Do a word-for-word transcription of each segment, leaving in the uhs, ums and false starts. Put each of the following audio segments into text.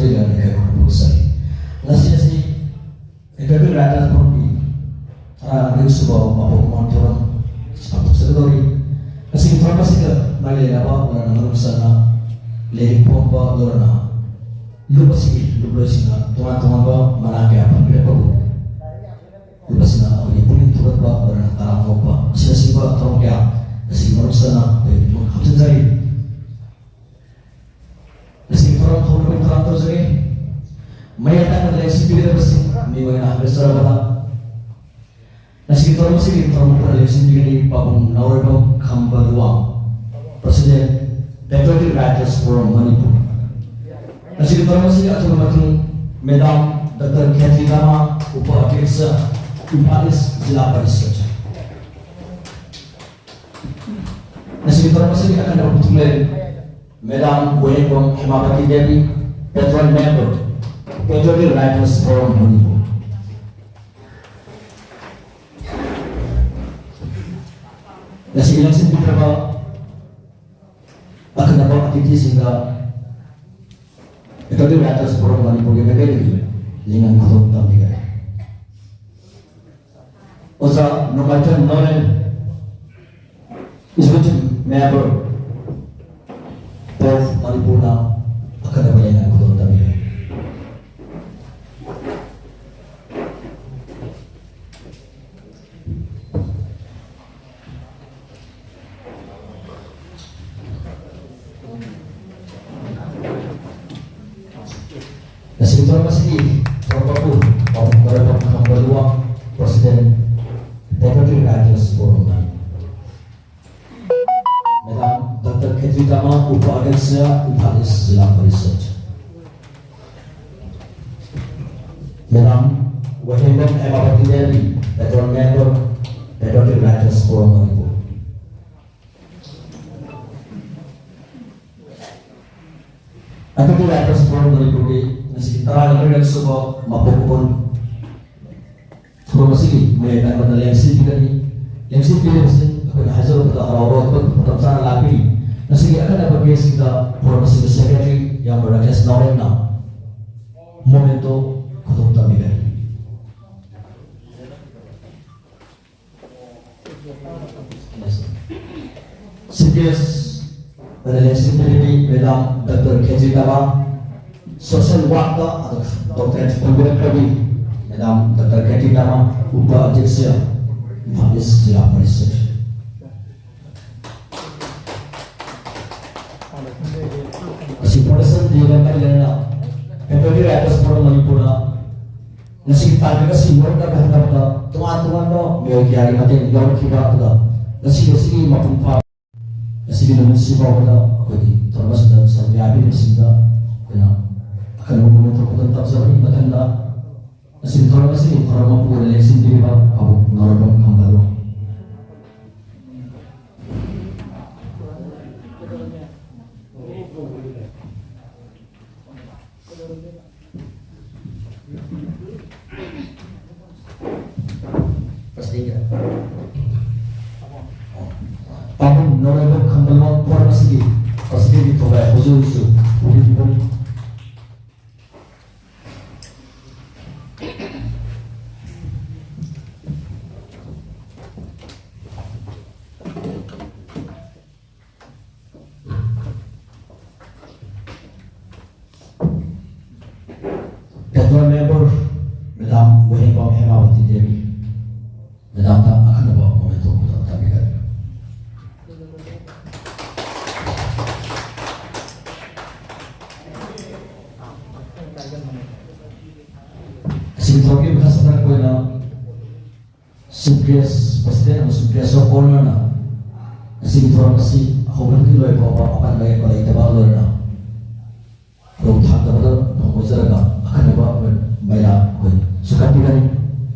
ꯂꯩꯀꯥꯏ ꯈꯨꯟ ꯄꯨꯝꯕꯁꯤꯗ ꯉꯁꯤ ꯑꯁꯤ Executive Directors Forumꯒꯤ ꯇꯔꯥꯃꯔꯤꯁꯨꯕ ꯃꯄꯣꯛ ꯀꯨꯝꯑꯣꯟ ꯊꯧꯔꯝ ꯄꯥꯡꯊꯣꯛꯆꯒꯗꯧꯔꯤ꯫ ꯉꯁꯤꯒꯤ ꯊꯧꯔꯝ ꯑꯁꯤꯗ ꯃꯔꯤ ꯂꯩꯅꯕ ꯂꯣꯏꯅꯅ ꯃꯅꯨꯡ ꯆꯟꯅ ꯂꯥꯏꯔꯤꯛ ꯐꯣꯡꯕ ꯂꯣꯏꯅꯅ ꯂꯨꯞ ꯑꯁꯤꯒꯤ ꯂꯨꯞꯂꯣꯏꯁꯤꯡꯅ ꯇꯣꯉꯥꯟ ꯇꯣꯉꯥꯟꯕ ꯃꯅꯥ ꯀꯌꯥ ꯐꯪꯕꯤꯔꯛꯄꯕꯨ ꯂꯨꯞ ꯑꯁꯤꯅ ꯑꯩꯈꯣꯏꯒꯤ ꯄꯨꯛꯅꯤꯡ ꯊꯧꯒꯠꯄ ꯂꯣꯏꯅꯅ ꯇꯔꯥꯝꯅ ꯑꯣꯛꯄ ꯑꯁꯤꯅꯆꯤꯡꯕ ꯊꯧꯔꯝ ꯀꯌꯥ ꯉꯁꯤꯒꯤ ꯃꯅꯨꯡ ꯆꯟꯅ ꯑꯩꯈꯣꯏ ꯄꯨꯛꯅꯤꯡ ꯍꯥꯞꯆꯤꯟꯖꯔꯤ꯫ ꯉꯁꯤꯒꯤ ꯊꯧꯔꯝ ꯍꯧꯅꯕꯒꯤ ꯊꯧꯔꯥꯡ ꯇꯧꯖꯔꯤ꯫ ꯃꯌꯥꯏ ꯇꯥꯡꯕꯗ ꯂꯦꯡꯁꯤꯟꯕꯤꯒꯗꯕꯁꯤꯡ ꯃꯤꯡ ꯑꯣꯏꯅ ꯍꯥꯞꯆꯔꯕꯗ ꯉꯁꯤꯒꯤ ꯊꯧꯔꯝ ꯑꯁꯤꯒꯤ ꯊꯧꯔꯝ ꯄꯨꯝꯅ ꯂꯦꯡꯁꯤꯟꯕꯤꯒꯅꯤ ꯄꯥꯕꯨꯡ ꯅꯥꯎꯔꯦꯝꯕꯝ ꯈꯝꯕ Luwang, President, Patriotic Writers Forum Manipur. ꯉꯁꯤꯒꯤ ꯊꯧꯔꯝ ꯑꯁꯤꯒꯤ ꯑꯊꯨꯕ ꯃꯇꯨꯡ Madam Doctor ꯈꯦꯇ꯭ꯔꯤ ꯗꯥꯃꯥ, ꯎꯄ ꯑꯗ꯭ꯌꯛꯁ, ꯏꯝꯐꯥꯜ ꯏꯁ ꯖꯤꯂꯥ ꯄꯔꯤꯁꯗ꯫ ꯉꯁꯤꯒꯤ ꯊꯧꯔꯝ ꯑꯁꯤꯒꯤ ꯑꯈꯟꯅꯕ ꯄꯨꯊꯣꯛꯂꯦ Madam ꯋꯥꯍꯦꯡꯕꯝ ꯍꯦꯃꯥꯕꯇꯤ Devi, Patron Member, Patriotic Writers Forum Manipur. ꯉꯁꯤꯒꯤ ꯂꯦꯡꯁꯤꯟꯕꯤꯗ꯭ꯔꯕ ꯑꯈꯟꯅꯕ ꯑꯇꯤꯊꯤꯁꯤꯡꯗ Patriotic Writers Forum ꯃꯅꯤꯄꯨꯔꯒꯤ ꯃꯥꯏꯀꯩꯗꯒꯤ ꯅꯤꯡꯉꯥꯏ ꯈꯨꯗꯣꯜ ꯇꯝꯕꯤꯒꯅꯤ꯫ ꯑꯣꯖꯥ ꯅꯣꯡꯃꯥꯏꯊꯦꯝ ꯅꯣꯔꯦꯟ, Executive Member, ꯄꯣꯞ ꯃꯅꯤꯄꯨꯔꯅ ꯑꯈꯟꯅꯕ ꯂꯩꯉꯥꯛ ꯈꯨꯗꯣꯜ ꯇꯝꯕꯤꯔꯤ꯫ ꯉꯁꯤꯒꯤ ꯊꯧꯔꯝ ꯑꯁꯤꯒꯤ ꯊꯧꯔꯝ ꯃꯄꯨ ꯄꯥꯕꯨꯡ ꯅꯥꯎꯔꯦꯝꯕꯝ ꯈꯝꯕ Luwang, President, Patriotic Writers Forum꯫ Madam Doctor ꯈꯦꯇ꯭ꯔꯤ ꯗꯥꯃꯥ, ꯎꯄ ꯑꯗ꯭ꯌꯛꯁ, ꯏꯝꯐꯥꯜ ꯏꯁ ꯖꯤꯂꯥ ꯄꯔꯤꯁꯗ꯫ Madam ꯋꯥꯍꯦꯡꯕꯝ ꯍꯦꯃꯥꯕꯇꯤ Devi, Patron Member, Patriotic Writers Forum Manipur. Patriotic Writers Forum ꯃꯅꯤꯄꯨꯔꯒꯤ ꯉꯁꯤꯒꯤ ꯇꯔꯥꯒ ꯃꯔꯤꯔꯛ ꯁꯨꯕ ꯃꯄꯣꯛ ꯀꯨꯝꯑꯣꯟ ꯊꯧꯔꯝ ꯑꯁꯤꯒꯤ ꯃꯌꯥꯏ ꯇꯥꯡꯕꯗ ꯂꯦꯡꯁꯤꯟꯕꯤꯒꯅꯤ꯫ ꯂꯦꯡꯁꯤꯟꯕꯤꯔꯤꯕꯁꯤꯡ ꯑꯩꯈꯣꯏꯅ ꯍꯥꯏꯖꯔꯨꯕꯗ ꯍꯔꯥꯎ ꯍꯔꯥꯎ ꯃꯇꯝ ꯆꯥꯅ ꯂꯥꯛꯄꯤꯔꯤ꯫ ꯉꯁꯤꯒꯤ ꯑꯈꯟꯅꯕ guest ꯁꯤꯡꯗ forum ꯑꯁꯤꯒꯤ Secretary ꯏꯌꯥꯝꯕ ꯔꯥꯀꯦꯁ ꯅꯥꯎꯔꯦꯝꯅ Momento ꯈꯨꯗꯣꯡ ꯇꯝꯕꯤꯔꯦ꯫ C P S madam doctor K G Tama, social ꯋꯥꯔꯛꯇ ꯗꯣꯛꯇꯔꯦꯠ ꯐꯪꯕꯤꯔꯛꯈ꯭ꯔꯕꯤ madam doctor K G Tama, ꯎꯄ ꯑꯗ꯭ꯌꯛꯁ ꯏꯝꯐꯥꯜ ꯏꯁ ꯖꯤꯂꯥ ꯄꯔꯤꯁꯠ꯫ ꯑꯁꯤ ꯄ꯭ꯔꯣꯇꯦꯁꯟ ꯗꯦꯒ ꯃꯔꯤ ꯂꯩꯅꯅ Papery Writers Forum ꯃꯅꯤꯄꯨꯔꯅ ꯉꯁꯤꯒꯤ ꯇꯥꯡꯀꯛ ꯑꯁꯤ ꯌꯧꯔꯛꯅꯕ ꯍꯣꯠꯅꯕꯗ ꯇꯣꯉꯥꯟ ꯇꯣꯉꯥꯟꯕ ꯃꯤꯑꯣꯏ ꯀꯌꯥꯒꯤ ꯃꯇꯦꯡ ꯌꯥꯎꯔꯛꯈꯤꯕ ꯑꯗꯨꯒ ꯉꯁꯤ, ꯉꯁꯤꯒꯤ ꯃꯄꯨꯡ ꯐꯥꯕ ꯉꯁꯤꯒꯤ ꯅꯨꯃꯤꯠꯁꯤ ꯐꯥꯎꯕꯗ ꯑꯩꯈꯣꯏꯒꯤ ꯊꯧꯔꯝ ꯑꯁꯤꯗ ꯁꯔꯨꯛ ꯌꯥꯕꯤꯔꯤꯕꯁꯤꯡꯗ ꯑꯩꯈꯣꯏꯅ ꯑꯀꯟꯕ ꯃꯃꯤꯡ ꯊꯣꯛꯄꯗ ꯇꯝꯖꯕꯒꯤ ꯃꯊꯪꯗ ꯉꯁꯤꯒꯤ ꯊꯧꯔꯝ ꯑꯁꯤꯒꯤ ꯊꯧꯔꯝ ꯃꯄꯨ ꯑꯣꯏꯅ ꯂꯦꯡꯁꯤꯟꯕꯤꯔꯤꯕ ꯄꯥꯕꯨꯡ ꯅꯣꯔꯣꯏꯕꯝ ꯈꯝꯕꯗꯣ꯫ ꯄꯥꯕꯨꯡ ꯅꯣꯔꯣꯏꯕꯝ ꯈꯝꯕꯂꯣꯟ ꯐꯣꯔꯝ ꯑꯁꯤꯒꯤ ꯄ꯭ꯔꯁꯤꯗꯦꯟꯒꯤ ꯊꯧꯒꯥꯏ ꯍꯧꯖꯤꯛ ꯍꯧꯖꯤꯛꯁꯨ ꯄꯨꯔꯤꯕꯅꯤ꯫ Patrol member, Madam Wahengam Hemawati Devi, Madam ta akanaba momento kuda tabigat. Asin toki baka sabar ko na Chief Guest, President ꯑꯃꯁꯨꯡ Guest of Honourꯅ ꯉꯁꯤꯒꯤ ꯊꯧꯔꯝ ꯑꯁꯤ ꯑꯍꯧꯕꯗꯒꯤ ꯂꯣꯏ ꯐꯥꯎꯕ ꯑꯄꯟꯕ ꯌꯦꯛꯄ ꯂꯩꯇꯕ ꯂꯣꯏꯅ ꯈꯨꯗꯣꯡ ꯊꯥꯗꯕꯗ ꯊꯧꯑꯣꯏꯖꯔꯒ ꯑꯈꯟꯅꯕ ꯃꯩꯔꯥ ꯑꯩꯈꯣꯏ ꯁꯨꯡꯀꯠꯄꯤꯒꯅꯤ꯫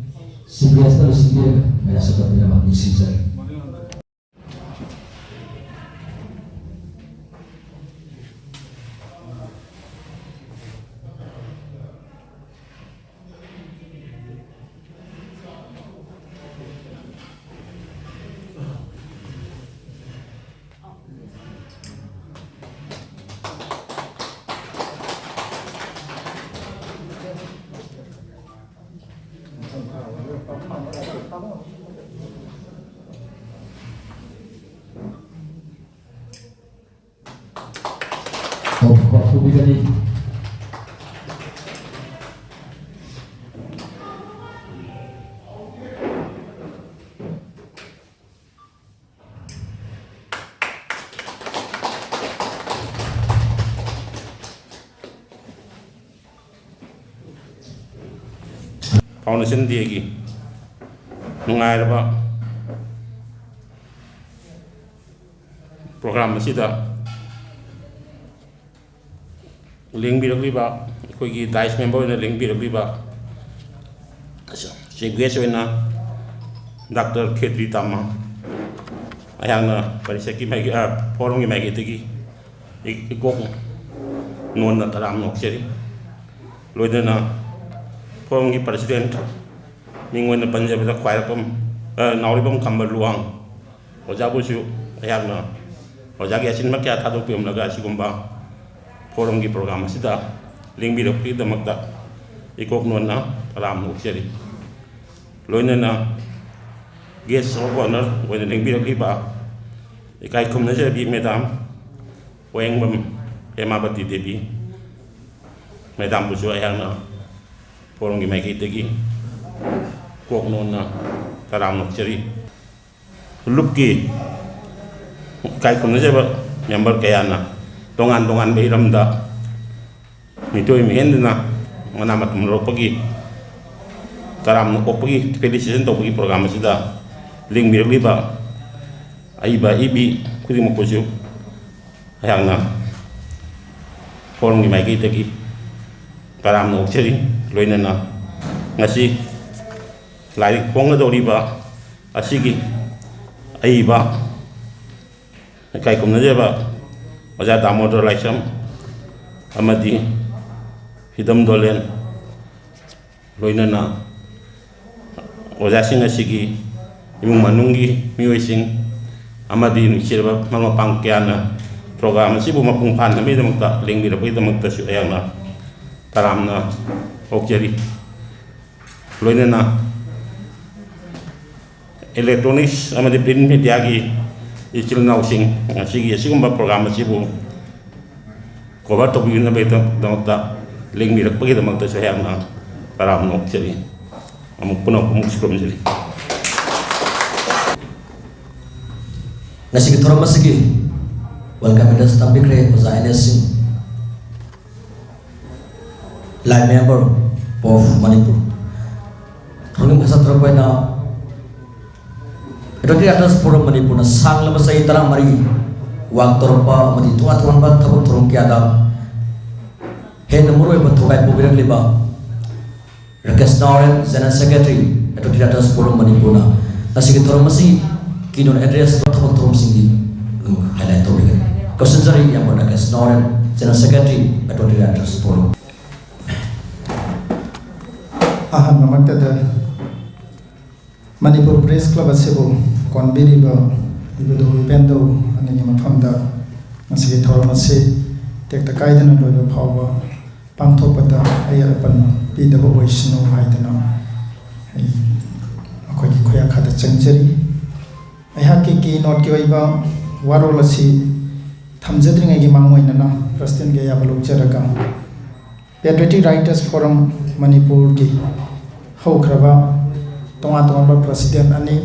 Chief Guestꯅ ꯂꯣꯏꯁꯤꯟꯕꯤꯔꯒ ꯃꯩꯔꯥ ꯁꯨꯡꯀꯠꯄꯤꯅꯕ ꯅꯤꯡꯁꯤꯡꯖꯔꯤ꯫ Foundation Dayꯒꯤ ꯅꯨꯡꯉꯥꯏꯔꯕ program ꯑꯁꯤꯗ ꯂꯦꯡꯕꯤꯔꯛꯂꯤꯕ, ꯑꯩꯈꯣꯏꯒꯤ dais member ꯑꯣꯏꯅ ꯂꯦꯡꯕꯤꯔꯛꯂꯤꯕ chief guest ꯑꯣꯏꯅ Doctor ꯈꯦꯇ꯭ꯔꯤ ꯇꯥꯃ, ꯑꯩꯍꯥꯛꯅ ꯄꯔꯤꯁꯠꯀꯤ ꯃꯥꯏꯀꯩ, ꯑ, forumꯒꯤ ꯃꯥꯏꯀꯩꯗꯒꯤ ꯏ-, ꯏꯀꯣꯛ ꯅꯣꯟꯅ ꯇꯔꯥꯝꯅ ꯑꯣꯛꯆꯔꯤ꯫ ꯂꯣꯏꯅꯅ forumꯒꯤ president ꯃꯤꯡ ꯑꯣꯏꯅ ꯄꯟꯖꯕꯗ ꯈ꯭ꯋꯥꯏꯔꯥꯛꯄꯝ, ꯑ, ꯅꯥꯎꯔꯤꯕꯝ ꯈꯝꯕ ꯂꯨꯋꯥꯡ ꯑꯣꯖꯥꯕꯨꯁꯨ ꯑꯩꯍꯥꯛꯅ ꯑꯣꯖꯥꯒꯤ ꯑꯁꯤꯟꯕ ꯀꯌꯥ ꯊꯥꯗꯣꯛꯄꯤꯔꯝꯂꯒ ꯑꯁꯤꯒꯨꯝꯕ forumꯒꯤ program ꯑꯁꯤꯗ ꯂꯦꯡꯕꯤꯔꯛꯄꯒꯤꯗꯃꯛꯇ ꯏꯀꯣꯛ ꯅꯣꯟꯅ ꯇꯔꯥꯝꯅ ꯑꯣꯛꯆꯔꯤ꯫ ꯂꯣꯏꯅꯅ guest of honour ꯑꯣꯏꯅ ꯂꯦꯡꯕꯤꯔꯛꯂꯤꯕ ꯏꯀꯥꯏ ꯈꯨꯝꯅꯖꯕꯤ madam ꯋꯥꯌꯦꯡꯕꯝ ꯍꯦꯃꯥꯕꯇꯤ ꯗꯦꯕꯤ madamꯕꯨꯁꯨ ꯑꯩꯍꯥꯛꯅ forumꯒꯤ ꯃꯥꯏꯀꯩꯗꯒꯤ ꯀꯣꯛ ꯅꯣꯟꯅ ꯇꯔꯥꯝꯅ ꯑꯣꯛꯆꯔꯤ꯫ ꯂꯨꯞꯀꯤ ꯏꯀꯥꯏ ꯈꯨꯝꯅꯖꯕ member ꯀꯌꯥꯅ ꯇꯣꯉꯥꯟ ꯇꯣꯉꯥꯟꯕ ꯍꯤꯔꯝꯗ ꯃꯤꯇꯣꯏ ꯃꯤꯍꯦꯟꯗꯨꯅ ꯃꯅꯥ ꯃꯊꯨꯝ ꯂꯧꯔꯛꯄꯒꯤ ꯇꯔꯥꯝꯅ ꯑꯣꯛꯄꯒꯤ felicitation ꯇꯧꯕꯒꯤ program ꯑꯁꯤꯗ ꯂꯦꯡꯕꯤꯔꯛꯂꯤꯕ ꯑꯏꯕ ꯑꯏꯕꯤ ꯈꯨꯗꯤꯡꯃꯛꯄꯨꯁꯨ ꯑꯩꯍꯥꯛꯅ forumꯒꯤ ꯃꯥꯏꯀꯩꯗꯒꯤ ꯇꯔꯥꯝꯅ ꯑꯣꯛꯆꯔꯤ꯫ ꯂꯣꯏꯅꯅ ꯉꯁꯤ ꯂꯥꯏꯔꯤꯛ ꯐꯣꯡꯒꯗꯧꯔꯤꯕ ꯑꯁꯤꯒꯤ ꯑꯏꯕ ꯏꯀꯥꯏ ꯈꯨꯝꯅꯖꯕ ꯑꯣꯖꯥ ꯗꯥꯃꯣꯗꯣꯔ ꯂꯥꯏꯁ꯭ꯔꯝ ꯑꯃꯗꯤ ꯍꯤꯗꯝ ꯗꯣꯂꯦꯟ, ꯂꯣꯏꯅꯅ ꯑꯣꯖꯥꯁꯤꯡ ꯑꯁꯤꯒꯤ ꯏꯃꯨꯡ ꯃꯅꯨꯡꯒꯤ ꯃꯤꯑꯣꯏꯁꯤꯡ ꯑꯃꯗꯤ ꯅꯨꯡꯁꯤꯔꯕ ꯃꯔꯨꯞ ꯃꯄꯥꯡ ꯀꯌꯥꯅ program ꯑꯁꯤꯕꯨ ꯃꯄꯨꯡ ꯐꯥꯍꯟꯅꯕꯒꯤꯗꯃꯛꯇ ꯂꯦꯡꯕꯤꯔꯛꯄꯒꯤꯗꯃꯛꯇꯁꯨ ꯑꯩꯍꯥꯛꯅ ꯇꯔꯥꯝꯅ ꯑꯣꯛꯆꯔꯤ꯫ ꯂꯣꯏꯅꯅ electronics ꯑꯃꯗꯤ print mediaꯒꯤ ꯏꯆꯤꯜ ꯏꯅꯥꯎꯁꯤꯡ ꯉꯁꯤꯒꯤ ꯑꯁꯤꯒꯨꯝꯕ program ꯑꯁꯤꯕꯨ cover ꯇꯧꯕꯤꯅꯕꯒꯤꯗꯃꯛꯇ ꯂꯦꯡꯕꯤꯔꯛꯄꯒꯤꯗꯃꯛꯇꯁꯨ ꯑꯩꯍꯥꯛꯅ ꯇꯔꯥꯝꯅ ꯑꯣꯛꯆꯔꯤ꯫ ꯑꯃꯨꯛ ꯄꯨꯅꯃꯛ ꯑꯃꯨꯛ ꯈꯨꯔꯨꯝꯖꯔꯤ꯫ ꯉꯁꯤꯒꯤ ꯊꯧꯔꯝ ꯑꯁꯤꯒꯤ welcome address ꯇꯝꯕꯤꯈ꯭ꯔꯦ ꯑꯣꯖꯥ ꯑꯦꯟ ꯑꯦꯁ ꯁꯤꯡ, Life Member of Manipur꯫ ꯃꯅꯨꯡ ꯍꯟꯖꯤꯟꯊꯔꯛꯄ ꯑꯣꯏꯅ Patriotic Writers Forum ꯃꯅꯤꯄꯨꯔꯅ ꯁꯥꯡꯂꯕ ꯆꯍꯤ ꯇꯔꯥꯃꯔꯤ ꯋꯥꯛ ꯇꯧꯔꯛꯄ ꯑꯃꯗꯤ ꯇꯣꯉꯥꯟ ꯇꯣꯉꯥꯟꯕ ꯊꯕꯛ ꯊꯧꯔꯝ ꯀꯌꯥꯗ ꯍꯦꯟꯅ ꯃꯔꯨꯑꯣꯏꯕ ꯊꯧꯗꯥꯡ ꯄꯨꯕꯤꯔꯛꯂꯤꯕ ꯔꯥꯀꯦꯁ ꯅꯥꯎꯔꯦꯝ, General Secretary, Patriotic Writers Forum ꯃꯅꯤꯄꯨꯔꯅ ꯉꯁꯤꯒꯤ ꯊꯧꯔꯝ ꯑꯁꯤ keynote address ꯊꯕꯛ ꯊꯧꯔꯝꯁꯤꯡꯒꯤ ꯑꯗꯨꯝ highlight ꯇꯧꯕꯤꯒꯅꯤ꯫ ꯀꯧꯁꯤꯟꯖꯔꯤ ꯏꯌꯥꯝꯕ ꯔꯥꯀꯦꯁ ꯅꯥꯎꯔꯦꯝ, General Secretary, Patriotic Writers Forum꯫ ꯑꯍꯥꯟꯕꯃꯛꯇꯗ Manipur Press Club ꯑꯁꯤꯕꯨ ꯀꯣꯟꯕꯤꯔꯤꯕ ꯏꯕꯨꯙꯧ ꯏꯕꯦꯟꯗꯧ ꯑꯅꯤꯒꯤ ꯃꯐꯝꯗ ꯉꯁꯤꯒꯤ ꯊꯧꯔꯝ ꯑꯁꯤ ꯇꯦꯛꯇ ꯀꯥꯏꯗꯅ ꯂꯣꯏꯕ ꯐꯥꯎꯕ ꯄꯥꯡꯊꯣꯛꯄꯗ ꯑꯌꯦꯠ ꯑꯄꯟ ꯄꯤꯗꯕ ꯑꯣꯏꯁꯅꯨ ꯍꯥꯏꯗꯨꯅ ꯑꯩ ꯃꯈꯣꯏꯒꯤ ꯈꯨꯌꯥꯈꯥꯗ ꯆꯪꯖꯔꯤ꯫ ꯑꯩꯍꯥꯛꯀꯤ keynoteꯀꯤ ꯑꯣꯏꯕ ꯋꯥꯔꯣꯜ ꯑꯁꯤ ꯊꯝꯖꯗ꯭ꯔꯤꯉꯩꯒꯤ ꯃꯥꯡꯑꯣꯏꯅꯅ Presidentꯀꯤ ꯑꯌꯥꯕ ꯂꯧꯖꯔꯒ, Patriotic Writers Forum ꯃꯅꯤꯄꯨꯔꯒꯤ ꯍꯧꯈ꯭ꯔꯕ ꯇꯣꯉꯥꯟ ꯇꯣꯉꯥꯟꯕ President ꯑꯅꯤ,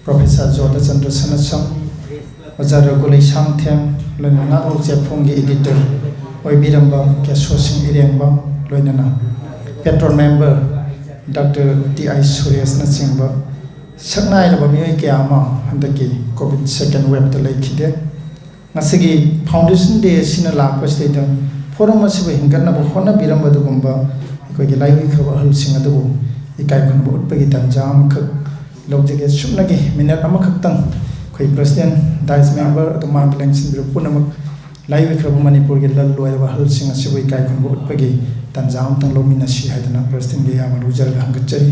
Professor ꯖꯣꯙꯆꯟꯗ꯭ꯔ ꯁꯅꯥꯁꯝ, ꯑꯣꯖꯥ ꯔꯘꯨ ꯂꯩꯁꯥꯡꯊꯦꯝ, ꯂꯣꯏꯅꯅ ꯉꯥꯛꯂꯣꯛ ꯆꯦꯐꯣꯡꯒꯤ editor ꯑꯣꯏꯕꯤꯔꯝꯕ ꯀꯦꯁꯣ ꯁꯤꯡ ꯏꯔꯦꯡꯕ, ꯂꯣꯏꯅꯅ patron member Doctor ꯇꯤ ꯑꯥꯏ ꯁꯨꯔꯦꯁꯅꯆꯤꯡꯕ ꯁꯛꯅꯥꯏꯔꯕ ꯃꯤꯑꯣꯏ ꯀꯌꯥ ꯑꯃ ꯍꯟꯗꯛꯀꯤ COVID second waveꯇ ꯂꯩꯈꯤꯗꯦ꯫ ꯉꯁꯤꯒꯤ Foundation Day ꯑꯁꯤꯅ ꯂꯥꯛꯄꯁꯤꯗꯩꯗ forum ꯑꯁꯤꯕꯨ ꯍꯤꯡꯒꯠꯅꯕ ꯍꯣꯠꯅꯕꯤꯔꯝꯕ ꯑꯗꯨꯒꯨꯝꯕ ꯑꯩꯈꯣꯏꯒꯤ ꯂꯥꯏꯑꯣꯏꯈ꯭ꯔꯕ ꯑꯍꯜꯁꯤꯡ ꯑꯗꯨꯕꯨ ꯏꯀꯥꯏ ꯈꯨꯝꯅꯕ ꯎꯠꯄꯒꯤ ꯇꯥꯟꯖꯥ ꯑꯃꯈꯛ ꯂꯧꯖꯒꯦ꯫ ꯁꯨꯞꯅꯒꯤ minute ꯑꯃꯈꯛꯇꯪ ꯑꯩꯈꯣꯏ President, dais member ꯑꯗꯨ ꯃꯥꯡꯗ ꯂꯦꯡꯁꯤꯟꯕꯤꯔꯕ ꯄꯨꯝꯅꯃꯛ ꯂꯥꯏꯑꯣꯏꯈ꯭ꯔꯕ ꯃꯅꯤꯄꯨꯔꯒꯤ ꯂꯜ ꯂꯣꯏꯔꯕ ꯑꯍꯜꯁꯤꯡ ꯑꯁꯤꯕꯨ ꯏꯀꯥꯏ ꯈꯨꯝꯅꯕ ꯎꯠꯄꯒꯤ ꯇꯥꯟꯖꯥ ꯑꯃꯇꯪ ꯂꯧꯃꯤꯟꯅꯁꯤ ꯍꯥꯏꯗꯨꯅ Presidentꯀꯤ ꯑꯌꯥꯕ ꯂꯧꯖꯔꯒ ꯍꯪꯒꯠꯆꯔꯤ꯫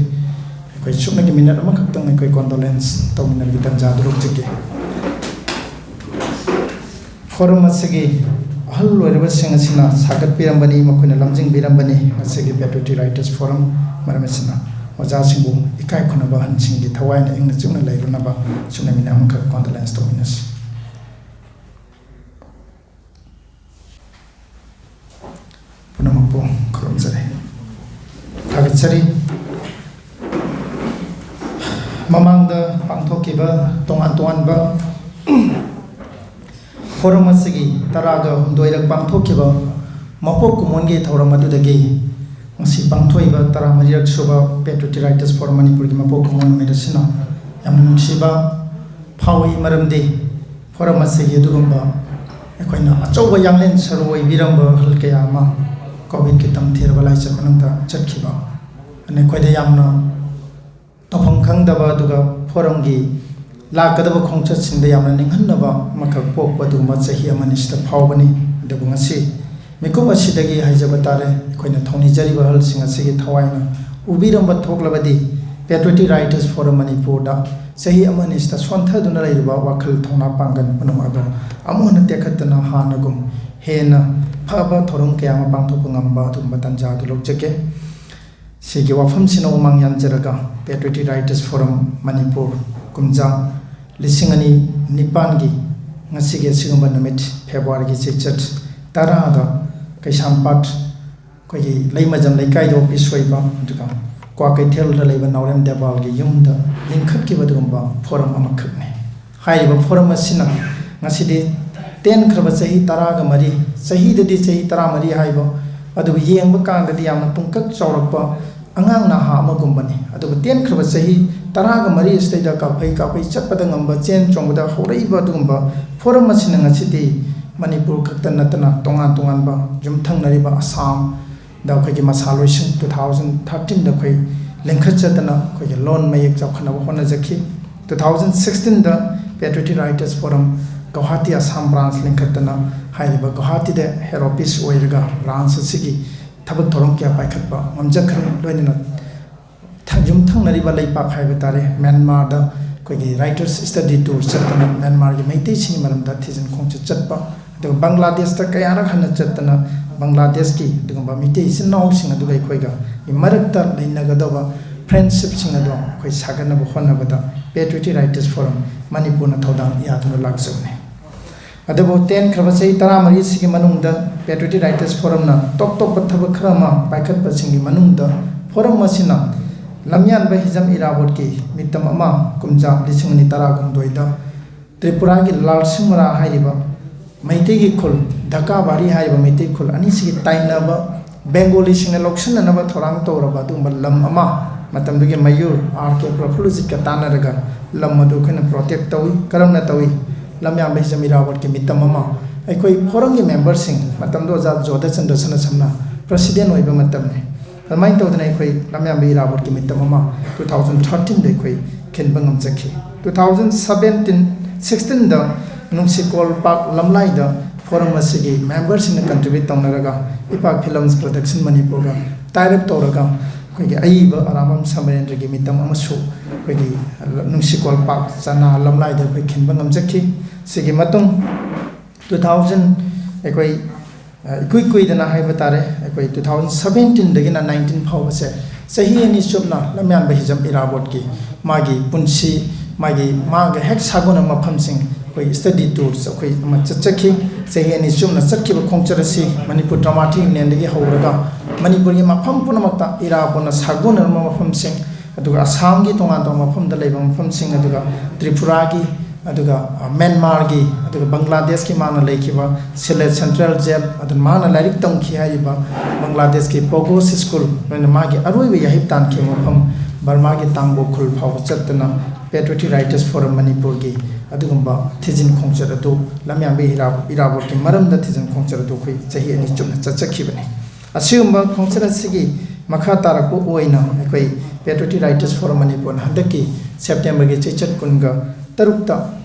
ꯑꯩꯈꯣꯏ ꯁꯨꯞꯅꯒꯤ minute ꯑꯃꯈꯛꯇꯪ ꯑꯩꯈꯣꯏ condolence ꯇꯧꯃꯤꯟꯅꯕꯒꯤ ꯇꯥꯟꯖꯥ ꯑꯗꯨ ꯂꯧꯖꯒꯦ꯫ Forum ꯑꯁꯤꯒꯤ ꯑꯍꯜ ꯑꯣꯏꯔꯕꯁꯤꯡ ꯑꯁꯤꯅ ꯁꯥꯒꯠꯄꯤꯔꯝꯕꯅꯤ, ꯃꯈꯣꯏꯅ ꯂꯝꯖꯤꯡꯕꯤꯔꯝꯕꯅꯤ꯫ ꯉꯁꯤꯒꯤ Patriotic Writers Forum ꯃꯔꯝ ꯑꯁꯤꯅ ꯑꯣꯖꯥꯁꯤꯡꯕꯨ ꯏꯀꯥꯏ ꯈꯨꯝꯅꯕ ꯑꯍꯟꯁꯤꯡꯒꯤ ꯊꯋꯥꯏꯅ ꯏꯪꯅ ꯆꯤꯛꯅ ꯂꯩꯔꯨꯅꯕ ꯁꯨꯞꯅ minute ꯑꯃꯈꯛ condolence ꯇꯧꯃꯤꯟꯅꯁꯤ꯫ ꯄꯨꯝꯅꯃꯛꯄꯨ ꯈꯨꯔꯨꯝꯖꯔꯤ, ꯊꯥꯒꯠꯆꯔꯤ꯫ ꯃꯃꯥꯡꯗ ꯄꯥꯡꯊꯣꯛꯈꯤꯕ ꯇꯣꯉꯥꯟ ꯇꯣꯉꯥꯟꯕ forum ꯑꯁꯤꯒꯤ ꯇꯔꯥꯒ ꯍꯨꯝꯗꯣꯏꯔꯛ ꯄꯥꯡꯊꯣꯛꯈꯤꯕ ꯃꯄꯣꯛ ꯀꯨꯝꯑꯣꯟꯒꯤ ꯊꯧꯔꯝ ꯑꯗꯨꯗꯒꯤ ꯉꯁꯤ ꯄꯥꯡꯊꯣꯛꯏꯕ ꯇꯔꯥꯃꯔꯤꯔꯛ ꯁꯨꯕ Patriotic Writers Forum ꯃꯅꯤꯄꯨꯔꯒꯤ ꯃꯄꯣꯛ ꯀꯨꯝꯑꯣꯟ ꯅꯨꯃꯤꯠ ꯑꯁꯤꯅ ꯌꯥꯝꯅ ꯅꯨꯡꯁꯤꯕ ꯐꯥꯎꯏ꯫ ꯃꯔꯝꯗꯤ forum ꯑꯁꯤꯒꯤ ꯑꯗꯨꯒꯨꯝꯕ ꯑꯩꯈꯣꯏꯅ ꯑꯆꯧꯕ ꯌꯥꯡꯂꯦꯟ ꯁꯔꯨ ꯑꯣꯏꯕꯤꯔꯝꯕ ꯑꯍꯜ ꯀꯌꯥ ꯑꯃ COVID ꯀꯤ ꯇꯝꯊꯤꯔꯕ ꯂꯥꯏꯆꯠ ꯃꯅꯨꯡꯗ ꯆꯠꯈꯤꯕ ꯑꯩꯈꯣꯏꯗ ꯌꯥꯝꯅ ꯇꯧꯐꯝ ꯈꯪꯗꯕ, ꯑꯗꯨꯒ forum ꯒꯤ ꯂꯥꯛꯀꯗꯕ ꯈꯣꯡꯆꯠꯁꯤꯡꯗ ꯌꯥꯝꯅ ꯅꯤꯡꯍꯟꯅꯕ ꯑꯃꯈꯛ ꯄꯣꯛꯄ ꯑꯗꯨꯒꯨꯝꯕ ꯆꯍꯤ ꯑꯃꯅꯤ ꯁꯤꯗ ꯐꯥꯎꯕꯅꯤ꯫ ꯑꯗꯨꯕꯨ ꯉꯁꯤ ꯃꯤꯀꯨꯞ ꯑꯁꯤꯗꯒꯤ ꯍꯥꯏꯖꯕ ꯇꯥꯔꯦ, ꯑꯩꯈꯣꯏꯅ ꯊꯧꯅꯤꯖꯔꯤꯕ ꯑꯍꯜꯁꯤꯡ ꯑꯁꯤꯒꯤ ꯊꯋꯥꯏꯅ ꯎꯕꯤꯔꯝꯕ ꯊꯣꯛꯂꯕꯗꯤ, Patriotic Writers Forum ꯃꯅꯤꯄꯨꯔꯗ ꯆꯍꯤ ꯑꯃꯅꯤ ꯁꯤꯗ ꯁꯣꯟꯊꯗꯨꯅ ꯂꯩꯔꯤꯕ ꯋꯥꯈꯜ ꯊꯧꯅꯥ ꯄꯥꯡꯒꯜ ꯄꯨꯝꯅꯃꯛ ꯑꯗꯨ ꯑꯃꯨꯛ ꯍꯟꯅ ꯇꯦꯛꯈꯠꯇꯅ ꯍꯥꯟꯅꯒꯨꯝ ꯍꯦꯟꯅ ꯐꯕ ꯊꯧꯔꯝ ꯀꯌꯥ ꯑꯃ ꯄꯥꯡꯊꯣꯛꯄ ꯉꯝꯕ ꯑꯗꯨꯒꯨꯝꯕ ꯇꯥꯟꯖꯥ ꯑꯗꯨ ꯂꯧꯖꯒꯦ꯫ ꯁꯤꯒꯤ ꯋꯥꯐꯝꯁꯤꯅ ꯃꯃꯥꯡ ꯌꯥꯟꯖꯔꯒ, Patriotic Writers Forum ꯃꯅꯤꯄꯨꯔ ꯀꯨꯝꯖꯥ ꯂꯤꯁꯤꯡ ꯑꯅꯤ ꯅꯤꯄꯥꯟꯒꯤ ꯉꯁꯤꯒꯤ ꯑꯁꯤꯒꯨꯝꯕ ꯅꯨꯃꯤꯠ, ꯐꯦꯕ꯭ꯔꯨꯋꯥꯔꯤꯒꯤ ꯆꯩꯆꯠ ꯇꯔꯥꯗ ꯀꯩꯁꯥꯝꯄꯥꯠ ꯑꯩꯈꯣꯏꯒꯤ ꯂꯩꯃꯖꯝ ꯂꯩꯀꯥꯏꯗ office ꯑꯣꯏꯕ, ꯑꯗꯨꯒ ꯀ꯭ꯋꯥꯀꯩꯊꯦꯜꯗ ꯂꯩꯕ ꯅꯥꯎꯔꯦꯝ ꯗꯦꯋꯥꯜꯒꯤ ꯌꯨꯝꯗ ꯂꯤꯡꯈꯠꯈꯤꯕ ꯑꯗꯨꯒꯨꯝꯕ forum ꯑꯃꯈꯛꯅꯤ꯫ ꯍꯥꯏꯔꯤꯕ forum ꯑꯁꯤꯅ ꯉꯁꯤꯗꯤ ꯇꯦꯟꯈ꯭ꯔꯕ ꯆꯍꯤ ꯇꯔꯥꯒ ꯃꯔꯤ, ꯆꯍꯤꯗꯗꯤ ꯆꯍꯤ ꯇꯔꯥꯃꯔꯤ ꯍꯥꯏꯕ, ꯑꯗꯨꯕꯨ ꯌꯦꯡꯕ ꯀꯥꯟꯗꯗꯤ ꯌꯥꯝꯅ ꯄꯨꯡꯀꯛ ꯆꯥꯎꯔꯛꯄ ꯑꯉꯥꯡ ꯅꯍꯥ ꯑꯃꯒꯨꯝꯕꯅꯤ꯫ ꯑꯗꯨꯕꯨ ꯇꯦꯟꯈ꯭ꯔꯕ ꯆꯍꯤ ꯇꯔꯥꯒ ꯃꯔꯤ ꯑꯁꯤꯗꯩꯗ ꯀꯥꯐꯩ ꯀꯥꯐꯩ ꯆꯠꯄꯗ ꯉꯝꯕ, ꯆꯦꯟ ꯆꯣꯡꯕꯗ ꯍꯧꯔꯛꯏꯕ ꯑꯗꯨꯒꯨꯝꯕ forum ꯑꯁꯤꯅ ꯉꯁꯤꯗꯤ ꯃꯅꯤꯄꯨꯔ ꯈꯛꯇ ꯅꯠꯇꯅ ꯇꯣꯉꯥꯟ ꯇꯣꯉꯥꯟꯕ ꯌꯨꯝꯊꯪꯅꯔꯤꯕ ꯑꯁꯥꯝ, ꯗ ꯑꯩꯈꯣꯏꯒꯤ ꯃꯁꯥꯂꯣꯏꯁꯤꯡ two thousand thirteenꯗ ꯑꯩꯈꯣꯏ ꯂꯤꯡꯈꯠꯆꯗꯅ ꯑꯩꯈꯣꯏꯒꯤ ꯂꯣꯟ ꯃꯌꯦꯛ ꯆꯥꯎꯈꯠꯅꯕ ꯍꯣꯠꯅꯖꯈꯤ꯫ Two thousand sixteenꯗ Patriotic Writers Forum Guwahati Assam branch ꯂꯤꯡꯈꯠꯇꯅ ꯍꯥꯏꯔꯤꯕ ꯒꯧꯍꯥꯇꯤꯗ head office ꯑꯣꯏꯔꯒ branch ꯑꯁꯤꯒꯤ ꯊꯕꯛ ꯊꯧꯔꯝ ꯀꯌꯥ ꯄꯥꯏꯈꯠꯄ ꯉꯝꯖꯈ꯭ꯔꯦ꯫ ꯂꯣꯏꯅꯅ ꯊ-, ꯌꯨꯝꯊꯪꯅꯔꯤꯕ ꯂꯩꯄꯥꯛ ꯍꯥꯏꯕ ꯇꯥꯔꯦ, ꯃ꯭ꯌꯥꯟꯃꯥꯔꯗ ꯑꯩꯈꯣꯏꯒꯤ writers study tour ꯆꯠꯇꯅ ꯃ꯭ꯌꯥꯟꯃꯥꯔꯒꯤ ꯃꯩꯇꯩꯁꯤꯡꯒꯤ ꯃꯔꯝꯗ ꯊꯤꯖꯤꯟ ꯈꯣꯝꯖꯤꯟ ꯆꯠꯄ, ꯑꯗꯨꯒ ꯕꯪꯒ꯭ꯂꯥꯗꯦꯁꯇ ꯀꯌꯥꯔꯛ ꯍꯟꯅ ꯆꯠꯇꯅ ꯕꯪꯒ꯭ꯂꯥꯗꯦꯁꯀꯤ ꯑꯗꯨꯒꯨꯝꯕ ꯃꯤꯇꯩ ꯏꯆꯤꯟ ꯏꯅꯥꯎꯁꯤꯡ ꯑꯗꯨꯒ ꯑꯩꯈꯣꯏꯒ ꯃꯔꯛꯇ ꯂꯩꯅꯒꯗꯕ friendshipꯁꯤꯡ ꯑꯗꯣ ꯑꯩꯈꯣꯏ ꯁꯥꯒꯠꯅꯕ ꯍꯣꯠꯅꯕꯗ Patriotic Writers Forum ꯃꯅꯤꯄꯨꯔꯅ ꯊꯧꯗꯥꯡ ꯌꯥꯗꯨꯅ ꯂꯥꯛꯆꯕꯅꯤ꯫ ꯑꯗꯨꯕꯨ ꯇꯦꯟꯈ꯭ꯔꯕ ꯆꯍꯤ ꯇꯔꯥꯃꯔꯤꯁꯤꯒꯤ ꯃꯅꯨꯡꯗ Patriotic Writers Forumꯅ ꯇꯣꯞ ꯇꯣꯞꯄ ꯊꯕꯛ ꯈꯔ ꯑꯃ ꯄꯥꯏꯈꯠꯄꯁꯤꯡꯒꯤ ꯃꯅꯨꯡꯗ forum ꯑꯁꯤꯅ ꯂꯝꯌꯥꯟꯕ ꯍꯤꯖꯝ ꯏꯔꯥꯕꯣꯠꯀꯤ ꯃꯤꯇꯝ ꯑꯃ ꯀꯨꯝꯖꯥ ꯂꯤꯁꯤꯡ ꯑꯅꯤ ꯇꯔꯥꯍꯨꯝꯗꯣꯏꯗ ꯇ꯭ꯔꯤꯄꯨꯔꯥꯒꯤ ꯂꯥꯜꯁꯤꯡꯃꯔꯥ ꯍꯥꯏꯔꯤꯕ ꯃꯩꯇꯩꯒꯤ ꯈꯨꯜ, ꯙꯀꯥꯕꯥꯔꯤ ꯍꯥꯏꯔꯤꯕ ꯃꯩꯇꯩ ꯈꯨꯜ ꯑꯅꯤꯁꯤꯒꯤ ꯇꯥꯏꯅꯕ ꯕꯦꯡꯒꯣꯂꯤꯁꯤꯡꯅ ꯂꯧꯁꯤꯟꯅꯅꯕ ꯊꯧꯔꯥꯡ ꯇꯧꯔꯕ ꯑꯗꯨꯒꯨꯝꯕ ꯂꯝ ꯑꯃ, ꯃꯇꯝꯗꯨꯒꯤ ꯃꯌꯨꯔ ꯑꯥꯔ ꯀꯦ ꯄ꯭ꯔꯐꯨꯜꯂꯖꯤꯠꯀ ꯇꯥꯟꯅꯔꯒ ꯂꯝ ꯑꯗꯨ ꯑꯩꯈꯣꯏꯅ ꯄ꯭ꯔꯣꯇꯦꯛ ꯇꯧꯏ꯫ ꯀꯔꯝꯅ ꯇꯧꯏ? ꯂꯝꯌꯥꯝꯕ ꯍꯤꯖꯝ ꯏꯔꯥꯕꯣꯠꯀꯤ ꯃꯤꯇꯝ ꯑꯃ, ꯑꯩꯈꯣꯏ ꯐꯣꯔꯝꯒꯤ ꯃꯦꯝꯕꯔꯁꯤꯡ, ꯃꯇꯝꯗꯨ ꯑꯣꯖꯥ ꯖꯣꯙꯆꯟꯗ꯭ꯔ ꯁꯅꯥꯁꯝꯅ ꯄ꯭ꯔꯁꯤꯗꯦꯟ ꯑꯣꯏꯕ ꯃꯇꯝꯅꯤ꯫ ꯑꯗꯨꯃꯥꯏꯅ ꯇꯧꯗꯅ ꯑꯩꯈꯣꯏ ꯂꯝꯌꯥꯝꯕ ꯏꯔꯥꯕꯣꯠꯀꯤ ꯃꯤꯇꯝ ꯑꯃ two thousand thirteenꯗ ꯑꯩꯈꯣꯏ ꯈꯤꯟꯕ ꯉꯝꯖꯈꯤ꯫ Two thousand seventeen sixteenꯗ ꯅꯨꯡꯁꯤꯀꯣꯜ ꯄꯥꯛ ꯂꯝꯂꯥꯏꯗ ꯐꯣꯔꯝ ꯑꯁꯤꯒꯤ ꯃꯦꯝꯕꯔꯁꯤꯡꯅ ꯀꯟꯇ꯭ꯔꯤꯕ꯭ꯌꯨꯠ ꯇꯧꯅꯔꯒ ꯏꯄꯥꯛ ꯐꯤꯂꯝꯁ ꯄ꯭ꯔꯣꯗꯛꯁꯟ ꯃꯅꯤꯄꯨꯔꯒ ꯇꯥꯏ ꯑꯞ ꯇꯧꯔꯒ ꯑꯩꯈꯣꯏꯒꯤ ꯑꯏꯕ ꯑꯔꯥꯕꯝ ꯁꯃꯔꯦꯟꯗ꯭ꯔꯒꯤ ꯃꯤꯇꯝ ꯑꯃꯁꯨ ꯑꯩꯈꯣꯏꯒꯤ ꯅꯨꯡꯁꯤꯀꯣꯜ ꯄꯥꯛ ꯆꯅꯥ ꯂꯝꯂꯥꯏꯗ ꯑꯩꯈꯣꯏ ꯈꯤꯟꯕ ꯉꯝꯖꯈꯤ꯫ ꯁꯤꯒꯤ ꯃꯇꯨꯡ two thousand, ꯑꯩꯈꯣꯏ, ꯑ, ꯏꯀꯨꯏ ꯀꯨꯏꯗꯅ ꯍꯥꯏꯕ ꯇꯥꯔꯦ, ꯑꯩꯈꯣꯏ two thousand seventeenꯗꯒꯤꯅ nineteen ꯐꯥꯎꯕꯁꯦ ꯆꯍꯤ ꯑꯅꯤ ꯆꯨꯞꯅ ꯂꯝꯌꯥꯟꯕ ꯍꯤꯖꯝ ꯏꯔꯥꯕꯣꯠꯀꯤ ꯃꯥꯒꯤ ꯄꯨꯟꯁꯤ, ꯃꯥꯒꯤ, ꯃꯥꯒ ꯍꯦꯛ ꯁꯥꯒꯣꯟꯅꯕ ꯃꯐꯝꯁꯤꯡ ꯑꯩꯈꯣꯏ ꯁ꯭ꯇꯗꯤ ꯇꯨꯔꯁ ꯑꯩꯈꯣꯏ ꯑꯃ ꯆꯠꯆꯈꯤ꯫ ꯆꯍꯤ ꯑꯅꯤ ꯆꯨꯞꯅ ꯆꯠꯈꯤꯕ ꯈꯣꯡꯆꯠ ꯑꯁꯤ ꯃꯅꯤꯄꯨꯔ ꯗ꯭ꯔꯃꯥꯇꯤꯛ ꯌꯨꯅꯤꯌꯟꯗꯒꯤ ꯍꯧꯔꯒ ꯃꯅꯤꯄꯨꯔꯒꯤ ꯃꯐꯝ ꯄꯨꯝꯅꯃꯛꯇ ꯏꯔꯥꯕꯣꯠꯅ ꯁꯥꯒꯣꯟꯅꯔꯝꯕ ꯃꯐꯝꯁꯤꯡ, ꯑꯗꯨꯒ ꯑꯁꯥꯝꯒꯤ ꯇꯣꯉꯥꯟ ꯇꯣꯉꯥꯟꯕ ꯃꯐꯝꯗ ꯂꯩꯕ ꯃꯐꯝꯁꯤꯡ, ꯑꯗꯨꯒ ꯇ꯭ꯔꯤꯄꯨꯔꯥꯒꯤ, ꯑꯗꯨꯒ, ꯑ, ꯃ꯭ꯌꯥꯟꯃꯥꯔꯒꯤ, ꯑꯗꯨꯒ ꯕꯪꯒ꯭ꯂꯥꯗꯦꯁꯀꯤ ꯃꯥꯅ ꯂꯩꯈꯤꯕ ꯁꯤꯂꯦꯠ ꯁꯦꯟꯇ꯭ꯔꯦꯜ ꯖꯦꯜ, ꯑꯗꯨ ꯃꯥꯅ ꯂꯥꯏꯔꯤꯛ ꯇꯝꯈꯤ ꯍꯥꯏꯔꯤꯕ ꯕꯪꯒ꯭ꯂꯥꯗꯦꯁꯀꯤ ꯄꯣꯒꯣꯁ ꯁ꯭ꯀꯨꯜ, ꯂꯣꯏꯅ ꯃꯥꯒꯤ ꯑꯔꯣꯏꯕ ꯌꯥꯍꯤꯞ ꯇꯥꯟꯈꯤꯕ ꯃꯐꯝ ꯕꯔꯃꯥꯒꯤ ꯇꯥꯡꯕꯣ ꯈꯨꯜ ꯐꯥꯎꯕ ꯆꯠꯇꯨꯅ ꯄꯦꯇ꯭ꯔꯣꯇꯤꯛ ꯔꯥꯏꯇꯔꯁ ꯐꯣꯔꯝ ꯃꯅꯤꯄꯨꯔꯒꯤ ꯑꯗꯨꯒꯨꯝꯕ ꯊꯤꯖꯤꯟ ꯈꯣꯡꯆꯠ ꯑꯗꯨ, ꯂꯝꯌꯥꯟꯕ ꯏꯔꯥ-, ꯏꯔꯥꯕꯣꯠꯀꯤ ꯃꯔꯝꯗ ꯊꯤꯖꯤꯟ ꯈꯣꯡꯆꯠ ꯑꯗꯨ ꯑꯩꯈꯣꯏ ꯆꯍꯤ ꯑꯅꯤ ꯆꯨꯞꯅ ꯆꯠꯆꯈꯤꯕꯅꯤ꯫ ꯑꯁꯤꯒꯨꯝꯕ ꯈꯣꯡꯆꯠ ꯑꯁꯤꯒꯤ ꯃꯈꯥ ꯇꯥꯔꯛꯄ ꯑꯣꯏꯅ ꯑꯩꯈꯣꯏ ꯄꯦꯇ꯭ꯔꯣꯇꯤꯛ ꯔꯥꯏꯇꯔꯁ ꯐꯣꯔꯝ ꯃꯅꯤꯄꯨꯔꯅ ꯍꯟꯗꯛꯀꯤ ꯁꯦꯞꯇꯦꯝꯕꯔꯒꯤ ꯆꯩꯆꯠ ꯀꯨꯟꯒ ꯇꯔꯨꯛꯇ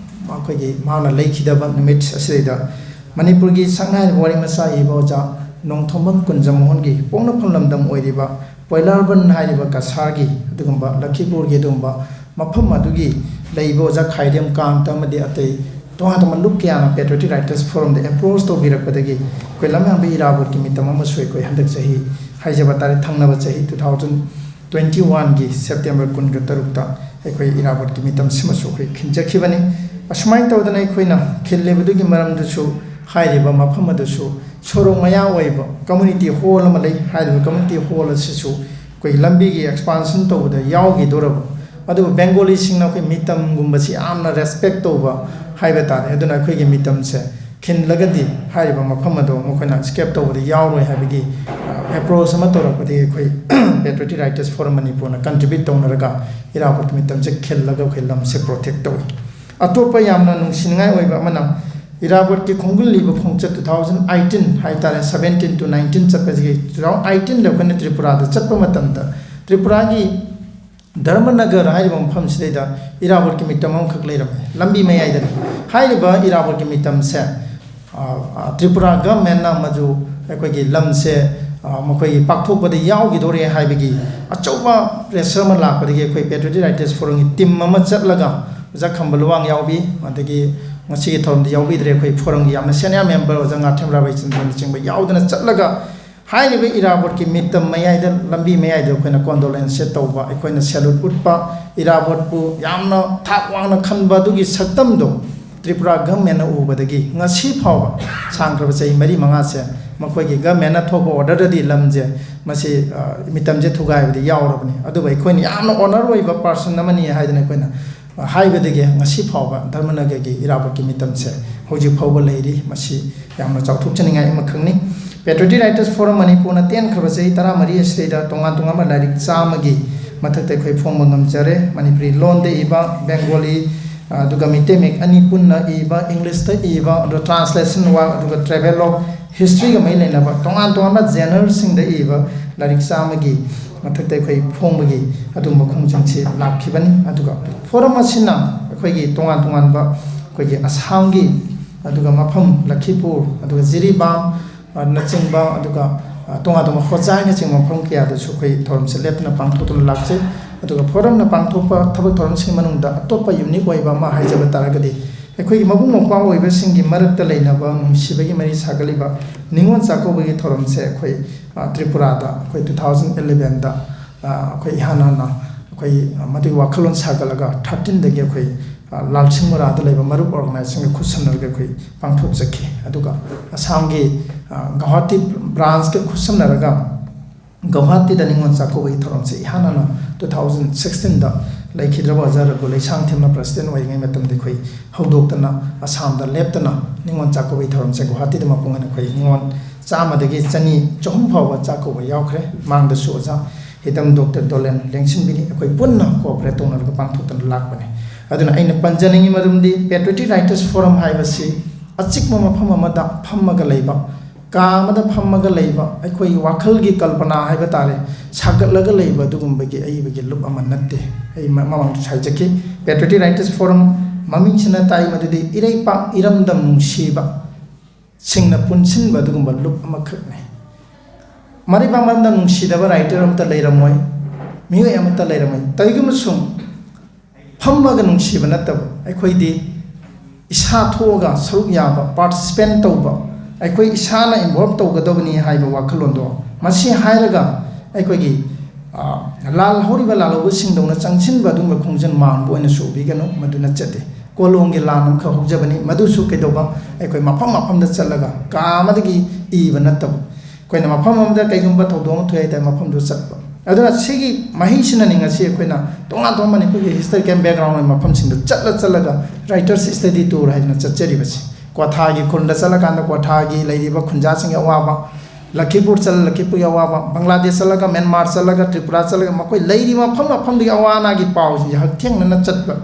ꯃꯈꯣꯏꯒꯤ ꯃꯍꯥꯛꯅ ꯂꯩꯈꯤꯗꯕ ꯅꯨꯃꯤꯠ ꯑꯁꯤꯗꯩꯗ ꯃꯅꯤꯄꯨꯔꯒꯤ ꯁꯛꯅꯥꯏꯔꯕ ꯋꯥꯔꯤ ꯃꯆꯥ ꯏꯕ ꯑꯣꯖꯥ ꯅꯣꯡꯊꯣꯝꯕꯝ ꯀꯨꯟꯖꯃꯣꯍꯟꯒꯤ ꯄꯣꯛꯅꯐꯝ ꯂꯝꯗꯝ ꯑꯣꯏꯔꯤꯕ ꯄꯣꯏꯂꯥꯔꯕꯟ ꯍꯥꯏꯔꯤꯕ ꯀꯁꯥꯔꯒꯤ ꯑꯗꯨꯒꯨꯝꯕ ꯂꯈꯤꯄꯨꯔꯒꯤ ꯑꯗꯨꯒꯨꯝꯕ ꯃꯐꯝ ꯑꯗꯨꯒꯤ ꯂꯩꯕ ꯑꯣꯖꯥ ꯈꯥꯏꯔꯦꯝ ꯀꯥꯟꯇ ꯑꯃꯗꯤ ꯑꯇꯩ ꯇꯣꯉꯥꯟ ꯇꯣꯉꯥꯟꯕ ꯂꯨꯞ ꯀꯌꯥꯅ ꯄꯦꯇ꯭ꯔꯣꯇꯤꯛ ꯔꯥꯏꯇꯔꯁ ꯐꯣꯔꯝꯗ ꯑꯦꯄ꯭ꯔꯣꯆ ꯇꯧꯕꯤꯔꯛꯄꯗꯒꯤ ꯑꯩꯈꯣꯏ ꯂꯝꯌꯥꯟꯕ ꯏꯔꯥꯕꯣꯠꯀꯤ ꯃꯤꯇꯝ ꯑꯃꯁꯨ ꯑꯩꯈꯣꯏ ꯍꯟꯗꯛ ꯆꯍꯤ, ꯍꯥꯏꯖꯕ ꯇꯥꯔꯦ, ꯊꯪꯅꯕ ꯆꯍꯤ two thousand twenty oneꯒꯤ ꯁꯦꯞꯇꯦꯝꯕꯔ ꯀꯨꯟꯒ ꯇꯔꯨꯛꯇ ꯑꯩꯈꯣꯏ ꯏꯔꯥꯕꯣꯠꯀꯤ ꯃꯤꯇꯝꯁꯤꯃꯁꯨ ꯑꯩꯈꯣꯏ ꯈꯤꯟꯖꯈꯤꯕꯅꯤ꯫ ꯑꯁꯨꯃꯥꯏꯅ ꯇꯧꯗꯅ ꯑꯩꯈꯣꯏꯅ ꯈꯤꯜꯂꯤꯕꯗꯨꯒꯤ ꯃꯔꯝꯗꯨꯁꯨ, ꯍꯥꯏꯔꯤꯕ ꯃꯐꯝ ꯑꯗꯨꯁꯨ ꯁꯣꯔꯣꯛ ꯃꯌꯥ ꯑꯣꯏꯕ ꯀꯝꯃꯨꯅꯤꯇꯤ ꯍꯣꯜ ꯑꯃ ꯂꯩ꯫ ꯍꯥꯏꯔꯤꯕ ꯀꯝꯃꯨꯅꯤꯇꯤ ꯍꯣꯜ ꯑꯁꯤꯁꯨ ꯑꯩꯈꯣꯏ ꯂꯝꯕꯤꯒꯤ ꯑꯦꯛꯁꯄꯥꯟꯁꯟ ꯇꯧꯕꯗ ꯌꯥꯎꯈꯤꯗꯣꯔꯕ, ꯑꯗꯨꯕꯨ ꯕꯦꯡꯒꯣꯂꯤꯁꯤꯡꯅ ꯑꯩꯈꯣꯏ ꯃꯤꯇꯝꯒꯨꯝꯕꯁꯤ ꯌꯥꯝꯅ ꯔꯦꯁꯄꯦꯛ ꯇꯧꯕ ꯍꯥꯏꯕ ꯇꯥꯔꯦ꯫ ꯑꯗꯨꯅ ꯑꯩꯈꯣꯏꯒꯤ ꯃꯤꯇꯝꯁꯦ ꯈꯤꯜꯂꯒꯗꯤ ꯍꯥꯏꯔꯤꯕ ꯃꯐꯝ ꯑꯗꯣ ꯃꯈꯣꯏꯅ ꯁ꯭ꯀꯦꯞ ꯇꯧꯕꯗ ꯌꯥꯎꯔꯣꯏ ꯍꯥꯏꯕꯒꯤ, ꯑ, ꯑꯦꯄ꯭ꯔꯣꯆ ꯑꯃ ꯇꯧꯔꯛꯄꯗꯒꯤ ꯑꯩꯈꯣꯏ Patriotic Writers Forum ꯃꯅꯤꯄꯨꯔꯅ ꯀꯟꯇ꯭ꯔꯤꯕ꯭ꯌꯨꯠ ꯇꯧꯅꯔꯒ ꯏꯔꯥꯕꯣꯠꯀꯤ ꯃꯤꯇꯝꯁꯦ ꯈꯤꯜꯂꯒ ꯑꯩꯈꯣꯏ ꯂꯝꯁꯦ ꯄ꯭ꯔꯣꯇꯦꯛ ꯇꯧꯏ꯫ ꯑꯇꯣꯞꯄ ꯌꯥꯝꯅ ꯅꯨꯡꯁꯤꯅꯤꯡꯉꯥꯏ ꯑꯣꯏꯕ ꯑꯃꯅ, ꯏꯔꯥꯕꯣꯠꯀꯤ ꯈꯣꯡꯒꯨꯜ ꯂꯤꯕ ꯈꯣꯡꯆꯠ two thousand eighteen ꯍꯥꯏ ꯇꯥꯔꯦ, seventeen to nineteen ꯆꯠꯄꯁꯤꯒꯤ, two thousand eighteen ꯗ ꯑꯩꯈꯣꯏꯅ ꯇ꯭ꯔꯤꯄꯨꯔꯥꯗ ꯆꯠꯄ ꯃꯇꯝꯗ ꯇ꯭ꯔꯤꯄꯨꯔꯥꯒꯤ ꯙꯔꯃꯅꯒꯔ ꯍꯥꯏꯔꯤꯕ ꯃꯐꯝꯁꯤꯗꯩꯗ ꯏꯔꯥꯕꯣꯠꯀꯤ ꯃꯤꯇꯝ ꯑꯃꯈꯛ ꯂꯩꯔꯝꯃꯦ, ꯂꯝꯕꯤ ꯃꯌꯥꯏꯗꯅꯤ꯫ ꯍꯥꯏꯔꯤꯕ ꯏꯔꯥꯕꯣꯠꯀꯤ ꯃꯤꯇꯝꯁꯦ, ꯑ, ꯑ, ꯇ꯭ꯔꯤꯄꯨꯔꯥ ꯒꯚꯔꯟꯃꯦꯟꯠꯅ ꯃꯗꯨ ꯑꯩꯈꯣꯏꯒꯤ ꯂꯝꯁꯦ, ꯑ, ꯃꯈꯣꯏꯒꯤ ꯄꯥꯛꯊꯣꯛꯄꯗ ꯌꯥꯎꯈꯤꯗꯣꯔꯦ ꯍꯥꯏꯕꯒꯤ ꯑꯆꯧꯕ ꯄ꯭ꯔꯦꯁꯔ ꯑꯃ ꯂꯥꯛꯄꯗꯒꯤ ꯑꯩꯈꯣꯏ Patriotic Writers Forumꯒꯤ ꯇꯤꯝ ꯑꯃ ꯆꯠꯂꯒ ꯑꯣꯖꯥ ꯈꯝꯕ ꯂꯨꯋꯥꯡ ꯌꯥꯎꯕꯤ, ꯑꯗꯒꯤ ꯉꯁꯤꯒꯤ ꯊꯧꯔꯝꯗ ꯌꯥꯎꯕꯤꯗ꯭ꯔꯦ, ꯑꯩꯈꯣꯏ ꯐꯣꯔꯝꯒꯤ ꯌꯥꯝꯅ ꯁꯦꯅꯤꯌꯔ ꯃꯦꯝꯕꯔ ꯑꯣꯖꯥ ꯉꯥꯊꯦꯝ ꯔꯥꯕꯩꯆꯟꯗ꯭ꯔꯅꯆꯤꯡꯕ ꯌꯥꯎꯗꯅ ꯆꯠꯂꯒ ꯍꯥꯏꯔꯤꯕ ꯏꯔꯥꯕꯣꯠꯀꯤ ꯃꯤꯇꯝ ꯃꯌꯥꯏꯗ, ꯂꯝꯕꯤ ꯃꯌꯥꯏꯗ ꯑꯩꯈꯣꯏꯅ ꯀꯣꯟꯗꯣꯂꯦꯟꯁꯁꯦ ꯇꯧꯕ, ꯑꯩꯈꯣꯏꯅ ꯁꯦꯂꯨꯠ ꯎꯠꯄ, ꯏꯔꯥꯕꯣꯠꯄꯨ ꯌꯥꯝꯅ ꯊꯥꯛ ꯋꯥꯡꯅ ꯈꯟꯕ ꯑꯗꯨꯒꯤ ꯁꯛꯇꯝꯗꯣ ꯇ꯭ꯔꯤꯄꯨꯔꯥ ꯒꯚꯔꯟꯃꯦꯟꯠꯅ ꯎꯕꯗꯒꯤ ꯉꯁꯤ ꯐꯥꯎꯕ ꯁꯥꯡꯈ꯭ꯔꯕ ꯆꯍꯤ ꯃꯔꯤ ꯃꯉꯥꯁꯦ ꯃꯈꯣꯏꯒꯤ ꯒꯚꯔꯟꯃꯦꯟꯠꯅ ꯊꯣꯛꯄ ꯑꯣꯔꯗꯔꯗꯗꯤ ꯂꯝꯁꯦ ꯃꯁꯤ, ꯑ, ꯃꯤꯇꯝꯁꯦ ꯊꯨꯒꯥꯏꯕꯗꯤ ꯌꯥꯎꯔꯕꯅꯤ꯫ ꯑꯗꯨꯕꯨ ꯑꯩꯈꯣꯏꯅ ꯌꯥꯝꯅ ꯑꯣꯅꯔ ꯑꯣꯏꯕ ꯄꯥꯔꯁꯟ ꯑꯃꯅꯤ ꯍꯥꯏꯗꯅ ꯑꯩꯈꯣꯏꯅ ꯍꯥꯏꯕꯗꯒꯤ ꯉꯁꯤ ꯐꯥꯎꯕ ꯙꯔꯃꯅꯒꯔꯒꯤ ꯏꯔꯥꯕꯣꯠꯀꯤ ꯃꯤꯇꯝꯁꯦ ꯍꯧꯖꯤꯛ ꯐꯥꯎꯕ ꯂꯩꯔꯤ꯫ ꯃꯁꯤ ꯌꯥꯝꯅ ꯆꯥꯎꯊꯣꯛꯆꯅꯤꯡꯉꯥꯏ ꯑꯃꯈꯛꯅꯤ꯫ Patriotic Writers Forum ꯃꯅꯤꯄꯨꯔꯅ ꯇꯦꯟꯈ꯭ꯔꯕ ꯆꯍꯤ ꯇꯔꯥꯃꯔꯤ ꯑꯁꯤꯗꯩꯗ ꯇꯣꯉꯥꯟ ꯇꯣꯉꯥꯟꯕ ꯂꯥꯏꯔꯤꯛ ꯆꯥꯝꯃꯒꯤ ꯃꯊꯛꯇ ꯑꯩꯈꯣꯏ ꯐꯣꯡꯕ ꯉꯝꯖꯔꯦ꯫ ꯃꯅꯤꯄꯨꯔꯤ ꯂꯣꯟꯗ ꯏꯕ, ꯕꯦꯡꯒꯣꯂꯤ, ꯑꯗꯨꯒ ꯃꯤꯇꯩ ꯃꯌꯦꯛ ꯑꯅꯤ ꯄꯨꯟꯅ ꯏꯕ, ꯏꯪꯂꯤꯁꯇ ꯏꯕ, ꯑꯗꯨꯒ translation work, ꯑꯗꯨꯒ travelogue, historyꯒ ꯃꯔꯤ ꯂꯩꯅꯕ ꯇꯣꯉꯥꯟ ꯇꯣꯉꯥꯟꯕ genreꯁꯤꯡꯗ ꯏꯕ ꯂꯥꯏꯔꯤꯛ ꯆꯥꯝꯃꯒꯤ ꯃꯊꯛꯇ ꯑꯩꯈꯣꯏ ꯐꯣꯡꯕꯒꯤ ꯑꯗꯨꯒꯨꯝꯕ ꯈꯣꯡꯖꯪꯁꯤ ꯂꯥꯛꯈꯤꯕꯅꯤ꯫ ꯑꯗꯨꯒ ꯐꯣꯔꯝ ꯑꯁꯤꯅ ꯑꯩꯈꯣꯏꯒꯤ ꯇꯣꯉꯥꯟ ꯇꯣꯉꯥꯟꯕ, ꯑꯩꯈꯣꯏꯒꯤ ꯑꯁꯥꯝꯒꯤ, ꯑꯗꯨꯒ ꯃꯐꯝ ꯂꯈꯤꯄꯨꯔ, ꯑꯗꯨꯒ ꯖꯤꯔꯤꯕꯥꯝ, ꯑ, ꯅꯆꯤꯡꯕ, ꯑꯗꯨꯒ, ꯑ, ꯇꯣꯉꯥꯟ ꯇꯣꯉꯥꯟꯕ ꯍꯣꯖꯥꯏꯅꯆꯤꯡꯕ ꯃꯐꯝ ꯀꯌꯥꯗꯁꯨ ꯑꯩꯈꯣꯏ ꯊꯧꯔꯝꯁꯦ ꯂꯦꯞꯇꯅ ꯄꯥꯡꯊꯣꯛꯇꯨꯅ ꯂꯥꯛꯆꯩ꯫ ꯑꯗꯨꯒ ꯐꯣꯔꯝꯅ ꯄꯥꯡꯊꯣꯛꯄ ꯊꯕꯛ ꯊꯧꯔꯝꯁꯤꯡꯒꯤ ꯃꯅꯨꯡꯗ ꯑꯇꯣꯞꯄ ꯌꯨꯅꯤꯛ ꯑꯣꯏꯕ ꯑꯃ ꯍꯥꯏꯖꯕ ꯇꯥꯔꯒꯗꯤ, ꯑꯩꯈꯣꯏꯒꯤ ꯃꯕꯨꯡ ꯃꯧꯄ꯭ꯋꯥ ꯑꯣꯏꯕꯁꯤꯡꯒꯤ ꯃꯔꯛꯇ ꯂꯩꯅꯕ ꯅꯨꯡꯁꯤꯕꯒꯤ ꯃꯔꯤ ꯁꯥꯒꯠꯂꯤꯕ ꯅꯤꯉꯣꯜ ꯆꯥꯛꯀꯧꯕꯒꯤ ꯊꯧꯔꯝꯁꯦ ꯑꯩꯈꯣꯏ, ꯑ, ꯇ꯭ꯔꯤꯄꯨꯔꯥꯗ ꯑꯩꯈꯣꯏ two thousand elevenꯗ, ꯑ, ꯑꯩꯈꯣꯏ ꯏꯍꯥꯟ ꯍꯥꯟꯅ ꯑꯩꯈꯣꯏ, ꯑ, ꯃꯗꯨꯒꯤ ꯋꯥꯈꯜꯂꯣꯟ ꯁꯥꯒꯠꯂꯒ thirteenꯗꯒꯤ ꯑꯩꯈꯣꯏ, ꯑ, ꯂꯥꯜꯁꯤꯡ ꯃꯣꯔꯥꯗ ꯂꯩꯕ ꯃꯔꯨꯞ organizationꯒ ꯈꯨꯠꯁꯝꯅꯔꯒ ꯑꯩꯈꯣꯏ ꯄꯥꯡꯊꯣꯛꯆꯈꯤ꯫ ꯑꯗꯨꯒ ꯑꯁꯥꯝꯒꯤ, ꯑ, ꯒꯧꯍꯥꯇꯤ branchꯀ ꯈꯨꯠꯁꯝꯅꯔꯒ ꯒꯧꯍꯥꯇꯤꯗ ꯅꯤꯉꯣꯜ ꯆꯥꯛꯀꯧꯕꯒꯤ ꯊꯧꯔꯝꯁꯦ ꯏꯍꯥꯟ ꯍꯥꯟꯅ two thousand sixteen ꯗ ꯂꯩꯈꯤꯗ꯭ꯔꯕ ꯑꯣꯖꯥ ꯔꯘꯨ ꯂꯩꯁꯥꯡꯊꯦꯝꯅ president ꯑꯣꯏꯔꯤꯉꯩ ꯃꯇꯝꯗ ꯑꯩꯈꯣꯏ ꯍꯧꯗꯣꯛꯇꯅ ꯑꯁꯥꯝꯗ ꯂꯦꯞꯇꯅ ꯅꯤꯉꯣꯜ ꯆꯥꯛꯀꯧꯕꯒꯤ ꯊꯧꯔꯝꯁꯦ ꯒꯧꯍꯥꯇꯤꯗ ꯃꯄꯨꯡ ꯑꯣꯏꯅ ꯑꯩꯈꯣꯏ ꯅꯤꯉꯣꯜ ꯆꯥꯝꯃꯗꯒꯤ ꯆꯅꯤ, ꯆꯍꯨꯝ ꯐꯥꯎꯕ ꯆꯥꯛ ꯀꯧꯕ ꯌꯥꯎꯈ꯭ꯔꯦ꯫ ꯃꯥꯡꯗꯁꯨ ꯑꯣꯖꯥ ꯍꯤꯗꯝ ꯗꯣꯛꯇꯔ ꯗꯣꯂꯦꯟ ꯂꯦꯡꯁꯤꯟꯕꯤꯔꯤ꯫ ꯑꯩꯈꯣꯏ ꯄꯨꯟꯅ cooperate ꯇꯧꯅꯔꯒ ꯄꯥꯡꯊꯣꯛꯇꯅ ꯂꯥꯛꯄꯅꯦ꯫ ꯑꯗꯨꯅ ꯑꯩꯅ ꯄꯟꯖꯅꯤꯡꯉꯤ ꯃꯔꯝꯗꯤ Patriotic Writers Forum ꯍꯥꯏꯕꯁꯤ ꯑꯆꯤꯛꯄ ꯃꯐꯝ ꯑꯃꯗ ꯐꯝꯃꯒ ꯂꯩꯕ, ꯀꯥ ꯑꯃꯗ ꯐꯝꯃꯒ ꯂꯩꯕ, ꯑꯩꯈꯣꯏꯒꯤ ꯋꯥꯈꯜꯒꯤ ꯀꯜꯄꯅꯥ ꯍꯥꯏꯕ ꯇꯥꯔꯦ, ꯁꯥꯒꯠꯂꯒ ꯂꯩꯕ ꯑꯗꯨꯒꯨꯝꯕꯒꯤ ꯑꯏꯕꯒꯤ ꯂꯨꯞ ꯑꯃ ꯅꯠꯇꯦ꯫ ꯑꯩ ꯃ-, ꯃꯃꯥꯡꯗꯁꯨ ꯍꯥꯏꯖꯈꯤ, Patriotic Writers Forum ꯃꯃꯤꯡꯁꯤꯅ ꯇꯥꯛꯏ ꯃꯗꯨꯗꯤ ꯏꯔꯩꯄꯥꯛ ꯏꯔꯝꯗꯝ ꯅꯨꯡꯁꯤꯕ ꯁꯤꯡꯅ ꯄꯨꯟꯁꯤꯟꯕ ꯑꯗꯨꯒꯨꯝꯕ ꯂꯨꯞ ꯑꯃꯈꯛꯅꯤ꯫ ꯃꯔꯩꯕꯥꯛ ꯃꯔꯝꯗ ꯅꯨꯡꯁꯤꯗꯕ writer ꯑꯃꯠꯇ ꯂꯩꯔꯝꯃꯣꯏ, ꯃꯤꯑꯣꯏ ꯑꯃꯠꯇ ꯂꯩꯔꯝꯃꯣꯏ꯫ ꯀꯔꯤꯒꯨꯝꯕ ꯁꯨꯝ ꯐꯝꯃꯒ ꯅꯨꯡꯁꯤꯕ ꯅꯠꯇꯕ, ꯑꯩꯈꯣꯏꯗꯤ ꯏꯁꯥ ꯊꯣꯛꯑꯒ ꯁꯔꯨꯛ ꯌꯥꯕ, participate ꯇꯧꯕ, ꯑꯩꯈꯣꯏ ꯏꯁꯥꯅ involve ꯇꯧꯒꯗꯕꯅꯤ ꯍꯥꯏꯕ ꯋꯥꯈꯜꯂꯣꯟꯗꯣ, ꯃꯁꯤ ꯍꯥꯏꯔꯒ ꯑꯩꯈꯣꯏꯒꯤ, ꯑ, ꯂꯥꯜꯍꯧꯔꯤꯕ ꯂꯥꯜꯍꯧꯕꯁꯤꯡꯗꯧꯅ ꯆꯪꯁꯤꯟꯕ ꯑꯗꯨꯒꯨꯝꯕ ꯈꯣꯡꯖꯪ ꯃꯥꯟꯕ ꯑꯣꯏꯅꯁꯨ ꯎꯕꯤꯒꯅꯨ, ꯃꯗꯨ ꯅꯠꯆꯗꯦ꯫ ꯀꯣꯂꯣꯝꯒꯤ ꯂꯥꯟ ꯑꯃꯈꯛ ꯍꯧꯖꯕꯅꯤ, ꯃꯗꯨꯁꯨ ꯀꯩꯗꯧꯕ, ꯑꯩꯈꯣꯏ ꯃꯐꯝ ꯃꯐꯝꯗ ꯆꯠꯂꯒ ꯀꯥ ꯑꯃꯗꯒꯤ ꯏꯕ ꯅꯠꯇꯕ, ꯑꯩꯈꯣꯏꯅ ꯃꯐꯝ ꯑꯃꯗ ꯀꯩꯒꯨꯝꯕ ꯊꯧꯗꯣꯛ ꯑꯃ ꯊꯣꯛꯑꯦ ꯍꯥꯏ ꯇꯥꯔꯗꯤ ꯃꯐꯝꯗꯨ ꯆꯠꯄ꯫ ꯑꯗꯨꯅ ꯁꯤꯒꯤ ꯃꯍꯩꯁꯤꯅꯅꯤ ꯉꯁꯤ ꯑꯩꯈꯣꯏꯅ ꯇꯣꯉꯥꯟ ꯇꯣꯉꯥꯟꯕ ꯃꯅꯤꯄꯨꯔꯒꯤ historical background ꯑꯣꯏꯕ ꯃꯐꯝꯁꯤꯡꯗ ꯆꯠꯂ ꯆꯠꯂꯒ writers study tour ꯍꯥꯏꯗꯅ ꯆꯠꯆꯔꯤꯕꯁꯤ꯫ ꯀ꯭ꯋꯥꯊꯥꯒꯤ ꯈꯨꯜꯗ ꯆꯠꯂꯀꯥꯟꯗ ꯀ꯭ꯋꯥꯊꯥꯒꯤ ꯂꯩꯔꯤꯕ ꯈꯨꯟꯖꯥꯁꯤꯡꯒꯤ ꯑꯋꯥꯕ, ꯂꯈꯤꯄꯨꯔ ꯆꯠꯂ ꯂꯈꯤꯄꯨꯔꯒꯤ ꯑꯋꯥꯕ, ꯕꯪꯒ꯭ꯂꯥꯗꯦꯁ ꯆꯠꯂꯒ, ꯃ꯭ꯌꯥꯟꯃꯥꯔ ꯆꯠꯂꯒ, ꯇ꯭ꯔꯤꯄꯨꯔꯥ ꯆꯠꯂꯒ, ꯃꯈꯣꯏ ꯂꯩꯔꯤꯕ ꯃꯐꯝ ꯃꯐꯝꯗꯨꯒꯤ ꯑꯋꯥ ꯑꯅꯥꯒꯤ ꯄꯥꯎꯁꯤꯡꯁꯦ ꯍꯛꯊꯦꯡꯅꯅ ꯆꯠꯄ꯫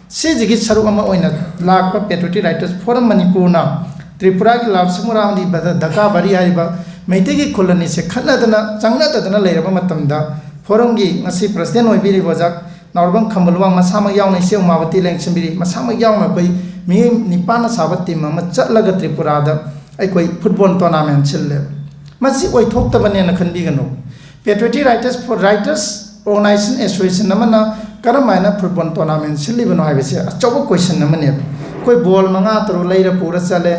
ꯁꯤꯁꯤꯒꯤ ꯁꯔꯨꯛ ꯑꯃ ꯑꯣꯏꯅ ꯂꯥꯛꯄ Patriotic Writers Forum ꯃꯅꯤꯄꯨꯔꯅ ꯇ꯭ꯔꯤꯄꯨꯔꯥꯒꯤ ꯂꯥꯜꯁꯤꯡꯃꯨꯔꯥ ꯑꯃꯗꯤ ꯕꯗ-, ꯗꯀꯥꯕꯥꯔꯤ ꯍꯥꯏꯔꯤꯕ ꯃꯩꯇꯩꯒꯤ ꯈꯨꯜ ꯑꯅꯤꯁꯦ ꯈꯠꯅꯗꯅ ꯆꯪꯅꯗꯗꯅ ꯂꯩꯔꯕ ꯃꯇꯝꯗ, ꯐꯣꯔꯝꯒꯤ ꯉꯁꯤ president ꯑꯣꯏꯕꯤꯔꯤꯕ ꯑꯣꯖꯥ ꯅꯥꯎꯔꯕꯝ ꯈꯝꯕ ꯂꯨꯋꯥꯡ ꯃꯁꯥꯃꯛ ꯌꯥꯎꯅ, ꯏꯆꯦ ꯎꯃꯥꯕꯇꯤ ꯂꯦꯡꯁꯤꯟꯕꯤꯔꯤ, ꯃꯁꯥꯃꯛ ꯌꯥꯎꯅ ꯑꯩꯈꯣꯏ ꯃꯤꯑꯣꯏ ꯅꯤꯄꯥꯟꯅ ꯁꯥꯕ team ꯑꯃ ꯆꯠꯂꯒ ꯇ꯭ꯔꯤꯄꯨꯔꯥꯗ ꯑꯩꯈꯣꯏ football tournament ꯁꯤꯜꯂꯦꯕ꯫ ꯃꯁꯤ ꯑꯣꯏꯊꯣꯛꯇꯕꯅꯦꯅ ꯈꯟꯕꯤꯒꯅꯨ꯫ Patriotic Writers for Writers Organization Association ꯑꯃꯅ ꯀꯔꯝ ꯍꯥꯏꯅ football tournament ꯁꯤꯜꯂꯤꯕꯅꯣ ꯍꯥꯏꯕꯁꯦ ꯑꯆꯧꯕ question ꯑꯃꯅꯦꯕ꯫ ꯑꯩꯈꯣꯏ ball ꯃꯉꯥ ꯇꯔꯨꯛ ꯂꯩꯔ ꯄꯨꯔ ꯆꯠꯂꯦ,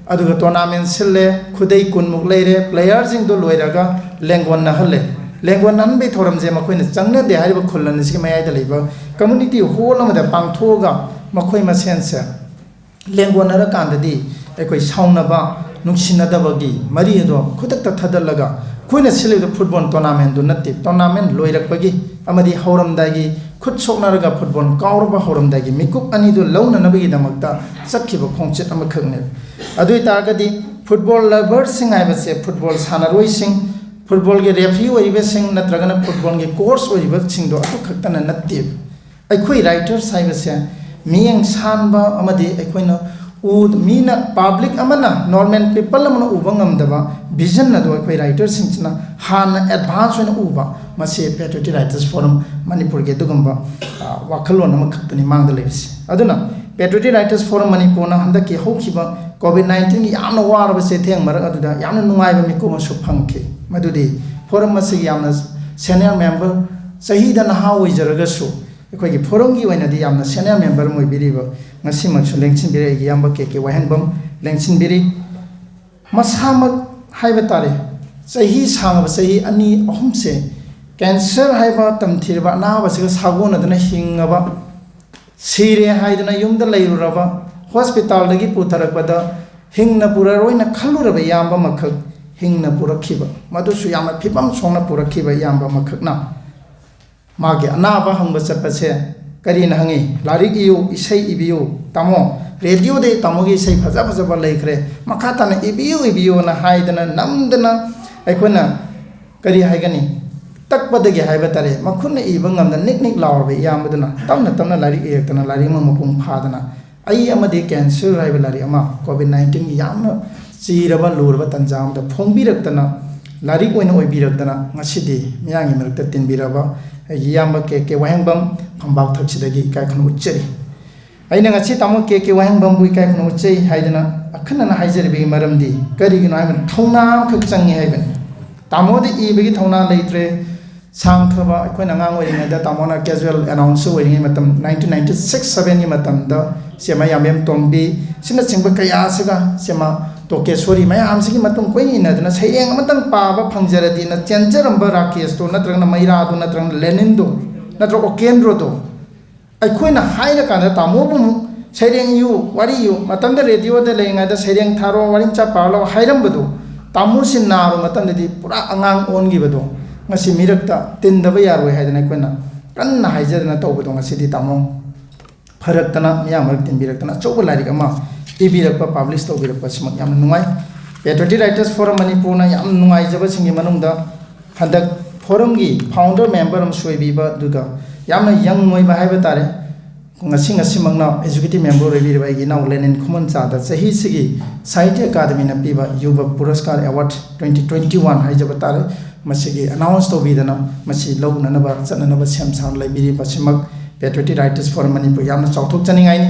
ꯑꯗꯨꯒ tournament ꯁꯤꯜꯂꯦ, ꯈꯨꯗꯩ ꯀꯨꯟꯃꯨꯛ ꯂꯩꯔꯦ, playerꯁꯤꯡꯗꯣ ꯂꯣꯏꯔꯒ ꯂꯦꯡꯒꯣꯟꯅꯍꯜꯂꯦ꯫ ꯂꯦꯡꯒꯣꯟꯅꯍꯟꯕꯒꯤ ꯊꯧꯔꯝꯁꯦ ꯃꯈꯣꯏꯅ ꯆꯪꯅꯗꯦ ꯍꯥꯏꯔꯤꯕ ꯈꯨꯜ ꯑꯅꯤꯁꯤꯒꯤ ꯃꯌꯥꯏꯗ ꯂꯩꯕ community hall ꯑꯃꯗ ꯄꯥꯡꯊꯣꯛꯑꯒ ꯃꯈꯣꯏ ꯃꯁꯦꯟꯁꯦ ꯂꯦꯡꯒꯣꯟꯅꯔꯀꯥꯟꯗꯗꯤ ꯑꯩꯈꯣꯏ ꯁꯥꯎꯅꯕ, ꯅꯨꯡꯁꯤꯅꯗꯕꯒꯤ ꯃꯔꯤ ꯑꯗꯣ ꯈꯨꯗꯛꯇ ꯊꯗꯠꯂꯒ ꯑꯩꯈꯣꯏꯅ ꯁꯤꯜꯂꯤꯕꯗ ꯐꯨꯠꯕꯣꯜ ꯇꯣꯔꯅꯥꯃꯦꯟꯗꯨ ꯅꯠꯇꯦ꯫ ꯇꯣꯔꯅꯥꯃꯦꯟ ꯂꯣꯏꯔꯛꯄꯒꯤ ꯑꯃꯗꯤ ꯍꯧꯔꯝꯗꯥꯏꯒꯤ ꯈꯨꯠ ꯁꯣꯛꯅꯔꯒ ꯐꯨꯠꯕꯣꯜ ꯀꯥꯎꯔꯕ ꯍꯧꯔꯝꯗꯥꯏꯒꯤ ꯃꯤꯀꯨꯞ ꯑꯅꯤꯗꯨ ꯂꯧꯅꯅꯕꯒꯤꯗꯃꯛꯇ ꯆꯠꯈꯤꯕ ꯈꯣꯡꯆꯠ ꯑꯃꯈꯛꯅꯦꯕ꯫ ꯑꯗꯨ ꯑꯣꯏꯇꯥꯔꯒꯗꯤ ꯐꯨꯠꯕꯣꯜ ꯂꯚꯔꯁꯤꯡ ꯍꯥꯏꯕꯁꯦ ꯐꯨꯠꯕꯣꯜ ꯁꯥꯟꯅꯔꯣꯏꯁꯤꯡ, ꯐꯨꯠꯕꯣꯜꯒꯤ ꯔꯦꯐ꯭ꯔꯤ ꯑꯣꯏꯔꯤꯕꯁꯤꯡ ꯅꯠꯇ꯭ꯔꯒꯅ ꯐꯨꯠꯕꯣꯜꯒꯤ ꯀꯣꯆ ꯑꯣꯏꯔꯤꯕꯁꯤꯡꯗꯣ ꯑꯗꯨ ꯈꯛꯇꯅ ꯅꯠꯇꯦꯕ꯫ ꯑꯩꯈꯣꯏ ꯔꯥꯏꯇꯔꯁ ꯍꯥꯏꯕꯁꯦ ꯃꯤꯠꯌꯦꯡ ꯁꯥꯟꯕ ꯑꯃꯗꯤ ꯑꯩꯈꯣꯏꯅ ꯎ-, ꯃꯤꯅ, ꯄꯕ꯭ꯂꯤꯛ ꯑꯃꯅ, ꯅꯣꯔꯃꯦꯜ ꯄꯤꯄꯜ ꯑꯃꯅ ꯎꯕ ꯉꯝꯗꯕ ꯚꯤꯖꯟ ꯑꯗꯨ ꯑꯩꯈꯣꯏ ꯔꯥꯏꯇꯔꯁꯤꯡꯁꯤꯅ ꯍꯥꯟꯅ ꯑꯦꯗꯚꯥꯟꯁ ꯑꯣꯏꯅ ꯎꯕ, ꯃꯁꯤ ꯄꯦꯇ꯭ꯔꯤꯌꯣꯇꯤꯛ ꯔꯥꯏꯇꯔꯁ ꯐꯣꯔꯝ ꯃꯅꯤꯄꯨꯔꯒꯤ ꯑꯗꯨꯒꯨꯝꯕ, ꯑ, ꯋꯥꯈꯜꯂꯣꯟ ꯑꯃꯈꯛꯇꯅꯤ ꯃꯥꯡꯗ ꯂꯩꯔꯤꯁꯤ꯫ ꯑꯗꯨꯅ ꯄꯦꯇ꯭ꯔꯤꯌꯣꯇꯤꯛ ꯔꯥꯏꯇꯔꯁ ꯐꯣꯔꯝ ꯃꯅꯤꯄꯨꯔꯅ ꯍꯟꯗꯛꯀꯤ ꯍꯧꯈꯤꯕ ꯀꯣꯚꯤꯗ ꯅꯥꯏꯟꯇꯤꯟꯒꯤ ꯌꯥꯝꯅ ꯋꯥꯔꯕ ꯆꯩꯊꯦꯡ ꯃꯔꯛ ꯑꯗꯨꯗ ꯌꯥꯝꯅ ꯅꯨꯡꯉꯥꯏꯕ ꯃꯤꯀꯨꯞ ꯑꯃꯁꯨ ꯐꯪꯈꯤ꯫ ꯃꯗꯨꯗꯤ ꯐꯣꯔꯝ ꯑꯁꯤꯒꯤ ꯌꯥꯝꯅ ꯁꯦꯅꯤꯌꯔ ꯃꯦꯝꯕꯔ, ꯆꯍꯤꯗ ꯅꯍꯥ ꯑꯣꯏꯖꯔꯒꯁꯨ, ꯑꯩꯈꯣꯏꯒꯤ ꯐꯣꯔꯝꯒꯤ ꯑꯣꯏꯅꯗꯤ ꯌꯥꯝꯅ ꯁꯦꯅꯤꯌꯔ ꯃꯦꯝꯕꯔ ꯑꯃ ꯑꯣꯏꯕꯤꯔꯤꯕ, ꯉꯁꯤꯃꯛꯁꯨ ꯂꯦꯡꯁꯤꯟꯕꯤꯔꯦ, ꯑꯩꯒꯤ ꯏꯌꯥꯝꯕ ꯀꯦ ꯀꯦ ꯋꯥꯍꯦꯡꯕꯝ ꯂꯦꯡꯁꯤꯟꯕꯤꯔꯤ꯫ ꯃꯁꯥꯃꯛ ꯍꯥꯏꯕ ꯇꯥꯔꯦ, ꯆꯍꯤ ꯁꯥꯡꯉꯕ ꯆꯍꯤ ꯑꯅꯤ ꯑꯍꯨꯝꯁꯦ ꯀꯦꯟꯁꯔ ꯍꯥꯏꯕ ꯇꯝꯊꯤꯔꯕ ꯑꯅꯥꯕꯁꯤꯒ ꯁꯥꯒꯣꯟꯅꯗꯨꯅ ꯍꯤꯡꯉꯕ, ꯁꯤꯔꯦ ꯍꯥꯏꯗꯨꯅ ꯌꯨꯝꯗ ꯂꯩꯔꯨꯔꯕ, ꯍꯣꯁꯄꯤꯇꯥꯜꯗꯒꯤ ꯄꯨꯊꯔꯛꯄꯗ ꯍꯤꯡꯅ ꯄꯨꯔꯔꯣꯏꯅ ꯈꯜꯂꯨꯔꯕ ꯏꯌꯥꯝꯕ ꯑꯃꯈꯛ ꯍꯤꯡꯅ ꯄꯨꯔꯛꯈꯤꯕ, ꯃꯗꯨꯁꯨ ꯌꯥꯝꯅ ꯐꯤꯕꯝ ꯁꯣꯛꯅ ꯄꯨꯔꯛꯈꯤꯕ ꯏꯌꯥꯝꯕ ꯑꯃꯈꯛꯅ ꯃꯥꯒꯤ ꯑꯅꯥꯕ ꯍꯪꯕ ꯆꯠꯄꯁꯦ ꯀꯔꯤꯅ ꯍꯪꯉꯤ? "ꯂꯥꯏꯔꯤꯛ ꯏꯌꯨ, ꯏꯁꯩ ꯏꯕꯤꯌꯨ, ꯇꯥꯃꯣ꯫ ꯔꯦꯗꯤꯑꯣꯗ ꯇꯥꯃꯣꯒꯤ ꯏꯁꯩ ꯐꯖ ꯐꯖꯕ ꯂꯩꯈ꯭ꯔꯦ, ꯃꯈꯥ ꯇꯥꯅ ꯏꯕꯤꯌꯨ, ꯏꯕꯤꯌꯨꯅ" ꯍꯥꯏꯗꯅ ꯅꯝꯗꯅ ꯑꯩꯈꯣꯏꯅ, ꯀꯔꯤ ꯍꯥꯏꯒꯅꯤ, ꯇꯛꯄꯗꯒꯤ ꯍꯥꯏꯕ ꯇꯥꯔꯦ, ꯃꯈꯨꯠꯅ ꯏꯕ ꯉꯝꯗ ꯅꯤꯛ ꯅꯤꯛ ꯂꯥꯎꯔꯕ ꯏꯌꯥꯝꯕꯗꯨꯅ ꯇꯞꯅ ꯇꯞꯅ ꯂꯥꯏꯔꯤꯛ ꯏꯔꯛꯇꯅ ꯂꯥꯏꯔꯤꯛ ꯑꯃ ꯃꯄꯨꯡ ꯐꯥꯗꯅ "ꯑꯩ ꯑꯃꯗꯤ ꯀꯦꯟꯁꯔ" ꯍꯥꯏꯕ ꯂꯥꯏꯔꯤꯛ ꯑꯃ ꯀꯣꯚꯤꯗ ꯅꯥꯏꯟꯇꯤꯟꯒꯤ ꯌꯥꯝꯅ ꯆꯤꯔꯕ ꯂꯨꯔꯕ ꯇꯟꯖꯥ ꯑꯃꯗ ꯐꯣꯡꯕꯤꯔꯛꯇꯅ, ꯂꯥꯏꯔꯤꯛ ꯑꯣꯏꯅ ꯑꯣꯏꯕꯤꯔꯛꯇꯅ ꯉꯁꯤꯗꯤ ꯃꯤꯌꯥꯝꯒꯤ ꯃꯔꯛꯇ ꯇꯤꯟꯕꯤꯔꯕ ꯑꯩꯒꯤ ꯏꯌꯥꯝꯕ ꯀꯦ ꯀꯦ ꯋꯥꯍꯦꯡꯕꯝ ꯐꯝꯕꯥꯛ ꯊꯛꯁꯤꯗꯒꯤ ꯏꯀꯥꯏ ꯈꯨꯝꯅ ꯎꯠꯆꯔꯤ꯫ ꯑꯩꯅ ꯉꯁꯤ ꯇꯥꯃꯣ ꯀꯦ ꯀꯦ ꯋꯥꯍꯦꯡꯕꯝꯕꯨ ꯏꯀꯥꯏ ꯈꯨꯝꯅ ꯎꯠꯆꯩ ꯍꯥꯏꯗꯅ ꯑꯈꯟꯅꯅ ꯍꯥꯏꯖꯔꯤꯕꯒꯤ ꯃꯔꯝꯗꯤ ꯀꯔꯤꯒꯤꯅꯣ ꯍꯥꯏꯕꯗ ꯊꯧꯅꯥ ꯑꯃꯈꯛ ꯆꯪꯉꯤ ꯍꯥꯏꯕꯅꯤ꯫ ꯇꯥꯃꯣꯗꯤ ꯏꯕꯒꯤ ꯊꯧꯅꯥ ꯂꯩꯇ꯭ꯔꯦ꯫ ꯁꯥꯡꯈ꯭ꯔꯕ ꯑꯩꯈꯣꯏꯅ ꯑꯉꯥꯡ ꯑꯣꯏꯔꯤꯉꯩꯗ ꯇꯥꯃꯣꯅ ꯀꯦꯖꯨꯋꯦꯜ ꯑꯦꯅꯥꯎꯟꯁꯔ ꯑꯣꯏꯔꯤꯉꯩ ꯃꯇꯝ, ꯅꯥꯏꯟꯇꯤꯟ ꯅꯥꯏꯟꯇꯤ ꯁꯤꯛꯁ ꯁꯚꯦꯟꯒꯤ ꯃꯇꯝꯗ ꯁꯦꯃꯥ ꯌꯥꯝꯕꯦꯝ ꯇꯣꯝꯕꯤ ꯁꯤꯅꯆꯤꯡꯕ ꯀꯌꯥꯁꯤꯒ, ꯁꯦꯃꯥ ꯇꯣꯀꯦꯁꯣꯔꯤ ꯃꯌꯥꯝꯁꯤꯒꯤ ꯃꯇꯨꯡ ꯀꯣꯏꯅ ꯏꯟꯅꯗꯅ ꯁꯩꯔꯦꯡ ꯑꯃꯇꯪ ꯄꯥꯕ ꯐꯪꯖꯔꯗꯤꯅ ꯆꯦꯟꯖꯔꯝꯕ ꯔꯥꯀꯦꯁꯇꯣ ꯅꯠꯇ꯭ꯔꯒꯅ ꯃꯩꯔꯥꯗꯣ ꯅꯠꯇ꯭ꯔꯒꯅ ꯂꯦꯅꯤꯟꯗꯣ ꯅꯠꯇ꯭ꯔꯒ ꯑꯣꯀꯦꯟꯗ꯭ꯔꯣꯗꯣ ꯑꯩꯈꯣꯏꯅ ꯍꯥꯏꯔꯀꯥꯟꯗ ꯇꯥꯃꯣꯕꯨ ꯑꯃꯨꯛ ꯁꯩꯔꯦꯡ ꯏꯌꯨ, ꯋꯥꯔꯤ ꯏꯌꯨ, ꯃꯇꯝꯗ ꯔꯦꯗꯤꯑꯣꯗ ꯂꯩꯔꯤꯉꯩꯗ ꯁꯩꯔꯦꯡ ꯊꯥꯔꯣ, ꯋꯥꯔꯤ ꯃꯆꯥ ꯄꯥꯔꯣ ꯍꯥꯏꯔꯝꯕꯗꯣ ꯇꯥꯃꯣꯁꯤ ꯅꯥꯕ ꯃꯇꯝꯗꯗꯤ ꯄꯨꯔꯥ ꯑꯉꯥꯡ ꯑꯣꯟꯈꯤꯕꯗꯣ, ꯉꯁꯤ ꯃꯤꯔꯛꯇ ꯇꯤꯟꯗꯕ ꯌꯥꯔꯣꯏ ꯍꯥꯏꯗꯅ ꯑꯩꯈꯣꯏꯅ ꯀꯟꯅ ꯍꯥꯏꯖꯗꯅ ꯇꯧꯕꯗꯣ, ꯉꯁꯤꯗꯤ ꯇꯥꯃꯣ ꯐꯔꯛꯇꯅ, ꯃꯤꯌꯥꯝ ꯃꯔꯛ ꯇꯤꯟꯕꯤꯔꯛꯇꯅ ꯑꯆꯧꯕ ꯂꯥꯏꯔꯤꯛ ꯑꯃ ꯏꯕꯤꯔꯛꯄ, ꯄꯥꯕ꯭ꯂꯤꯁ ꯇꯧꯕꯤꯔꯛꯄꯁꯤꯃꯛ ꯌꯥꯝꯅ ꯅꯨꯡꯉꯥꯏ꯫ Patriotic Writers Forum ꯃꯅꯤꯄꯨꯔꯅ ꯌꯥꯝꯅ ꯅꯨꯡꯉꯥꯏꯖꯕꯁꯤꯡꯒꯤ ꯃꯅꯨꯡꯗ ꯍꯟꯗꯛ ꯐꯣꯔꯝꯒꯤ ꯐꯥꯎꯟꯗꯔ ꯃꯦꯝꯕꯔ ꯑꯃꯁꯨ ꯑꯣꯏꯕꯤꯕ, ꯑꯗꯨꯒ ꯌꯥꯝꯅ ꯌꯪ ꯑꯣꯏꯕ ꯍꯥꯏꯕ ꯇꯥꯔꯦ, ꯉꯁꯤ ꯉꯁꯤꯃꯛꯅ ꯑꯦꯛꯖꯤꯀ꯭ꯌꯨꯇꯤꯚ ꯃꯦꯝꯕꯔ ꯑꯣꯏꯕꯤꯔꯤꯕ ꯑꯩꯒꯤ ꯏꯅꯥꯎ ꯂꯦꯅꯤꯟ ꯈꯨꯃꯟꯆꯥꯗ ꯆꯍꯤꯁꯤꯒꯤ ꯁꯥꯍꯤꯇ꯭ꯌ ꯑꯦꯀꯥꯗꯃꯤꯅ ꯄꯤꯕ ꯌꯨꯕ ꯄꯨꯔꯁꯀꯥꯔ ꯑꯦꯋꯥꯔꯗ twenty twenty one ꯍꯥꯏꯖꯕ ꯇꯥꯔꯦ, ꯃꯁꯤꯒꯤ ꯑꯦꯅꯥꯎꯟꯁ ꯇꯧꯕꯤꯗꯅ ꯃꯁꯤ ꯂꯧꯅꯅꯕ ꯆꯠꯅꯅꯕ ꯁꯦꯝ ꯁꯥꯗꯨꯅ ꯂꯩꯕꯤꯔꯤꯕꯁꯤꯃꯛ Patriotic Writers Forum ꯃꯅꯤꯄꯨꯔ ꯌꯥꯝꯅ ꯆꯥꯎꯊꯣꯛꯆꯅꯤꯡꯉꯥꯏꯅꯤ꯫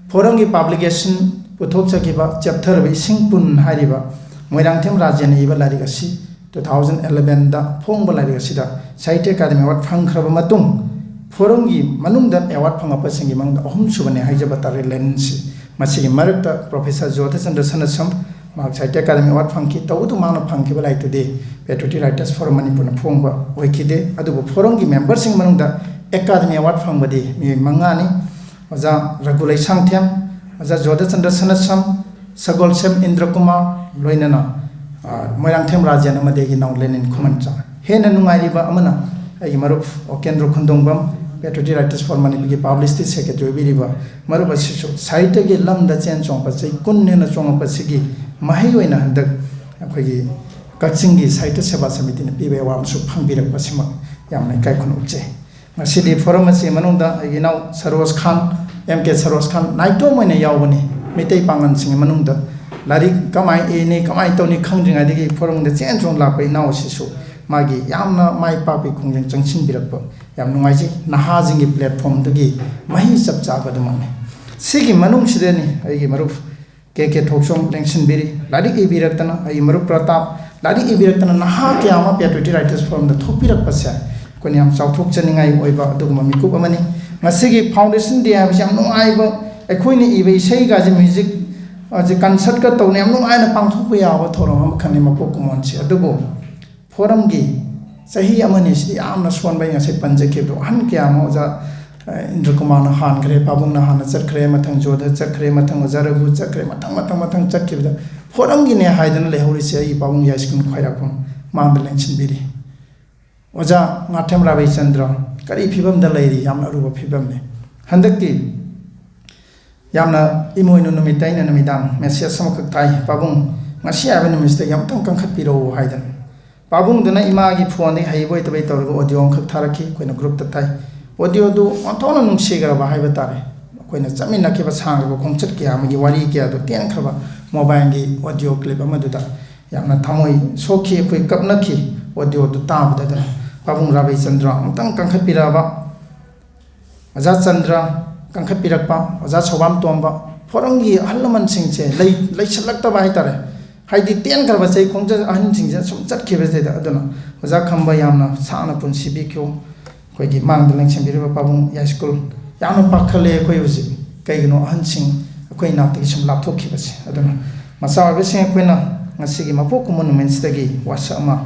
ꯐꯣꯔꯝꯒꯤ ꯄꯥꯕ꯭ꯂꯤꯀꯦꯁꯟ ꯄꯨꯊꯣꯛꯆꯈꯤꯕ ꯆꯦꯞꯊꯔꯕ ꯏꯁꯤꯡ ꯄꯨꯟ ꯍꯥꯏꯔꯤꯕ ꯃꯣꯏꯔꯥꯡꯊꯦꯝ ꯔꯥꯖꯦꯟꯅ ꯏꯕ ꯂꯥꯏꯔꯤꯛ ꯑꯁꯤ two thousand eleven ꯗ ꯐꯣꯡꯕ ꯂꯥꯏꯔꯤꯛ ꯑꯁꯤꯗ ꯁꯥꯍꯤꯇ꯭ꯌ ꯑꯦꯀꯥꯗꯃꯤ ꯑꯦꯋꯥꯔꯗ ꯐꯪꯈ꯭ꯔꯕ ꯃꯇꯨꯡ, ꯐꯣꯔꯝꯒꯤ ꯃꯅꯨꯡꯗ ꯑꯦꯋꯥꯔꯗ ꯐꯪꯉꯛꯄꯁꯤꯡꯒꯤ ꯃꯅꯨꯡꯗ ꯑꯍꯨꯝꯁꯨꯕꯅꯤ ꯍꯥꯏꯖꯕ ꯇꯥꯔꯦ ꯂꯦꯅꯤꯟꯁꯤ꯫ ꯃꯁꯤꯒꯤ ꯃꯔꯛꯇ ꯄ꯭ꯔꯣꯐꯦꯁꯔ ꯖꯣꯙꯆꯟꯗ꯭ꯔ ꯁꯅꯥꯁꯝ, ꯃꯍꯥꯛ ꯁꯥꯍꯤꯇ꯭ꯌ ꯑꯦꯀꯥꯗꯃꯤ ꯑꯦꯋꯥꯔꯗ ꯐꯪꯈꯤ, ꯇꯧꯕꯇꯕꯨ ꯃꯍꯥꯛꯅ ꯐꯪꯈꯤꯕ ꯂꯥꯏꯔꯤꯛꯇꯨꯗꯤ Patriotic Writers Forum ꯃꯅꯤꯄꯨꯔꯅ ꯐꯣꯡꯕ ꯑꯣꯏꯈꯤꯗꯦ꯫ ꯑꯗꯨꯕꯨ ꯐꯣꯔꯝꯒꯤ ꯃꯦꯝꯕꯔꯁꯤꯡ ꯃꯅꯨꯡꯗ ꯑꯦꯀꯥꯗꯃꯤ ꯑꯦꯋꯥꯔꯗ ꯐꯪꯕꯗꯤ ꯃꯤꯑꯣꯏ ꯃꯉꯥꯅꯤ꯫ ꯑꯣꯖꯥ ꯔꯘꯨ ꯂꯩꯁꯥꯡꯊꯦꯝ, ꯑꯣꯖꯥ ꯖꯣꯙꯆꯟꯗ꯭ꯔ ꯁꯅꯥꯁꯝ, ꯁꯒꯣꯜꯁꯦꯝ ꯏꯟꯗ꯭ꯔ ꯀꯨꯃꯥꯔ, ꯂꯣꯏꯅꯅ, ꯑ, ꯃꯣꯏꯔꯥꯡꯊꯦꯝ ꯔꯥꯖꯦꯟ ꯑꯃꯗꯤ ꯑꯩꯒꯤ ꯏꯅꯥꯎ ꯂꯦꯅꯤꯟ ꯈꯨꯃꯟꯆꯥ꯫ ꯍꯦꯟꯅ ꯅꯨꯡꯉꯥꯏꯔꯤꯕ ꯑꯃꯅ, ꯑꯩꯒꯤ ꯃꯔꯨꯞ ꯑꯣꯀꯦꯟꯗ꯭ꯔꯣ ꯈꯨꯟꯗꯣꯡꯕꯝ, Patriotic Writers Forum ꯃꯅꯤꯄꯨꯔꯒꯤ ꯄꯥꯕ꯭ꯂꯤꯁꯤꯇꯤ ꯁꯦꯀ꯭ꯔꯦꯇꯔꯤ ꯑꯣꯏꯕꯤꯔꯤꯕ ꯃꯔꯨꯞ ꯑꯁꯤꯁꯨ ꯁꯥꯍꯤꯇ꯭ꯌꯒꯤ ꯂꯝꯗ ꯆꯦꯟ ꯆꯣꯡꯕ ꯆꯍꯤ ꯀꯨꯟ ꯍꯦꯟꯅ ꯆꯣꯡꯉꯛꯄꯁꯤꯒꯤ ꯃꯍꯩ ꯑꯣꯏꯅ ꯍꯟꯗꯛ ꯑꯩꯈꯣꯏꯒꯤ ꯀꯛꯆꯤꯡꯒꯤ ꯁꯥꯍꯤꯇ꯭ꯌ ꯁꯦꯕꯥ ꯁꯃꯤꯇꯤꯅ ꯄꯤꯕ ꯑꯦꯋꯥꯔꯗ ꯑꯃꯁꯨ ꯐꯪꯕꯤꯔꯛꯄꯁꯤꯃꯛ ꯌꯥꯝꯅ ꯏꯀꯥꯏ ꯈꯨꯝꯅꯩ꯫ ꯉꯁꯤꯗꯤ ꯐꯣꯔꯝ ꯑꯁꯤ ꯃꯅꯨꯡꯗ ꯑꯩꯒꯤ ꯏꯅꯥꯎ ꯁꯔꯣꯖ ꯈꯥꯟ, ꯑꯦꯝ ꯀꯦ ꯁꯔꯣꯖ ꯈꯥꯟ ꯅꯥꯏꯇꯣꯝ ꯑꯣꯏꯅ ꯌꯥꯎꯕꯅꯤ꯫ ꯃꯩꯇꯩ ꯄꯥꯡꯒꯜꯁꯤꯡꯒꯤ ꯃꯅꯨꯡꯗ ꯂꯥꯏꯔꯤꯛ ꯀꯃꯥꯏꯅ ꯏꯅꯤ, ꯀꯃꯥꯏꯅ ꯇꯧꯅꯤ ꯈꯪꯗ꯭ꯔꯤꯉꯩꯗꯒꯤ ꯐꯣꯔꯝꯗ ꯆꯦꯟ ꯆꯣꯡ ꯂꯥꯛꯄ ꯏꯅꯥꯎ ꯑꯁꯤꯁꯨ ꯃꯥꯒꯤ ꯌꯥꯝꯅ ꯃꯥꯏ ꯄꯥꯛꯄꯒꯤ ꯈꯣꯡꯖꯪ ꯆꯪꯁꯤꯟꯕꯤꯔꯛꯄ ꯌꯥꯝ ꯅꯨꯡꯉꯥꯏꯖꯩ꯫ ꯅꯍꯥꯁꯤꯡꯒꯤ ꯄ꯭ꯂꯦꯠꯐꯣꯔꯝꯗꯨꯒꯤ ꯃꯍꯩ ꯆꯞ ꯆꯥꯕ ꯑꯗꯨꯃꯛꯅꯤ꯫ ꯁꯤꯒꯤ ꯃꯅꯨꯡꯁꯤꯗꯅꯤ ꯑꯩꯒꯤ ꯃꯔꯨꯞ ꯀꯦ ꯀꯦ ꯊꯣꯛꯆꯣꯝ ꯂꯦꯡꯁꯤꯟꯕꯤꯔꯤ꯫ ꯂꯥꯏꯔꯤꯛ ꯏꯕꯤꯔꯛꯇꯅ ꯑꯩꯒꯤ ꯃꯔꯨꯞ ꯄ꯭ꯔꯇꯥꯞ, ꯂꯥꯏꯔꯤꯛ ꯏꯕꯤꯔꯛꯇꯅ ꯅꯍꯥ ꯀꯌꯥ ꯑꯃ Patriotic Writers Forumꯗ ꯊꯣꯛꯄꯤꯔꯛꯄꯁꯦ ꯑꯩꯈꯣꯏꯅ ꯌꯥꯝ ꯆꯥꯎꯊꯣꯛꯆꯅꯤꯡꯉꯥꯏ ꯑꯣꯏꯕ ꯑꯗꯨꯒꯨꯝꯕ ꯃꯤꯀꯨꯞ ꯑꯃꯅꯤ꯫ ꯉꯁꯤꯒꯤ Foundation Day ꯍꯥꯏꯕꯁꯤ ꯌꯥꯝ ꯅꯨꯡꯉꯥꯏꯕ, ꯑꯩꯈꯣꯏꯅ ꯏꯕ ꯏꯁꯩꯒꯁꯦ ꯃ꯭ꯌꯨꯖꯤꯛ, ꯍꯧꯖꯤꯛ ꯀꯟꯁꯔꯠꯀ ꯇꯧꯅ ꯌꯥꯝ ꯅꯨꯡꯉꯥꯏꯅ ꯄꯥꯡꯊꯣꯛꯄ ꯌꯥꯕ ꯊꯧꯔꯝ ꯑꯃꯈꯛꯅꯤ ꯃꯄꯣꯛ ꯀꯨꯝꯑꯣꯟꯁꯦ꯫ ꯑꯗꯨꯕꯨ ꯐꯣꯔꯝꯒꯤ ꯆꯍꯤ ꯑꯃꯅꯤ ꯁꯤꯗꯤ ꯌꯥꯝꯅ ꯁꯣꯟꯕ, ꯑꯩ ꯉꯁꯥꯏ ꯄꯟꯖꯈꯤꯕꯗꯣ, ꯑꯍꯟ ꯀꯌꯥ ꯑꯃ ꯑꯣꯖꯥ, ꯑ, ꯏꯟꯗ꯭ꯔ ꯀꯨꯃꯥꯔꯅ ꯍꯥꯟꯈ꯭ꯔꯦ, ꯄꯥꯕꯨꯡꯅ ꯍꯥꯟꯅ ꯆꯠꯈ꯭ꯔꯦ, ꯃꯊꯪ ꯖꯣꯙ ꯆꯠꯈ꯭ꯔꯦ, ꯃꯊꯪ ꯑꯣꯖꯥ ꯔꯘꯨ ꯆꯠꯈ꯭ꯔꯦ, ꯃꯊꯪ, ꯃꯊꯪ, ꯃꯊꯪ ꯆꯠꯈꯤꯕꯗ ꯐꯣꯔꯝꯒꯤꯅꯦ ꯍꯥꯏꯗꯅ ꯂꯩꯍꯧꯔꯤꯁꯦ ꯑꯩꯒꯤ ꯄꯥꯕꯨꯡ ꯌꯥꯏꯁ꯭ꯀꯨꯜ ꯈ꯭ꯋꯥꯏꯔꯥꯛꯄꯝ ꯃꯥꯡꯗ ꯂꯦꯡꯁꯤꯟꯕꯤꯔꯤ꯫ ꯑꯣꯖꯥ ꯉꯥꯊꯦꯝ ꯔꯥꯕꯤꯆꯟꯗ꯭ꯔ ꯀꯔꯤ ꯐꯤꯕꯝꯗ ꯂꯩꯔꯤ? ꯌꯥꯝꯅ ꯑꯔꯨꯕ ꯐꯤꯕꯝꯅꯤ꯫ ꯍꯟꯗꯛꯀꯤ ꯌꯥꯝꯅ ꯏꯃꯣꯏꯅꯨ ꯅꯨꯃꯤꯠꯇ ꯑꯩꯅ ꯅꯨꯃꯤꯗꯥꯡ ꯃꯦꯁꯦꯖ ꯑꯃꯈꯛ ꯊꯥꯏ, "ꯄꯥꯕꯨꯡ, ꯉꯁꯤ ꯍꯥꯏꯕ ꯅꯨꯃꯤꯠꯁꯤꯗ ꯑꯃꯨꯛꯇꯪ ꯀꯟꯈꯠꯄꯤꯔꯛꯎ" ꯍꯥꯏꯗꯅ꯫ ꯄꯥꯕꯨꯡꯗꯨꯅ ꯏꯃꯥꯒꯤ ꯐꯣꯟꯗꯒꯤ ꯍꯩꯕꯣꯏ ꯍꯩꯇꯕꯣꯏ ꯇꯧꯔꯒ ꯑꯣꯗꯤꯑꯣ ꯑꯃꯈꯛ ꯊꯥꯔꯛꯈꯤ, ꯑꯩꯈꯣꯏꯅ ꯒ꯭ꯔꯨꯞꯇ ꯊꯥꯏ꯫ ꯑꯣꯗꯤꯑꯣꯗꯨ ꯑꯣꯟꯊꯣꯛꯅ ꯅꯨꯡꯁꯤꯈ꯭ꯔꯕ ꯍꯥꯏꯕ ꯇꯥꯔꯦ꯫ ꯑꯩꯈꯣꯏꯅ ꯆꯠꯃꯤꯟꯅꯈꯤꯕ ꯁꯥꯡꯂꯕ ꯈꯣꯡꯆꯠ ꯀꯌꯥ ꯑꯃꯒꯤ ꯋꯥꯔꯤ ꯀꯌꯥꯗꯨ ꯇꯦꯟꯈ꯭ꯔꯕ ꯃꯣꯕꯥꯏꯜꯒꯤ ꯑꯣꯗꯤꯑꯣ ꯀ꯭ꯂꯤꯞ ꯑꯃꯗꯨꯗ ꯌꯥꯝꯅ ꯊꯃꯣꯏ ꯁꯣꯛꯈꯤ, ꯑꯩꯈꯣꯏ ꯀꯞꯅꯈꯤ꯫ ꯑꯣꯗꯤꯑꯣꯗꯨ ꯇꯥꯕꯗ ꯑꯗꯨꯅ ꯄꯥꯕꯨꯡ ꯔꯥꯕꯤꯆꯟꯗ꯭ꯔ ꯑꯃꯨꯛꯇꯪ ꯀꯟꯈꯠꯄꯤꯔꯛꯑꯕ, ꯑꯣꯖꯥ ꯆꯟꯗ꯭ꯔ ꯀꯟꯈꯠꯄꯤꯔꯛꯄ, ꯑꯣꯖꯥ ꯁꯧꯕꯥꯝ ꯇꯣꯝꯕ, ꯐꯣꯔꯝꯒꯤ ꯑꯍꯜ ꯂꯃꯟꯁꯤꯡꯁꯦ ꯂꯩ-, ꯂꯩꯁꯤꯜꯂꯛꯇꯕ ꯍꯥꯏꯇꯥꯔꯦ꯫ ꯍꯥꯏꯗꯤ ꯇꯦꯟꯈ꯭ꯔꯕ ꯆꯍꯤ ꯈꯣꯡꯆꯠ ꯑꯍꯟꯁꯤꯡꯁꯦ ꯁꯨꯝ ꯆꯠꯈꯤꯕꯁꯤꯗ꯫ ꯑꯗꯨꯅ ꯑꯣꯖꯥ ꯈꯝꯕ ꯌꯥꯝꯅ ꯁꯥꯡꯅ ꯄꯨꯟꯁꯤ ꯄꯤꯈꯤꯌꯨ꯫ ꯑꯩꯈꯣꯏꯒꯤ ꯃꯥꯡꯗ ꯂꯦꯡꯁꯤꯟꯕꯤꯔꯤꯕ ꯄꯥꯕꯨꯡ ꯌꯥꯏꯁ꯭ꯀꯨꯜ ꯌꯥꯝꯅ ꯄꯥꯈꯠꯂꯦ ꯑꯩꯈꯣꯏ ꯍꯧꯖꯤꯛ꯫ ꯀꯩꯒꯤꯅꯣ ꯑꯍꯟꯁꯤꯡ ꯑꯩꯈꯣꯏ ꯏꯅꯥꯛꯇꯒꯤ ꯁꯨꯝ ꯂꯥꯞꯊꯣꯛꯈꯤꯕꯁꯦ? ꯑꯗꯨꯅ ꯃꯆꯥ ꯑꯣꯏꯕꯁꯤꯡ ꯑꯩꯈꯣꯏꯅ ꯉꯁꯤꯒꯤ ꯃꯄꯣꯛ ꯀꯨꯝꯕ ꯅꯨꯃꯤꯠꯁꯤꯗꯒꯤ ꯋꯥꯁꯛ ꯑꯃ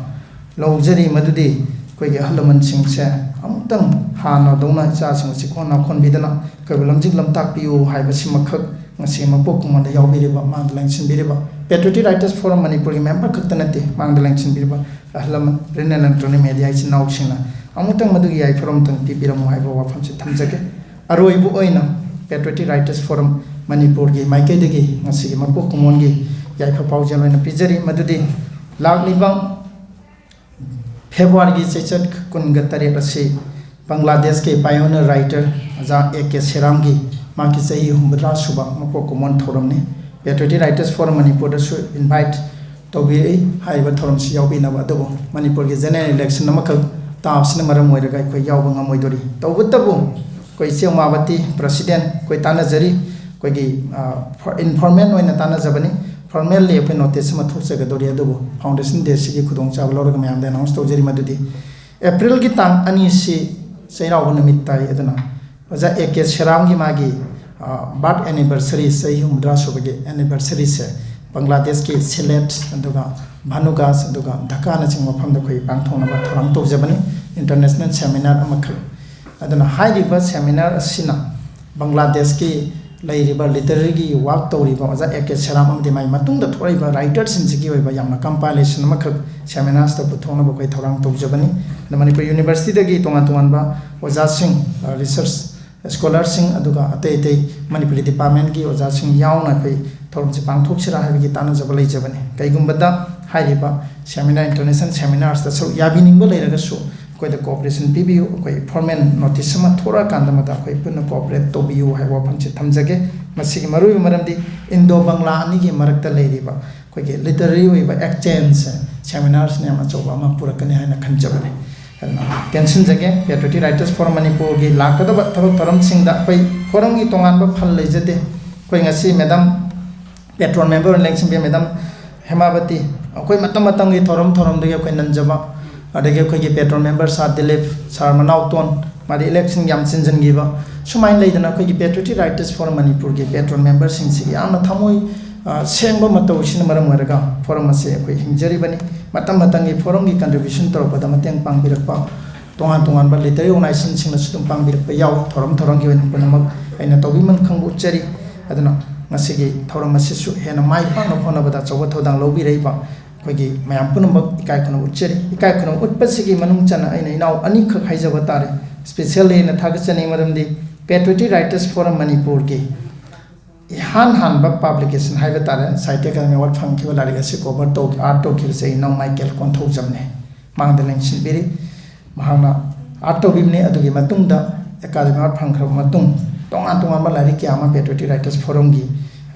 ꯂꯧꯖꯔꯤ, ꯃꯗꯨꯗꯤ ꯑꯩꯈꯣꯏꯒꯤ ꯑꯍꯜ ꯂꯃꯟꯁꯤꯡꯁꯦ ꯑꯃꯨꯛꯇꯪ ꯍꯥꯟꯅꯗꯧꯅ ꯏꯆꯥꯁꯤꯡ ꯑꯁꯤ ꯀꯣꯟꯅ ꯈꯣꯟꯕꯤꯗꯅ ꯑꯩꯈꯣꯏꯕꯨ ꯂꯝꯖꯤꯡ ꯂꯝꯇꯥꯛꯄꯤꯌꯨ ꯍꯥꯏꯕꯁꯤꯃꯈꯛ ꯉꯁꯤ ꯃꯄꯣꯛ ꯀꯨꯝꯕꯗ ꯌꯥꯎꯕꯤꯔꯤꯕ, ꯃꯥꯡꯗ ꯂꯦꯡꯁꯤꯟꯕꯤꯔꯤꯕ Patriotic Writers Forum ꯃꯅꯤꯄꯨꯔꯒꯤ ꯃꯦꯝꯕꯔ ꯈꯛꯇ ꯅꯠꯇꯦ, ꯃꯥꯡꯗ ꯂꯦꯡꯁꯤꯟꯕꯤꯔꯤꯕ ꯑꯍꯜ ꯂꯃꯟ, print and electronic media ꯏꯆꯤꯟ ꯏꯅꯥꯎꯁꯤꯡꯅ ꯑꯃꯨꯛꯇꯪ ꯃꯗꯨꯒꯤ ꯌꯥꯏꯐꯔꯣꯝꯇꯪ ꯄꯤꯕꯤꯔꯝꯃꯨ ꯍꯥꯏꯕ ꯋꯥꯐꯝꯁꯤ ꯊꯝꯖꯒꯦ꯫ ꯑꯔꯣꯏꯕ ꯑꯣꯏꯅ Patriotic Writers Forum ꯃꯅꯤꯄꯨꯔꯒꯤ ꯃꯥꯏꯀꯩꯗꯒꯤ ꯉꯁꯤꯒꯤ ꯃꯄꯣꯛ ꯀꯨꯝꯑꯣꯟꯒꯤ ꯌꯥꯏꯐ ꯄꯥꯎꯖꯦꯜ ꯑꯣꯏꯅ ꯄꯤꯖꯔꯤ, ꯃꯗꯨꯗꯤ ꯂꯥꯛꯂꯤꯕ ꯐꯦꯕ꯭ꯔꯨꯋꯥꯔꯤꯒꯤ ꯆꯩꯆꯠ ꯀꯨꯟꯒ ꯇꯔꯦꯠ ꯑꯁꯤ ꯕꯪꯒ꯭ꯂꯥꯗꯦꯁꯀꯤ pioneer writer ꯑꯣꯖꯥ ꯑꯦ ꯀꯦ ꯁꯦꯔꯥꯝꯒꯤ ꯃꯍꯥꯛꯀꯤ ꯆꯍꯤ ꯍꯨꯝꯐꯨꯇꯔꯥ ꯁꯨꯕ ꯃꯄꯣꯛ ꯀꯨꯝꯑꯣꯟ ꯊꯧꯔꯝꯅꯤ꯫ Patriotic Writers Forum ꯃꯅꯤꯄꯨꯔꯗꯁꯨ invite ꯇꯧꯕꯤꯔꯛꯏ ꯍꯥꯏꯔꯤꯕ ꯊꯧꯔꯝꯁꯤ ꯌꯥꯎꯕꯤꯅꯕ꯫ ꯑꯗꯨꯕꯨ ꯃꯅꯤꯄꯨꯔꯒꯤ general election ꯑꯃꯈꯛ ꯇꯥꯕꯁꯤꯅ ꯃꯔꯝ ꯑꯣꯏꯔꯒ ꯑꯩꯈꯣꯏ ꯌꯥꯎꯕ ꯉꯝꯃꯣꯏꯗꯣꯔꯤ꯫ ꯇꯧꯕꯇꯕꯨ ꯑꯩꯈꯣꯏ ꯏꯆꯦ ꯎꯃꯥꯕꯇꯤ president ꯑꯩꯈꯣꯏ ꯇꯥꯟꯅꯖꯔꯤ꯫ ꯑꯩꯈꯣꯏꯒꯤ, ꯑ, informal ꯑꯣꯏꯅ ꯇꯥꯟꯅꯖꯕꯅꯤ꯫ Formally ꯑꯩꯈꯣꯏ notice ꯑꯃ ꯊꯣꯛꯆꯒꯗꯧꯔꯤ, ꯑꯗꯨꯕꯨ foundation day ꯁꯤꯒꯤ ꯈꯨꯗꯣꯡꯆꯥꯕ ꯂꯧꯔꯒ ꯃꯌꯥꯝꯗ announce ꯇꯧꯖꯔꯤ꯫ ꯃꯗꯨꯗꯤ ꯑꯦꯄ꯭ꯔꯤꯜꯒꯤ ꯇꯥꯡ ꯑꯅꯤꯁꯤ ꯆꯩꯔꯥꯎꯕ ꯅꯨꯃꯤꯠ ꯇꯥꯏ꯫ ꯑꯗꯨꯅ ꯑꯣꯖꯥ ꯑꯦ ꯀꯦ ꯁꯦꯔꯥꯝꯒꯤ ꯃꯥꯒꯤ, ꯑ, birth anniversary, ꯆꯍꯤ ꯍꯨꯝꯐꯨꯇꯔꯥ ꯁꯨꯕꯒꯤ anniversary ꯁꯦ ꯕꯪꯒ꯭ꯂꯥꯗꯦꯁꯀꯤ ꯁꯤꯂꯦꯠ, ꯑꯗꯨꯒ ꯚꯥꯅꯨꯒꯥꯁ, ꯑꯗꯨꯒ ꯙꯀꯥꯅꯆꯤꯡꯕ ꯃꯐꯝꯗ ꯑꯩꯈꯣꯏ ꯄꯥꯡꯊꯣꯛꯅꯕ ꯊꯧꯔꯥꯡ ꯇꯧꯖꯕꯅꯤ꯫ International seminar ꯑꯃꯈꯛ꯫ ꯑꯗꯨꯅ ꯍꯥꯏꯔꯤꯕ seminar ꯑꯁꯤꯅ ꯕꯪꯒ꯭ꯂꯥꯗꯦꯁꯀꯤ ꯂꯩꯔꯤꯕ ꯂꯤꯇꯔꯦꯔꯤꯒꯤ ꯋꯥꯛ ꯇꯧꯔꯤꯕ ꯑꯣꯖꯥ ꯑꯦ ꯀꯦ ꯁꯦꯔꯥꯝ ꯑꯃꯗꯤ ꯃꯥꯏ ꯃꯇꯨꯡꯗ ꯊꯣꯛꯂꯛꯏꯕ ꯔꯥꯏꯇꯔꯁꯤꯡꯁꯤꯒꯤ ꯑꯣꯏꯕ ꯌꯥꯝꯅ ꯀꯝꯄꯥꯏꯂꯦꯁꯟ ꯑꯃꯈꯛ ꯁꯦꯃꯤꯅꯥꯔꯁꯇ ꯄꯨꯊꯣꯛꯅꯕ ꯑꯩꯈꯣꯏ ꯊꯧꯔꯥꯡ ꯇꯧꯖꯕꯅꯤ꯫ ꯑꯗ ꯃꯅꯤꯄꯨꯔ ꯌꯨꯅꯤꯚꯔꯁꯤꯇꯤꯗꯒꯤ ꯇꯣꯉꯥꯟ ꯇꯣꯉꯥꯟꯕ ꯑꯣꯖꯥꯁꯤꯡ, ꯔꯤꯁꯔꯁ ꯁ꯭ꯀꯣꯂꯔꯁꯤꯡ, ꯑꯗꯨꯒ ꯑꯇꯩ ꯑꯇꯩ ꯃꯅꯤꯄꯨꯔꯤ ꯗꯤꯄꯥꯔꯠꯃꯦꯟꯒꯤ ꯑꯣꯖꯥꯁꯤꯡ ꯌꯥꯎꯅ ꯑꯩꯈꯣꯏ ꯊꯧꯔꯝꯁꯤ ꯄꯥꯡꯊꯣꯛꯁꯤꯔꯥ ꯍꯥꯏꯕꯒꯤ ꯇꯥꯟꯅꯖꯕ ꯂꯩꯖꯕꯅꯤ꯫ ꯀꯩꯒꯨꯝꯕꯗ ꯍꯥꯏꯔꯤꯕ ꯁꯦꯃꯤꯅꯥꯔ, ꯏꯟꯇꯔꯅꯦꯁꯅꯦꯜ ꯁꯦꯃꯤꯅꯥꯔꯁꯇ ꯁꯔꯨꯛ ꯌꯥꯕꯤꯅꯤꯡꯕ ꯂꯩꯔꯒꯁꯨ ꯑꯩꯈꯣꯏꯗ ꯀꯣꯑꯣꯄꯔꯦꯁꯟ ꯄꯤꯕꯤꯌꯨ꯫ ꯑꯩꯈꯣꯏ ꯐꯣꯔꯃꯦꯜ ꯅꯣꯇꯤꯁ ꯑꯃ ꯊꯣꯛꯂꯛꯑꯀꯥꯟꯗ ꯃꯗ ꯑꯩꯈꯣꯏ ꯄꯨꯟꯅ ꯀꯣꯑꯣꯄꯔꯦꯠ ꯇꯧꯕꯤꯌꯨ ꯍꯥꯏꯕ ꯋꯥꯐꯝꯁꯤ ꯊꯝꯖꯒꯦ꯫ ꯃꯁꯤꯒꯤ ꯃꯔꯨꯑꯣꯏꯕ ꯃꯔꯝꯗꯤ ꯏꯟꯗꯣ ꯕꯪꯂꯥ ꯑꯅꯤꯒꯤ ꯃꯔꯛꯇ ꯂꯩꯔꯤꯕ ꯑꯩꯈꯣꯏꯒꯤ ꯂꯤꯇꯔꯦꯔꯤ ꯑꯣꯏꯕ ꯑꯦꯛꯆꯦꯟꯖꯁꯦ ꯁꯦꯃꯤꯅꯥꯔꯁꯤꯅ ꯌꯥꯝ ꯑꯆꯧꯕ ꯑꯃ ꯄꯨꯔꯛꯀꯅꯤ ꯍꯥꯏꯅ ꯈꯟꯖꯕꯅꯤ꯫ ꯑꯗꯨꯅ ꯇꯦꯟꯁꯤꯟꯖꯒꯦ, ꯄꯦꯇ꯭ꯔꯤꯌꯣꯇꯤꯛ ꯔꯥꯏꯇꯔꯁ ꯐꯣꯔꯝ ꯃꯅꯤꯄꯨꯔꯒꯤ ꯂꯥꯛꯀꯗꯕ ꯊꯕꯛ ꯊꯧꯔꯝꯁꯤꯡꯗ ꯑꯩꯈꯣꯏ ꯐꯣꯔꯝꯒꯤ ꯇꯣꯉꯥꯟꯕ ꯐꯜ ꯂꯩꯖꯗꯦ꯫ ꯑꯩꯈꯣꯏ ꯉꯁꯤ ꯃꯦꯗꯥꯝ ꯄꯦꯇ꯭ꯔꯣꯟ ꯃꯦꯝꯕꯔ ꯑꯣꯏꯅ ꯂꯦꯡꯁꯤꯟꯕꯤ ꯃꯦꯗꯥꯝ ꯍꯦꯃꯥꯕꯇꯤ, ꯑꯩꯈꯣꯏ ꯃꯇꯝ ꯃꯇꯝꯒꯤ ꯊꯧꯔꯝ ꯊꯧꯔꯝꯗꯨꯒꯤ ꯑꯩꯈꯣꯏ ꯅꯟꯖꯕ, ꯑꯗꯒꯤ ꯑꯩꯈꯣꯏꯒꯤ ꯄꯦꯇ꯭ꯔꯣꯟ ꯃꯦꯝꯕꯔ ꯁꯥꯔ ꯗꯤꯂꯤꯞ, ꯁꯥꯔ ꯃꯅꯥꯎꯇꯣꯟ, ꯃꯥꯗꯤ ꯏꯂꯦꯛꯁꯟ ꯌꯥꯝ ꯆꯤꯟꯁꯤꯟꯈꯤꯕ, ꯁꯨꯃꯥꯏꯅ ꯂꯩꯗꯅ ꯑꯩꯈꯣꯏꯒꯤ ꯄꯦꯇ꯭ꯔꯤꯌꯣꯇꯤꯛ ꯔꯥꯏꯇꯔꯁ ꯐꯣꯔꯝ ꯃꯅꯤꯄꯨꯔꯒꯤ ꯄꯦꯇ꯭ꯔꯣꯟ ꯃꯦꯝꯕꯔꯁꯤꯡꯁꯤꯒꯤ ꯌꯥꯝꯅ ꯊꯃꯣꯏ, ꯑ, ꯁꯦꯡꯕ ꯃꯇꯧꯁꯤꯅ ꯃꯔꯝ ꯑꯣꯏꯔꯒ ꯐꯣꯔꯝ ꯑꯁꯤ ꯑꯩꯈꯣꯏ ꯍꯤꯡꯖꯔꯤꯕꯅꯤ꯫ ꯃꯇꯝ ꯃꯇꯝꯒꯤ ꯐꯣꯔꯝꯒꯤ ꯀꯟꯇ꯭ꯔꯤꯕ꯭ꯌꯨꯁꯟ ꯇꯧꯔꯛꯄꯗ ꯃꯇꯦꯡ ꯄꯥꯡꯕꯤꯔꯛꯄ ꯇꯣꯉꯥꯟ ꯇꯣꯉꯥꯟꯕ ꯂꯤꯇꯔꯦꯔꯤ ꯑꯣꯔꯒꯅꯥꯏꯖꯦꯁꯟꯁꯤꯡꯅꯁꯨ ꯑꯗꯨꯝ ꯄꯥꯡꯕꯤꯔꯛꯄ ꯌꯥꯎꯏ꯫ ꯊꯧꯔꯝ ꯊꯧꯔꯝꯒꯤ ꯑꯣꯏꯅ ꯄꯨꯝꯅꯃꯛ ꯑꯩꯅ ꯇꯧꯕꯤꯃꯟ ꯈꯪꯕ ꯎꯠꯆꯔꯤ꯫ ꯑꯗꯨꯅ ꯉꯁꯤꯒꯤ ꯊꯧꯔꯝ ꯑꯁꯤꯁꯨ ꯍꯦꯟꯅ ꯃꯥꯏ ꯄꯥꯛꯅꯕ ꯍꯣꯠꯅꯕꯗ ꯑꯆꯧꯕ ꯊꯧꯗꯥꯡ ꯂꯧꯕꯤꯔꯛꯏꯕ ꯑꯩꯈꯣꯏꯒꯤ ꯃꯌꯥꯝ ꯄꯨꯝꯅꯃꯛ ꯏꯀꯥꯏ ꯈꯨꯝꯅꯕ ꯎꯠꯆꯔꯤ꯫ ꯏꯀꯥꯏ ꯈꯨꯝꯅꯕ ꯎꯠꯄꯁꯤꯒꯤ ꯃꯅꯨꯡ ꯆꯟꯅ ꯑꯩꯅ ꯏꯅꯥꯎ ꯑꯅꯤꯈꯛ ꯍꯥꯏꯖꯕ ꯇꯥꯔꯦ꯫ ꯏꯁꯄꯤꯁꯦꯜꯂꯤ ꯑꯩꯅ ꯊꯥꯒꯠꯆꯅꯤꯡꯉꯤ, ꯃꯔꯝꯗꯤ ꯄꯦꯇ꯭ꯔꯤꯌꯣꯇꯤꯛ ꯔꯥꯏꯇꯔꯁ ꯐꯣꯔꯝ ꯃꯅꯤꯄꯨꯔꯒꯤ ꯏꯍꯥꯟ ꯍꯥꯟꯕ ꯄꯕ꯭ꯂꯤꯀꯦꯁꯟ ꯍꯥꯏꯕ ꯇꯥꯔꯦ, ꯁꯥꯍꯤꯇ꯭ꯌ ꯑꯦꯀꯥꯗꯃꯤ ꯑꯦꯋꯥꯔꯗ ꯐꯪꯈꯤꯕ ꯂꯥꯏꯔꯤꯛ ꯑꯁꯤ ꯀꯣꯚꯔ ꯇꯧ, ꯑꯥꯔꯠ ꯇꯧꯈꯤꯕꯁꯦ ꯏꯅꯥꯎ ꯃꯥꯏꯀꯦꯜ ꯀꯣꯟꯊꯧꯖꯝꯅꯤ꯫ ꯃꯍꯥꯛꯅ ꯂꯦꯡꯁꯤꯟꯕꯤꯔꯤ꯫ ꯃꯍꯥꯛꯅ ꯑꯥꯔꯠ ꯇꯧꯕꯤꯕꯅꯤ꯫ ꯑꯗꯨꯒꯤ ꯃꯇꯨꯡꯗ ꯑꯦꯀꯥꯗꯃꯤ ꯑꯦꯋꯥꯔꯗ ꯐꯪꯈ꯭ꯔꯕ ꯃꯇꯨꯡ ꯇꯣꯉꯥꯟ ꯇꯣꯉꯥꯟꯕ ꯂꯥꯏꯔꯤꯛ ꯀꯌꯥ ꯑꯃ ꯄꯦꯇ꯭ꯔꯤꯌꯣꯇꯤꯛ ꯔꯥꯏꯇꯔꯁ ꯐꯣꯔꯝꯒꯤ,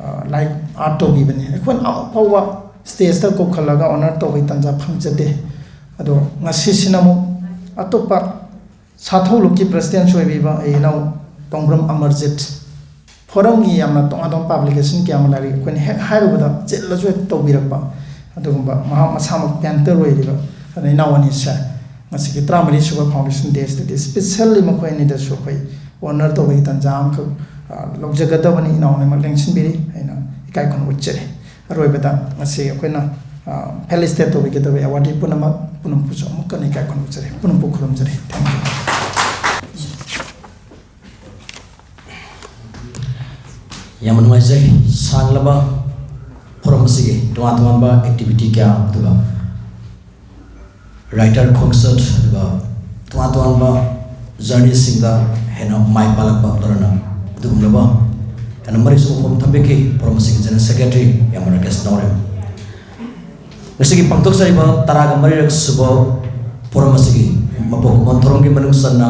ꯑ, ꯂꯥꯏꯔꯤꯛ ꯑꯥꯔꯠ ꯇꯧꯕꯤꯕꯅꯤ꯫ ꯑꯩꯈꯣꯏꯅ ꯑꯃꯨꯛ ꯐꯥꯎꯕ ꯁ꯭ꯇꯦꯖꯇ ꯀꯧꯈꯠꯂꯒ ꯑꯣꯅꯔ ꯇꯧꯕꯒꯤ ꯇꯥꯟꯖꯥ ꯐꯪꯖꯗꯦ꯫ ꯑꯗꯣ ꯉꯁꯤꯁꯤꯅ ꯑꯃꯨꯛ ꯑꯇꯣꯞꯄ ꯁꯥꯊꯧ ꯂꯨꯞꯀꯤ ꯄ꯭ꯔꯁꯤꯗꯦꯟꯁꯨ ꯑꯣꯏꯕꯤꯕ ꯑꯩ ꯏꯅꯥꯎ ꯇꯣꯡꯕ꯭ꯔꯝ ꯑꯃꯔꯖꯤꯠ, ꯐꯣꯔꯝꯒꯤ ꯌꯥꯝꯅ ꯇꯣꯉꯥꯟ ꯇꯣꯉꯥꯟꯕ ꯄꯕ꯭ꯂꯤꯀꯦꯁꯟ ꯀꯌꯥ ꯑꯃ ꯂꯥꯏꯔꯤꯛ ꯑꯩꯈꯣꯏꯅ ꯍꯦꯛ ꯍꯥꯏꯔꯨꯕꯗ ꯆꯤꯜꯂꯁꯨ ꯍꯦꯛ ꯇꯧꯕꯤꯔꯛꯄ ꯑꯗꯨꯒꯨꯝꯕ, ꯃꯍꯥꯛ ꯃꯁꯥꯃꯛ ꯄꯦꯟꯇꯔ ꯑꯣꯏꯔꯤꯕ ꯑꯗꯨꯅ ꯏꯅꯥꯎ ꯑꯅꯤꯁꯦ ꯉꯁꯤꯒꯤ ꯇꯔꯥꯃꯔꯤ ꯁꯨꯕ ꯐꯥꯎꯟꯗꯦꯁꯟ ꯗꯦꯁꯤꯗꯗꯤ ꯏꯁꯄꯤꯁꯦꯜꯂꯤ ꯃꯈꯣꯏ ꯑꯅꯤꯗꯁꯨ ꯑꯩꯈꯣꯏ ꯑꯣꯅꯔ ꯇꯧꯕꯒꯤ ꯇꯥꯟꯖꯥ ꯑꯃꯈꯛ, ꯑ, ꯂꯧꯖꯒꯗꯕꯅꯤ꯫ ꯏꯅꯥꯎ ꯑꯅꯤꯃꯛ ꯂꯦꯡꯁꯤꯟꯕꯤꯔꯤ꯫ ꯑꯩꯅ ꯏꯀꯥꯏ ꯈꯨꯝꯅꯕ ꯎꯠꯆꯔꯤ꯫ ꯑꯔꯣꯏꯕꯗ ꯉꯁꯤ ꯑꯩꯈꯣꯏꯅ, ꯑ, ꯐꯦꯂꯤꯁꯤꯇꯦꯠ ꯇꯧꯕꯤꯒꯗꯕ ꯑꯦꯋꯥꯔꯗꯤ ꯄꯨꯝꯅꯃꯛ, ꯄꯨꯝꯅꯃꯛꯄꯨꯁꯨ ꯑꯃꯨꯛꯀ ꯍꯟꯅ ꯏꯀꯥꯏ ꯈꯨꯝꯅꯕ ꯎꯠꯆꯔꯤ꯫ ꯄꯨꯝꯅꯃꯛꯄꯨ ꯈꯨꯔꯨꯝꯖꯔꯤ꯫ Thank you꯫ ꯌꯥꯝꯅ ꯅꯨꯡꯉꯥꯏꯖꯩ꯫ ꯁꯥꯡꯂꯕ ꯐꯣꯔꯝ ꯑꯁꯤꯒꯤ ꯇꯣꯉꯥꯟ ꯇꯣꯉꯥꯟꯕ ꯑꯦꯛꯇꯤꯚꯤꯇꯤ ꯀꯌꯥ, ꯑꯗꯨꯒ ꯔꯥꯏꯇꯔ ꯈꯣꯡꯆꯠ, ꯑꯗꯨꯒ ꯇꯣꯉꯥꯟ ꯇꯣꯉꯥꯟꯕ ꯖꯔꯅꯤꯁꯤꯡꯗ ꯍꯦꯟꯅ ꯃꯥꯏ ꯄꯥꯛꯂꯛꯄ ꯂꯣꯏꯅꯅ ꯑꯗꯨꯒꯨꯝꯂꯕ ꯍꯦꯟꯅ ꯃꯔꯤꯛ ꯆꯨꯝꯕ ꯐꯣꯔꯝ ꯊꯝꯕꯤꯈꯤ꯫ ꯐꯣꯔꯝ ꯑꯁꯤꯒꯤ ꯖꯦꯅꯔꯦꯜ ꯁꯦꯀ꯭ꯔꯦꯇꯔꯤ ꯌꯥꯝ ꯔꯥꯀꯦꯁ ꯅꯥꯎꯔꯦꯝ꯫ ꯉꯁꯤꯒꯤ ꯄꯥꯡꯊꯣꯛꯆꯔꯤꯕ ꯇꯔꯥꯒ ꯃꯔꯤꯔꯛ ꯁꯨꯕ ꯐꯣꯔꯝ ꯑꯁꯤꯒꯤ ꯃꯄꯣꯛ ꯀꯨꯝꯑꯣꯟ ꯊꯧꯔꯝꯒꯤ ꯃꯅꯨꯡ ꯆꯟꯅ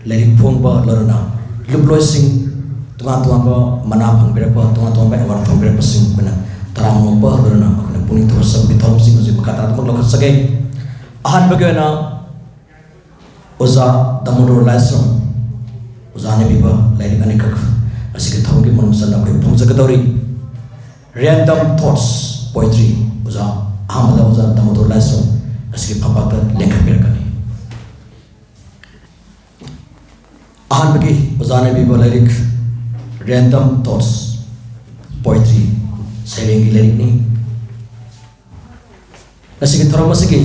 ꯂꯥꯏꯔꯤꯛ ꯐꯣꯡꯕ ꯂꯣꯏꯅꯅ ꯂꯨꯞꯂꯣꯏꯁꯤꯡ, ꯇꯣꯉꯥꯟ ꯇꯣꯉꯥꯟꯕ ꯃꯅꯥ ꯐꯪꯕꯤꯔꯛꯄ, ꯇꯣꯉꯥꯟ ꯇꯣꯉꯥꯟꯕ ꯑꯦꯋꯥꯔꯗ ꯐꯪꯕꯤꯔꯛꯄꯁꯤꯡ ꯑꯩꯈꯣꯏꯅ ꯇꯔꯥꯃꯉꯥ ꯂꯣꯏꯅꯅ ꯑꯩꯈꯣꯏꯅ ꯄꯨꯛꯅꯤꯡ ꯊꯧꯒꯠꯆꯕꯒꯤ ꯊꯧꯔꯝꯁꯤꯡ ꯍꯧꯖꯤꯛ ꯃꯈꯥ ꯇꯥꯅ ꯑꯗꯨꯃꯛ ꯂꯧꯈꯠꯆꯒꯦ꯫ ꯑꯍꯥꯟꯕꯒꯤ ꯑꯣꯏꯅ ꯑꯣꯖꯥ ꯗꯥꯃꯣꯗꯣꯔ ꯂꯥꯏꯁ꯭ꯔꯝ, ꯑꯣꯖꯥꯅ ꯄꯤꯕ ꯂꯥꯏꯔꯤꯛ ꯑꯅꯤꯈꯛ ꯑꯁꯤꯒꯤ ꯊꯧꯔꯝꯒꯤ ꯃꯅꯨꯡ ꯆꯟꯅ ꯑꯩꯈꯣꯏ ꯐꯣꯡꯖꯒꯗꯧꯔꯤ꯫ Random Thoughts Poetry, ꯑꯣꯖꯥ ꯑꯍꯥꯟꯕꯗ ꯑꯣꯖꯥ ꯗꯥꯃꯣꯗꯣꯔ ꯂꯥꯏꯁ꯭ꯔꯝ ꯑꯁꯤꯒꯤ ꯐꯝꯄꯥꯛꯇ ꯂꯦꯡꯈꯠꯄꯤꯔꯛꯀꯅꯤ꯫ ꯑꯍꯥꯟꯕꯒꯤ ꯑꯣꯖꯥꯅ ꯄꯤꯕ ꯂꯥꯏꯔꯤꯛ Random Thoughts Poetry ꯁꯩꯔꯦꯡꯒꯤ ꯂꯥꯏꯔꯤꯛꯅꯤ꯫ ꯉꯁꯤꯒꯤ ꯊꯧꯔꯝ ꯑꯁꯤꯒꯤ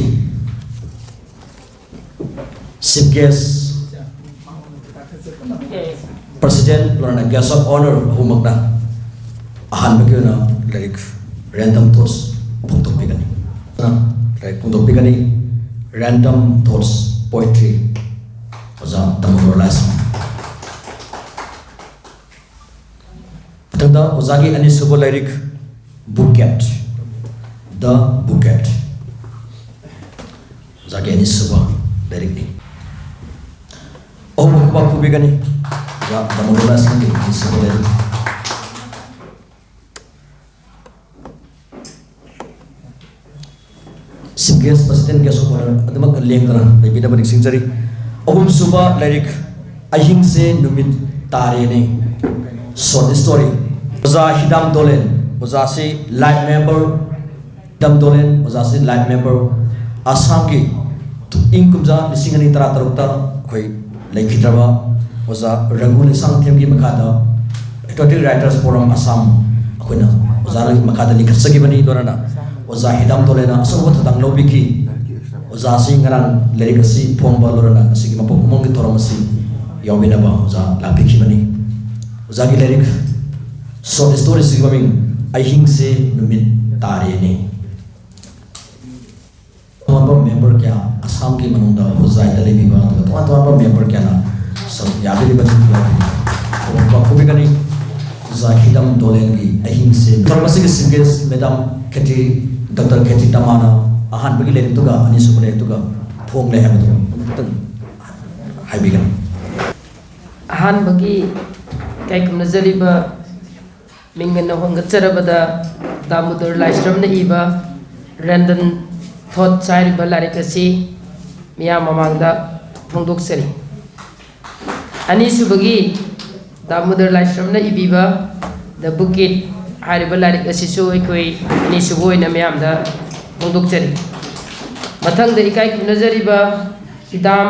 ꯆꯤꯐ ꯒꯦꯁ, ꯄ꯭ꯔꯁꯤꯗꯦꯟ ꯂꯣꯏꯅꯅ ꯒꯦꯁ ꯑꯣꯐ ꯑꯣꯅꯔ ꯑꯍꯨꯝꯃꯛꯅ ꯑꯍꯥꯟꯕꯒꯤ ꯑꯣꯏꯅ ꯂꯥꯏꯔꯤꯛ Random Thoughts ꯐꯣꯡꯗꯣꯛꯄꯤꯒꯅꯤ꯫ ꯂꯥꯏꯔꯤꯛ ꯐꯣꯡꯗꯣꯛꯄꯤꯒꯅꯤ꯫ Random Thoughts Poetry, ꯑꯣꯖꯥ ꯗꯥꯃꯣꯗꯣꯔ ꯂꯥꯏꯁ꯭ꯔꯝ꯫ ꯃꯊꯪꯗ ꯑꯣꯖꯥꯒꯤ ꯑꯅꯤꯁꯨꯕ ꯂꯥꯏꯔꯤꯛ Bouquet, The Bouquet, ꯑꯣꯖꯥꯒꯤ ꯑꯅꯤꯁꯨꯕ ꯂꯥꯏꯔꯤꯛꯅꯤ꯫ ꯑꯍꯨꯝ ꯈꯨꯕꯥꯛ ꯈꯨꯕꯤꯒꯅꯤ꯫ ꯑꯣꯖꯥ ꯗꯥꯃꯣꯗꯣꯔ ꯂꯥꯏꯁ꯭ꯔꯝꯒꯤ ꯑꯅꯤꯁꯨꯕ ꯂꯥꯏꯔꯤꯛ꯫ Chief guest, president, guest of honour ꯑꯗꯨꯃꯛ ꯂꯦꯡꯗꯅ ꯂꯩꯕꯤꯅꯕ ꯅꯤꯡꯁꯤꯡꯖꯔꯤ꯫ ꯑꯍꯨꯝꯁꯨꯕ ꯂꯥꯏꯔꯤꯛ ꯑꯍꯤꯡꯁꯦ ꯅꯨꯃꯤꯠ ꯇꯥꯔꯦꯅꯦ, ꯁꯣꯔꯠ ꯁ꯭ꯇꯣꯔꯤ꯫ ꯑꯣꯖꯥ ꯍꯤꯗꯥꯝ ꯗꯣꯂꯦꯟ, ꯑꯣꯖꯥꯁꯤ ꯂꯥꯏꯐ ꯃꯦꯝꯕꯔ, ꯍꯤꯗꯥꯝ ꯗꯣꯂꯦꯟ ꯑꯣꯖꯥꯁꯤ ꯂꯥꯏꯐ ꯃꯦꯝꯕꯔ, ꯑꯁꯥꯝꯒꯤ ꯏꯪ ꯀꯨꯝꯖꯥ ꯂꯤꯁꯤꯡ ꯑꯅꯤ ꯇꯔꯥ ꯇꯔꯨꯛꯇ ꯑꯩꯈꯣꯏ ꯂꯩꯈꯤꯗ꯭ꯔꯕ ꯑꯣꯖꯥ ꯔꯘꯨ ꯂꯩꯁꯥꯡꯊꯦꯝꯒꯤ ꯃꯈꯥꯗ Patriotic Writers Forum ꯑꯁꯥꯝ ꯑꯩꯈꯣꯏꯅ ꯑꯣꯖꯥꯒꯤ ꯃꯈꯥꯗ ꯂꯤꯡꯈꯠꯆꯈꯤꯕꯅꯤ꯫ ꯂꯣꯏꯅꯅ ꯑꯣꯖꯥ ꯍꯤꯗꯥꯝ ꯗꯣꯂꯦꯟꯅ ꯑꯆꯧꯕ ꯊꯧꯗꯥꯡ ꯂꯧꯕꯤꯈꯤ꯫ ꯑꯣꯖꯥꯁꯤ ꯉꯔꯥꯡ ꯂꯥꯏꯔꯤꯛ ꯑꯁꯤ ꯐꯣꯡꯕ ꯂꯣꯏꯅꯅ ꯉꯁꯤꯒꯤ ꯃꯄꯣꯛ ꯀꯨꯝꯑꯣꯟꯒꯤ ꯊꯧꯔꯝ ꯑꯁꯤ ꯌꯥꯎꯕꯤꯅꯕ ꯑꯣꯖꯥ ꯂꯥꯛꯄꯤꯈꯤꯕꯅꯤ꯫ ꯑꯣꯖꯥꯒꯤ ꯂꯥꯏꯔꯤꯛ Short story ꯁꯤꯒꯤ ꯃꯃꯤꯡ ꯑꯍꯤꯡꯁꯦ ꯅꯨꯃꯤꯠ ꯇꯥꯔꯦꯅꯦ꯫ ꯇꯣꯉꯥꯟꯕ member ꯀꯌꯥ, ꯑꯁꯥꯝꯒꯤ ꯃꯅꯨꯡꯗ ꯍꯣꯖꯥꯏꯗ ꯂꯩꯕꯤꯕ ꯑꯗꯨꯒ ꯇꯣꯉꯥꯟ ꯇꯣꯉꯥꯟꯕ member ꯀꯌꯥꯅ ꯁꯔꯨꯛ ꯌꯥꯕꯤꯔꯤꯕꯅꯤ, ꯌꯥꯕꯤꯔꯤꯕꯅꯤ꯫ ꯈꯨꯔꯨꯝꯕ ꯈꯨꯕꯤꯒꯅꯤ꯫ ꯑꯣꯖꯥ ꯍꯤꯗꯝ ꯗꯣꯂꯦꯟꯒꯤ ꯑꯍꯤꯡꯁꯦ꯫ ꯊꯧꯔꯝ ꯑꯁꯤꯒꯤ chief guest madam ꯈꯦꯇ꯭ꯔꯤ, ꯗꯣꯛꯇꯔ ꯈꯦꯇ꯭ꯔꯤ ꯇꯃꯥꯅ ꯑꯍꯥꯟꯕꯒꯤ ꯂꯥꯏꯔꯤꯛꯇꯨꯒ ꯑꯅꯤꯁꯨꯕ ꯂꯥꯏꯔꯤꯛꯇꯨꯒ ꯐꯣꯡꯂꯦ ꯍꯥꯏꯕꯗꯨ ꯑꯃꯨꯛꯇꯪ ꯍꯥꯏꯕꯤꯒꯅꯤ꯫ ꯑꯍꯥꯟꯕꯒꯤ ꯏꯀꯥꯏ ꯈꯨꯝꯅꯖꯔꯤꯕ ꯃꯤꯡ ꯑꯣꯏꯅ ꯍꯣꯟꯒꯠꯆꯔꯕꯗ ꯗꯥꯃꯣꯗꯣꯔ ꯂꯥꯏꯁ꯭ꯔꯝꯅ ꯏꯕ Random Thoughts ꯍꯥꯏꯔꯤꯕ ꯂꯥꯏꯔꯤꯛ ꯑꯁꯤ ꯃꯤꯌꯥꯝ ꯃꯃꯥꯡꯗ ꯐꯣꯡꯗꯣꯛꯆꯔꯤ꯫ ꯑꯅꯤꯁꯨꯕꯒꯤ ꯗꯥꯃꯣꯗꯣꯔ ꯂꯥꯏꯁ꯭ꯔꯝꯅ ꯏꯕꯤꯕ The Bouquet ꯍꯥꯏꯔꯤꯕ ꯂꯥꯏꯔꯤꯛ ꯑꯁꯤꯁꯨ ꯑꯩꯈꯣꯏ ꯑꯅꯤꯁꯨꯕ ꯑꯣꯏꯅ ꯃꯤꯌꯥꯝꯗ ꯐꯣꯡꯗꯣꯛꯆꯔꯤ꯫ ꯃꯊꯪꯗ ꯏꯀꯥꯏ ꯈꯨꯝꯅꯖꯔꯤꯕ ꯍꯤꯗꯥꯝ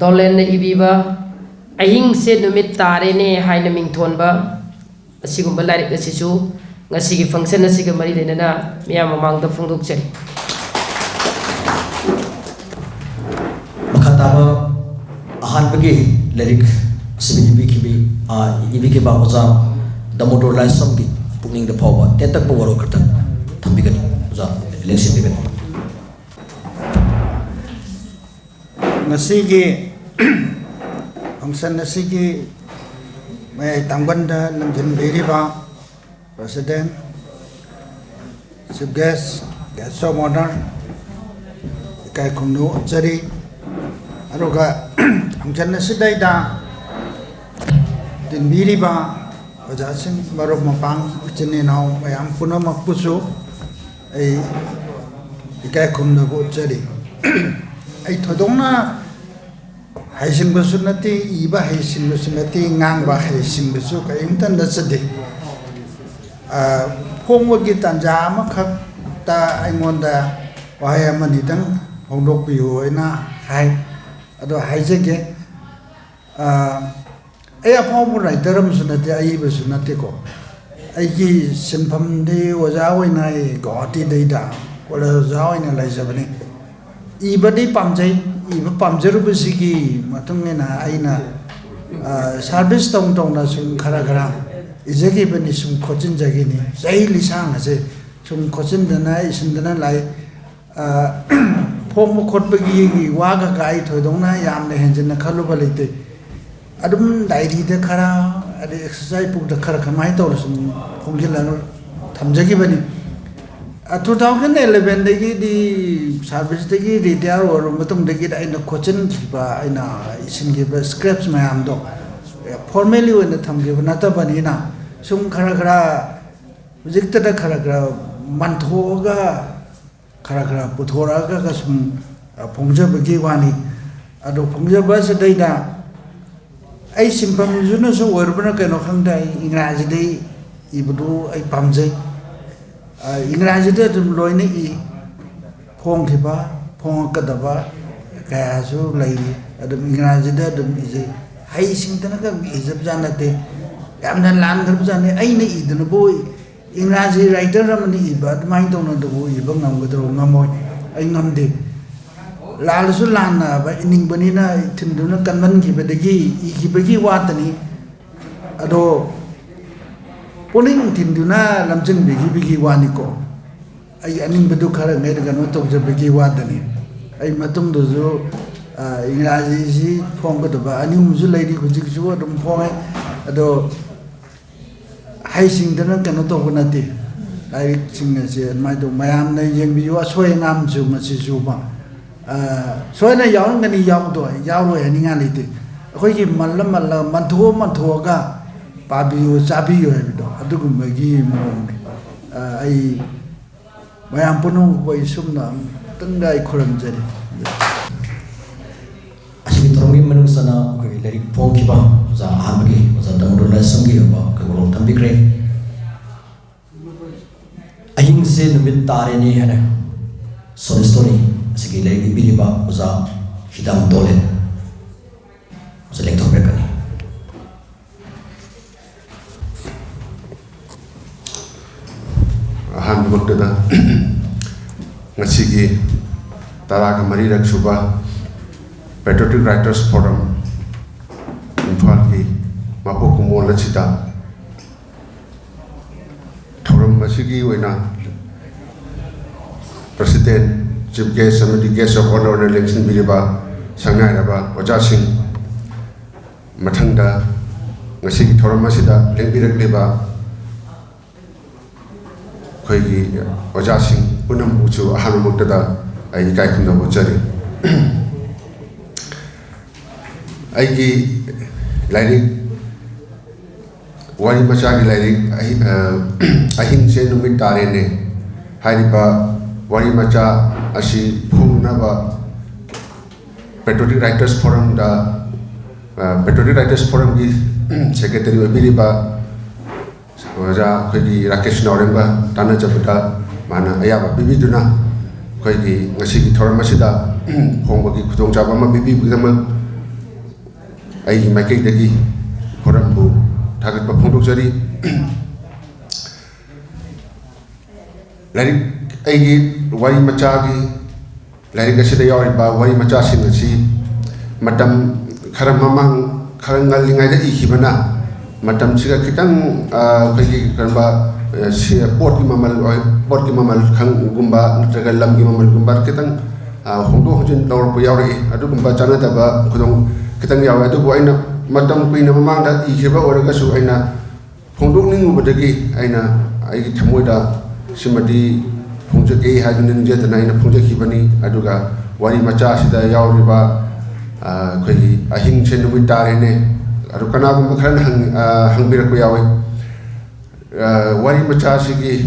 ꯗꯣꯂꯦꯟꯅ ꯏꯕꯤꯕ ꯑꯍꯤꯡꯁꯦ ꯅꯨꯃꯤꯠ ꯇꯥꯔꯦꯅꯦ ꯍꯥꯏꯅ ꯃꯤꯡꯊꯣꯟꯕ ꯑꯁꯤꯒꯨꯝꯕ ꯂꯥꯏꯔꯤꯛ ꯑꯁꯤꯁꯨ ꯉꯁꯤꯒꯤ function ꯑꯁꯤꯒ ꯃꯔꯤ ꯂꯩꯅꯅ ꯃꯤꯌꯥꯝ ꯃꯃꯥꯡꯗ ꯐꯣꯡꯗꯣꯛꯆꯔꯤ꯫ ꯃꯈꯥ ꯇꯥꯕ ꯑꯍꯥꯟꯕꯒꯤ ꯂꯥꯏꯔꯤꯛ ꯑꯁꯤꯕꯨ ꯏꯕꯤꯈꯤꯕꯤ, ꯑ, ꯏꯕꯤꯈꯤꯕ ꯑꯣꯖꯥ ꯗꯥꯃꯣꯗꯣꯔ ꯂꯥꯏꯁ꯭ꯔꯝꯒꯤ ꯄꯨꯛꯅꯤꯡꯗ ꯐꯥꯎꯕ ꯇꯦꯟꯇꯛꯄ ꯋꯥꯔꯣꯜ ꯈꯛꯇꯪ ꯊꯝꯕꯤꯒꯅꯤ꯫ ꯑꯣꯖꯥ, ꯂꯦꯡꯁꯤꯟꯕꯤꯒꯅꯤ꯫ ꯉꯁꯤꯒꯤ function ꯑꯁꯤꯒꯤ ꯃꯌꯥꯏ ꯇꯥꯡꯕꯟꯗ ꯂꯝꯖꯤꯟꯕꯤꯔꯤꯕ president, chief guest, guest of honour, ꯏꯀꯥꯏ ꯈꯨꯝꯅꯕ ꯎꯠꯆꯔꯤ꯫ ꯑꯗꯨꯒ function ꯑꯁꯤꯗꯩꯗ ꯇꯤꯟꯕꯤꯔꯤꯕ ꯑꯣꯖꯥꯁꯤꯡ, ꯃꯔꯨꯞ ꯃꯄꯥꯡ, ꯏꯆꯤꯟ ꯏꯅꯥꯎ ꯃꯌꯥꯝ ꯄꯨꯝꯅꯃꯛꯄꯨꯁꯨ ꯑꯩ ꯏꯀꯥꯏ ꯈꯨꯝꯅꯕ ꯎꯠꯆꯔꯤ꯫ ꯑꯩ ꯊꯣꯏꯗꯣꯛꯅ ꯍꯩꯁꯤꯡꯕꯁꯨ ꯅꯠꯇꯦ, ꯏꯕ ꯍꯩꯁꯤꯡꯕꯁꯨ ꯅꯠꯇꯦ, ꯉꯥꯡꯕ ꯍꯩꯁꯤꯡꯕꯁꯨ ꯀꯔꯤꯝꯇ ꯅꯠꯆꯗꯦ꯫ ꯑ, ꯐꯣꯡꯕꯒꯤ ꯇꯥꯟꯖꯥ ꯑꯃꯈꯛꯇ ꯑꯩꯉꯣꯟꯗ ꯋꯥꯍꯩ ꯑꯃꯅꯤꯗꯪ ꯐꯣꯡꯗꯣꯛꯄꯤꯌꯨ ꯍꯥꯏꯅ ꯍꯥꯏ꯫ ꯑꯗꯣ ꯍꯥꯏꯖꯒꯦ꯫ ꯑ, ꯑꯩ ꯑꯐꯥꯎꯕ writer ꯑꯃꯁꯨ ꯅꯠꯇꯦ, ꯑꯏꯕꯁꯨ ꯅꯠꯇꯦꯀꯣ꯫ ꯑꯩꯒꯤ ꯁꯤꯟꯐꯝꯗꯤ ꯑꯣꯖꯥ ꯑꯣꯏꯅ ꯑꯩ ꯒꯧꯍꯥꯇꯤꯗꯩꯗ college ꯑꯣꯖꯥ ꯑꯣꯏꯅ ꯂꯩꯖꯕꯅꯤ꯫ ꯏꯕꯗꯤ ꯄꯥꯝꯖꯩ, ꯏꯕ ꯄꯥꯝꯖꯔꯨꯕꯁꯤꯒꯤ ꯃꯇꯨꯡ ꯏꯟꯅ ꯑꯩꯅ, ꯑ, service ꯇꯧ ꯇꯧꯅ ꯁꯨꯝ ꯈꯔ ꯈꯔ ꯏꯖꯈꯤꯕꯅꯤ, ꯁꯨꯝ ꯈꯣꯠꯆꯤꯟꯖꯈꯤꯅꯤ꯫ ꯆꯍꯤ ꯂꯤꯁꯥꯡ ꯑꯁꯦ ꯁꯨꯝ ꯈꯣꯠꯆꯤꯟꯗꯅ ꯏꯁꯤꯟꯗꯅ ꯂꯥꯛꯏ꯫ ꯑ, ꯐꯣꯡꯕ ꯈꯣꯠꯄꯒꯤ ꯋꯥ ꯀꯀꯥ ꯑꯩ ꯊꯣꯏꯗꯣꯛꯅ ꯌꯥꯝꯅ ꯍꯦꯟꯖꯤꯟꯅ ꯈꯜꯂꯨꯕ ꯂꯩꯇꯦ꯫ ꯑꯗꯨꯝ ꯗꯥꯏꯔꯤꯗ ꯈꯔ, ꯑꯗꯩ ꯑꯦꯛꯁꯔꯁꯥꯏꯁ ꯕꯨꯛꯇ ꯈꯔ ꯀꯃꯥꯏꯅ ꯇꯧꯔ ꯁꯨꯝ ꯐꯣꯡꯖꯤꯜꯂꯒ ꯊꯝꯖꯈꯤꯕꯅꯤ꯫ ꯑ, two thousand elevenꯗꯒꯤꯗꯤ, ꯁꯥꯔꯚꯤꯁꯇꯒꯤ ꯔꯤꯇꯥꯌꯔ ꯑꯣꯏꯔꯕ ꯃꯇꯨꯡꯗꯒꯤꯗꯤ ꯑꯩꯅ ꯈꯣꯠꯆꯤꯟꯈꯤꯕ, ꯑꯩꯅ ꯏꯁꯤꯟꯈꯤꯕ ꯁ꯭ꯀ꯭ꯔꯦꯞꯁ ꯃꯌꯥꯝꯗꯣ ꯐꯣꯔꯃꯦꯜꯂꯤ ꯑꯣꯏꯅ ꯊꯝꯈꯤꯕ ꯅꯠꯇꯕꯅꯤꯅ, ꯁꯨꯝ ꯈꯔ ꯈꯔ ꯍꯧꯖꯤꯛꯇꯗ ꯈꯔ ꯈꯔ ꯃꯟꯊꯣꯛꯑꯒ, ꯈꯔ ꯈꯔ ꯄꯨꯊꯣꯔꯛꯑꯒ ꯁꯨꯝ, ꯑ, ꯐꯣꯡꯖꯕꯒꯤ ꯋꯥꯅꯤ꯫ ꯑꯗꯣ ꯐꯣꯡꯖꯕ ꯑꯁꯤꯗꯩꯗ ꯑꯩ ꯁꯤꯟꯐꯝꯁꯤꯅꯁꯨ ꯑꯣꯏꯔꯨꯕꯅ ꯀꯩꯅꯣ ꯈꯪꯗꯦ, ꯑꯩ ꯏꯪꯒ꯭ꯔꯥꯖꯤꯗ ꯏꯕꯗꯨ ꯑꯩ ꯄꯥꯝꯖꯩ꯫ ꯑ, ꯏꯪꯒ꯭ꯔꯥꯖꯤꯗ ꯑꯗꯨꯝ ꯂꯣꯏꯅ ꯏ꯫ ꯐꯣꯡꯈꯤꯕ, ꯐꯣꯡꯉꯛꯀꯗꯕ ꯀꯌꯥꯁꯨ ꯂꯩꯔꯤ꯫ ꯑꯗꯨꯝ ꯏꯪꯒ꯭ꯔꯥꯖꯤꯗ ꯑꯗꯨꯝ ꯏꯖꯩ꯫ ꯍꯩꯁꯤꯡꯗꯅꯒ ꯏꯖꯕꯖꯥꯠ ꯅꯠꯇꯦ꯫ ꯌꯥꯝꯅ ꯂꯥꯟꯈ꯭ꯔꯕꯖꯥꯠꯅꯤ꯫ ꯑꯩꯅ ꯏꯗꯅꯕꯨ ꯏꯪꯒ꯭ꯔꯥꯖꯤ ꯔꯥꯏꯇꯔ ꯑꯃꯅ ꯏꯕ ꯑꯗꯨꯃꯥꯏꯅ ꯇꯧꯅꯗꯕꯨ ꯏꯕ ꯉꯝꯒꯗ꯭ꯔꯣ? ꯉꯝꯃꯣꯏ꯫ ꯑꯩ ꯉꯝꯗꯦ꯫ ꯂꯥꯜꯂꯁꯨ ꯂꯥꯟꯅ ꯍꯥꯏꯕ ꯏꯅꯤꯡꯕꯅꯤꯅ ꯏꯊꯤꯟꯗꯨꯅ ꯀꯟꯃꯟꯈꯤꯕꯗꯒꯤ ꯏꯈꯤꯕꯒꯤ ꯋꯥꯇꯅꯤ꯫ ꯑꯗꯣ ꯄꯨꯛꯅꯤꯡ ꯏꯊꯤꯟꯗꯨꯅ ꯂꯝꯖꯤꯡꯕꯤꯈꯤꯕꯒꯤ ꯋꯥꯅꯤꯀꯣ꯫ ꯑꯩ ꯑꯅꯤꯡꯕꯗꯨ ꯈꯔ ꯉꯩꯗ ꯀꯩꯅꯣ ꯇꯧꯖꯕꯒꯤ ꯋꯥꯗꯅꯤ꯫ ꯑꯩ ꯃꯇꯨꯡꯗꯁꯨ, ꯑ, ꯏꯪꯒ꯭ꯔꯥꯖꯤꯁꯤ ꯐꯣꯡꯒꯗꯕ ꯑꯅꯤ ꯑꯍꯨꯝꯁꯨ ꯂꯩꯔꯤ, ꯍꯧꯖꯤꯛꯁꯨ ꯑꯗꯨꯝ ꯐꯣꯡꯉꯦ꯫ ꯑꯗꯣ ꯍꯩꯁꯤꯡꯗꯅ ꯀꯩꯅꯣ ꯇꯧꯕ ꯅꯠꯇꯦ꯫ ꯂꯥꯏꯔꯤꯛꯁꯤꯡ ꯑꯁꯦ ꯑꯗꯨꯃꯥꯏꯅ ꯇꯧ, ꯃꯌꯥꯝꯅ ꯌꯦꯡꯕꯤꯌꯨ, ꯑꯁꯣꯏ ꯑꯉꯥꯝꯁꯨ ꯃꯁꯤꯁꯨ ꯃ-, ꯑ, ꯁꯣꯏꯅ ꯌꯥꯎꯔꯝꯒꯅꯤ, ꯌꯥꯎꯗꯣꯏ, ꯌꯥꯎꯔꯣꯏ ꯍꯥꯏꯅꯤꯡꯉꯥꯏ ꯂꯩꯇꯦ꯫ ꯑꯩꯈꯣꯏꯒꯤ ꯃꯜꯂ ꯃꯜꯂꯒ, ꯃꯟꯊꯣꯛꯑ ꯃꯟꯊꯣꯛꯑꯒ ꯄꯥꯕꯤꯌꯨ, ꯆꯥꯕꯤꯌꯨ ꯍꯥꯏꯕꯗꯣ ꯑꯗꯨꯒꯨꯝꯕꯒꯤ ꯃꯑꯣꯡꯅꯤ꯫ ꯑ, ꯑꯩ ꯃꯌꯥꯝ ꯄꯨꯝꯅꯃꯛꯄꯨ ꯑꯩ ꯁꯨꯝꯅ ꯑꯃꯨꯛꯇꯪꯒ ꯑꯩ ꯈꯨꯔꯨꯝꯖꯔꯤ꯫ ꯑꯁꯤꯒꯤ ꯊꯧꯔꯝꯒꯤ ꯃꯅꯨꯡ ꯆꯟꯅ ꯑꯩꯈꯣꯏꯒꯤ ꯂꯥꯏꯔꯤꯛ ꯐꯣꯡꯈꯤꯕ ꯑꯣꯖꯥ ꯑꯍꯥꯟꯕꯒꯤ ꯑꯣꯖꯥ ꯗꯥꯃꯣꯗꯣꯔ ꯂꯥꯏꯁ꯭ꯔꯝꯒꯤ ꯑꯣꯏꯕ ꯑꯩꯈꯣꯏ ꯋꯥꯔꯣꯜ ꯇꯝꯕꯤꯈ꯭ꯔꯦ꯫ ꯑꯍꯤꯡꯁꯦ ꯅꯨꯃꯤꯠ ꯇꯥꯔꯦꯅꯦ ꯍꯥꯏꯅ short story ꯑꯁꯤꯒꯤ ꯂꯥꯏꯔꯤꯛ ꯏꯕꯤꯔꯤꯕ ꯑꯣꯖꯥ ꯍꯤꯗꯥꯝ ꯗꯣꯂꯦꯟ ꯑꯣꯖꯥ ꯂꯦꯡꯊꯣꯛꯄꯤꯔꯛꯀꯅꯤ꯫ ꯑꯍꯥꯟꯕꯃꯛꯇꯗ ꯉꯁꯤꯒꯤ ꯇꯔꯥꯒ ꯃꯔꯤꯔꯛ ꯁꯨꯕ Patriotic Writers Forum ꯏꯝꯐꯥꯜꯒꯤ ꯃꯄꯣꯛ ꯀꯨꯝꯑꯣꯜ ꯑꯁꯤꯗ ꯊꯧꯔꯝ ꯑꯁꯤꯒꯤ ꯑꯣꯏꯅ President, Chief Guest ꯑꯃꯗꯤ Guest of Honour ꯑꯣꯏꯅ ꯂꯦꯡꯁꯤꯟꯕꯤꯔꯤꯕ ꯁꯛꯅꯥꯏꯔꯕ ꯑꯣꯖꯥꯁꯤꯡ, ꯃꯊꯪꯗ ꯉꯁꯤꯒꯤ ꯊꯧꯔꯝ ꯑꯁꯤꯗ ꯂꯦꯡꯕꯤꯔꯛꯂꯤꯕ ꯑꯩꯈꯣꯏꯒꯤ ꯑꯣꯖꯥꯁꯤꯡ ꯄꯨꯝꯅꯃꯛꯄꯨꯁꯨ ꯑꯍꯥꯟꯕꯃꯛꯇꯗ ꯑꯩ ꯏꯀꯥꯏ ꯈꯨꯝꯅꯕ ꯎꯠꯆꯔꯤ꯫ ꯑꯩꯒꯤ ꯂꯥꯏꯔꯤꯛ, ꯋꯥꯔꯤ ꯃꯆꯥꯒꯤ ꯂꯥꯏꯔꯤꯛ ꯑꯍꯤ-, ꯑ, ꯑꯍꯤꯡꯁꯦ ꯅꯨꯃꯤꯠ ꯇꯥꯔꯦꯅꯦ ꯍꯥꯏꯔꯤꯕ ꯋꯥꯔꯤ ꯃꯆꯥ ꯑꯁꯤ ꯐꯣꯡꯅꯕ Patriotic Writers Forumꯗ, ꯑ, Patriotic Writers Forumꯒꯤ Secretary ꯑꯣꯏꯕꯤꯔꯤꯕ ꯑꯣꯖꯥ ꯑꯩꯈꯣꯏꯒꯤ ꯔꯥꯀꯦꯁ ꯅꯥꯎꯔꯦꯝꯒ ꯇꯥꯟꯅꯖꯕꯗ ꯃꯥꯅ ꯑꯌꯥꯕ ꯄꯤꯕꯤꯗꯨꯅ ꯑꯩꯈꯣꯏꯒꯤ ꯉꯁꯤꯒꯤ ꯊꯧꯔꯝ ꯑꯁꯤꯗ ꯐꯣꯡꯕꯒꯤ ꯈꯨꯗꯣꯡꯆꯥꯕ ꯑꯃ ꯄꯤꯕꯤꯕꯒꯤꯗꯃꯛ ꯑꯩꯒꯤ ꯃꯥꯏꯀꯩꯗꯒꯤ ꯐꯣꯔꯝꯕꯨ ꯊꯥꯒꯠꯄ ꯐꯣꯡꯗꯣꯛꯆꯔꯤ꯫ ꯂꯥꯏꯔꯤꯛ, ꯑꯩꯒꯤ ꯋꯥꯔꯤ ꯃꯆꯥꯒꯤ ꯂꯥꯏꯔꯤꯛ ꯑꯁꯤꯗ ꯌꯥꯎꯔꯤꯕ ꯋꯥꯔꯤ ꯃꯆꯥꯁꯤꯡ ꯑꯁꯤ ꯃꯇꯝ ꯈꯔ ꯃꯃꯥꯡ, ꯈꯔ ꯉꯜꯂꯤꯉꯩꯗ ꯏꯈꯤꯕꯅ ꯃꯇꯝꯁꯤꯒ ꯈꯤꯇꯪ, ꯑ, ꯑꯩꯈꯣꯏꯒꯤ ꯀꯔꯝꯕ, ꯑ, ꯁꯤ-, ꯄꯣꯠꯀꯤ ꯃꯃꯜ ꯑꯣꯏ-, ꯄꯣꯠꯀꯤ ꯃꯃꯜ ꯈꯪꯒꯨꯝꯕ ꯅꯠꯇ꯭ꯔꯒ ꯂꯝꯒꯤ ꯃꯃꯜꯒꯨꯝꯕ ꯈꯤꯇꯪ, ꯑ, ꯍꯣꯡꯗꯣꯛ ꯍꯣꯡꯖꯤꯟ ꯇꯧꯔꯛꯄ ꯌꯥꯎꯔꯛꯏ꯫ ꯑꯗꯨꯒꯨꯝꯕ ꯆꯥꯟꯅꯗꯕ ꯈꯨꯗꯣꯡ ꯈꯤꯇꯪ ꯌꯥꯎꯋꯦ꯫ ꯑꯗꯨꯕꯨ ꯑꯩꯅ ꯃꯇꯝ ꯀꯨꯏꯅ ꯃꯃꯥꯡꯗ ꯏꯈꯤꯕ ꯑꯣꯏꯔꯒꯁꯨ ꯑꯩꯅ ꯐꯣꯡꯗꯣꯛꯅꯤꯡꯉꯨꯕꯗꯒꯤ ꯑꯩꯅ ꯑꯩꯒꯤ ꯊꯃꯣꯏꯗ ꯁꯤꯃꯗꯤ ꯐꯣꯡꯖꯒꯦ ꯍꯥꯏꯗꯨꯅ ꯅꯤꯡꯖꯗꯅ ꯑꯩꯅ ꯐꯣꯡꯖꯈꯤꯕꯅꯤ꯫ ꯑꯗꯨꯒ ꯋꯥꯔꯤ ꯃꯆꯥ ꯑꯁꯤꯗ ꯌꯥꯎꯔꯤꯕ, ꯑ, ꯑꯩꯈꯣꯏꯒꯤ "ꯑꯍꯤꯡꯁꯦ ꯅꯨꯃꯤꯠ ꯇꯥꯔꯦꯅꯦ", ꯑꯗꯨ ꯀꯅꯥꯒꯨꯝꯕ ꯈꯔꯅ ꯍꯪ-, ꯑ, ꯍꯪꯕꯤꯔꯛꯄ ꯌꯥꯎꯋꯤ꯫ ꯑ, ꯋꯥꯔꯤ ꯃꯆꯥ ꯑꯁꯤꯒꯤ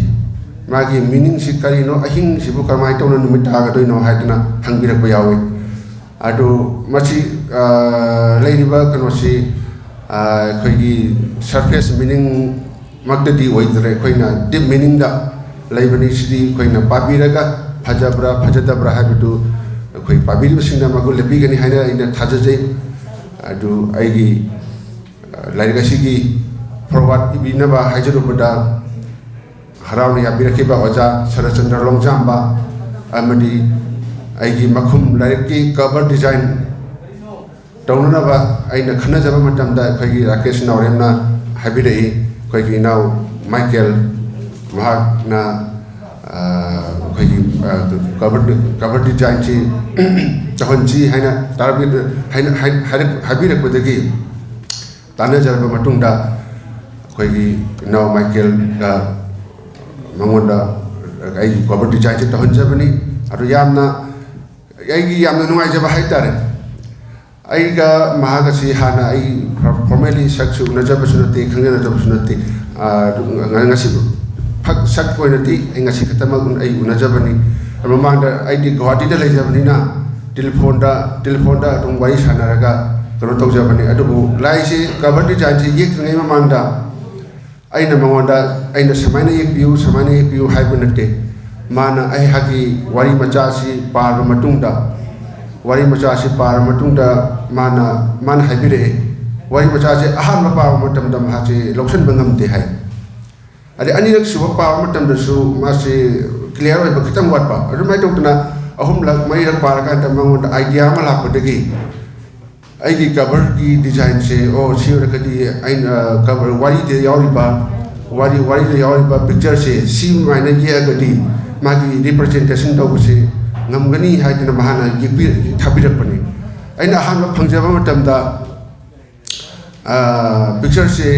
ꯃꯥꯒꯤ meaningꯁꯤ ꯀꯔꯤꯅꯣ, ꯑꯍꯤꯡꯁꯤꯕꯨ ꯀꯃꯥꯏꯅ ꯇꯧꯅ ꯅꯨꯃꯤꯠ ꯇꯥꯒꯗꯣꯏꯅꯣ ꯍꯥꯏꯗꯨꯅ ꯍꯪꯕꯤꯔꯛꯄ ꯌꯥꯎꯋꯤ꯫ ꯑꯗꯨ ꯃꯁꯤ, ꯑ, ꯂꯩꯔꯤꯕ ꯀꯩꯅꯣꯁꯤ, ꯑ, ꯑꯩꯈꯣꯏꯒꯤ surface meaning ꯃꯛꯇꯗꯤ ꯑꯣꯏꯗ꯭ꯔꯦ꯫ ꯑꯩꯈꯣꯏꯅ deep meaningꯗ ꯂꯩꯕꯅꯤ꯫ ꯁꯤꯗꯤ ꯑꯩꯈꯣꯏꯅ ꯄꯥꯕꯤꯔꯒ ꯐꯖꯕ꯭ꯔꯥ ꯐꯖꯗꯕ꯭ꯔꯥ ꯍꯥꯏꯕꯗꯨ ꯑꯩꯈꯣꯏ ꯄꯥꯕꯤꯔꯤꯕꯁꯤꯡꯅ ꯃꯒꯨꯟ ꯂꯦꯞꯄꯤꯒꯅꯤ ꯍꯥꯏꯅ ꯑꯩꯅ ꯊꯥꯖꯖꯩ꯫ ꯑꯗꯨ ꯑꯩꯒꯤ, ꯑ, ꯂꯥꯏꯔꯤꯛ ꯑꯁꯤꯒꯤ forward ꯏꯕꯤꯅꯕ ꯍꯥꯏꯖꯔꯨꯕꯗ, ꯍꯔꯥꯎꯅ ꯌꯥꯕꯤꯔꯛꯈꯤꯕ ꯑꯣꯖꯥ ꯁꯔꯠꯆꯟꯗ꯭ꯔ ꯂꯣꯡꯖꯥꯝꯕ ꯑꯃꯗꯤ ꯑꯩꯒꯤ ꯃꯈꯨꯝ ꯂꯥꯏꯔꯤꯛꯀꯤ cover design ꯇꯧꯅꯅꯕ ꯑꯩꯅ ꯈꯟꯅꯖꯕ ꯃꯇꯝꯗ ꯑꯩꯈꯣꯏꯒꯤ ꯔꯥꯀꯦꯁ ꯅꯥꯎꯔꯦꯝꯅ ꯍꯥꯏꯕꯤꯔꯛꯏ, ꯑꯩꯈꯣꯏꯒꯤ ꯏꯅꯥꯎ ꯃꯥꯏꯀꯦꯜ ꯃꯍꯥꯛꯅ ꯑꯩꯈꯣꯏꯒꯤ ꯀꯕꯔ ꯀꯕꯔ ꯗꯤꯖꯥꯏꯟꯁꯤ ꯇꯧꯍꯟꯁꯤ ꯍꯥꯏꯅ ꯇꯥꯔꯒꯦꯠ ꯍꯥꯏꯅ ꯍꯥꯏꯔꯛ- ꯍꯥꯏꯕꯤꯔꯛꯄꯗꯒꯤ ꯇꯥꯟꯅꯖꯔꯕ ꯃꯇꯨꯡꯗ ꯑꯩꯈꯣꯏꯒꯤ ꯏꯅꯥꯎ ꯃꯥꯏꯀꯦꯜꯒ ꯃꯉꯣꯟꯗ ꯑꯩꯒꯤ ꯀꯣꯕꯔ ꯗꯤꯖꯥꯏꯟꯁꯦ ꯇꯧꯍꯟꯖꯕꯅꯤ꯫ ꯑꯗꯨ ꯌꯥꯝꯅ ꯑꯩꯒꯤ ꯌꯥꯝꯅ ꯅꯨꯡꯉꯥꯏꯖꯕ ꯍꯥꯏꯇꯥꯔꯦ꯫ ꯑꯩꯒ ꯃꯍꯥꯛ ꯑꯁꯤ ꯍꯥꯟꯅ ꯑꯩ ꯐꯣꯔꯃꯦꯂꯤ ꯁꯛꯁꯨ ꯎꯅꯖꯕꯁꯨ ꯅꯠꯇꯦ, ꯈꯪꯅꯖꯕꯁꯨ ꯅꯠꯇꯦ꯫ ꯑꯗꯨ ꯉ- ꯉꯁꯤ ꯐꯛ ꯁꯛ ꯑꯣꯏꯅꯗꯤ ꯑꯩ ꯉꯁꯤ ꯈꯛꯇꯃꯛ ꯑꯩ ꯎꯅꯖꯕꯅꯤ꯫ ꯃꯃꯥꯡꯗ ꯑꯩꯗꯤ ꯒꯨꯋꯥꯍꯥꯇꯤꯗ ꯂꯩꯖꯕꯅꯤꯅ ꯇꯦꯂꯤꯐꯣꯟꯗ ꯇꯦꯂꯤꯐꯣꯟꯗ ꯑꯗꯨꯝ ꯋꯥꯔꯤ ꯁꯥꯟꯅꯔꯒ ꯀꯩꯅꯣ ꯇꯧꯖꯕꯅꯤ꯫ ꯑꯗꯨꯕꯨ ꯂꯥꯏꯁꯦ, ꯀꯕꯔ ꯗꯤꯖꯥꯏꯟꯁꯦ ꯌꯦꯛꯇ꯭ꯔꯤꯉꯩ ꯃꯃꯥꯡꯗ ꯑꯩꯅ ꯃꯉꯣꯟꯗ, "ꯑꯩꯅ ꯁꯨꯃꯥꯏꯅ ꯌꯦꯛꯄꯤꯌꯨ, ꯁꯨꯃꯥꯏꯅ ꯌꯦꯛꯄꯤꯌꯨ" ꯍꯥꯏꯕ ꯅꯠꯇꯦ꯫ ꯃꯥꯅ ꯑꯩꯍꯥꯛꯀꯤ ꯋꯥꯔꯤ ꯃꯆꯥ ꯑꯁꯤ ꯄꯥꯔꯕ ꯃꯇꯨꯡꯗ, ꯋꯥꯔꯤ ꯃꯆꯥ ꯑꯁꯤ ꯄꯥꯔꯕ ꯃꯇꯨꯡꯗ ꯃꯥꯅ, ꯃꯥꯅ ꯍꯥꯏꯕꯤꯔꯛꯑꯦ, ꯋꯥꯔꯤ ꯃꯆꯥꯁꯦ ꯑꯍꯥꯟꯕ ꯄꯥꯕ ꯃꯇꯝꯗ ꯃꯍꯥꯛꯁꯦ ꯂꯧꯁꯤꯟꯕ ꯉꯝꯗꯦ ꯍꯥꯏ꯫ ꯑꯗꯩ ꯑꯅꯤꯔꯛ ꯁꯨꯕ ꯄꯥꯕ ꯃꯇꯝꯗꯁꯨ ꯃꯥꯁꯦ ꯀ꯭ꯂꯤꯌꯥꯔ ꯑꯣꯏꯕ ꯈꯤꯇꯪ ꯋꯥꯠꯄ꯫ ꯑꯗꯨꯃꯥꯏꯅ ꯇꯧꯗꯅ ꯑꯍꯨꯝꯂꯛ, ꯃꯔꯤꯔꯛ ꯄꯥꯔꯀꯥꯟꯗ ꯃꯉꯣꯟꯗ ꯑꯥꯏꯗꯤꯌꯥ ꯑꯃ ꯂꯥꯛꯄꯗꯒꯤ ꯑꯩꯒꯤ ꯀꯕꯔꯒꯤ ꯗꯤꯖꯥꯏꯟꯁꯦ, ꯑꯣ, ꯁꯤ ꯑꯣꯏꯔꯒꯗꯤ ꯑꯩꯅ ꯀꯕꯔ, ꯋꯥꯔꯤꯗ ꯌꯥꯎꯔꯤꯕ, ꯋꯥꯔꯤ, ꯋꯥꯔꯤꯗ ꯌꯥꯎꯔꯤꯕ ꯄꯤꯛꯆꯔꯁꯦ ꯁꯤ ꯑꯗꯨꯃꯥꯏꯅ ꯌꯦꯛꯑꯒꯗꯤ ꯃꯥꯒꯤ ꯔꯤꯄ꯭ꯔꯖꯦꯟꯇꯦꯁꯟ ꯇꯧꯕꯁꯦ ꯉꯝꯒꯅꯤ ꯍꯥꯏꯗꯅ ꯃꯍꯥꯛꯅ ꯌꯦꯛꯄꯤ-, ꯊꯥꯕꯤꯔꯛꯄꯅꯤ꯫ ꯑꯩꯅ ꯑꯍꯥꯟꯕ ꯐꯪꯖꯕ ꯃꯇꯝꯗ, ꯑ, ꯄꯤꯛꯆꯔꯁꯦ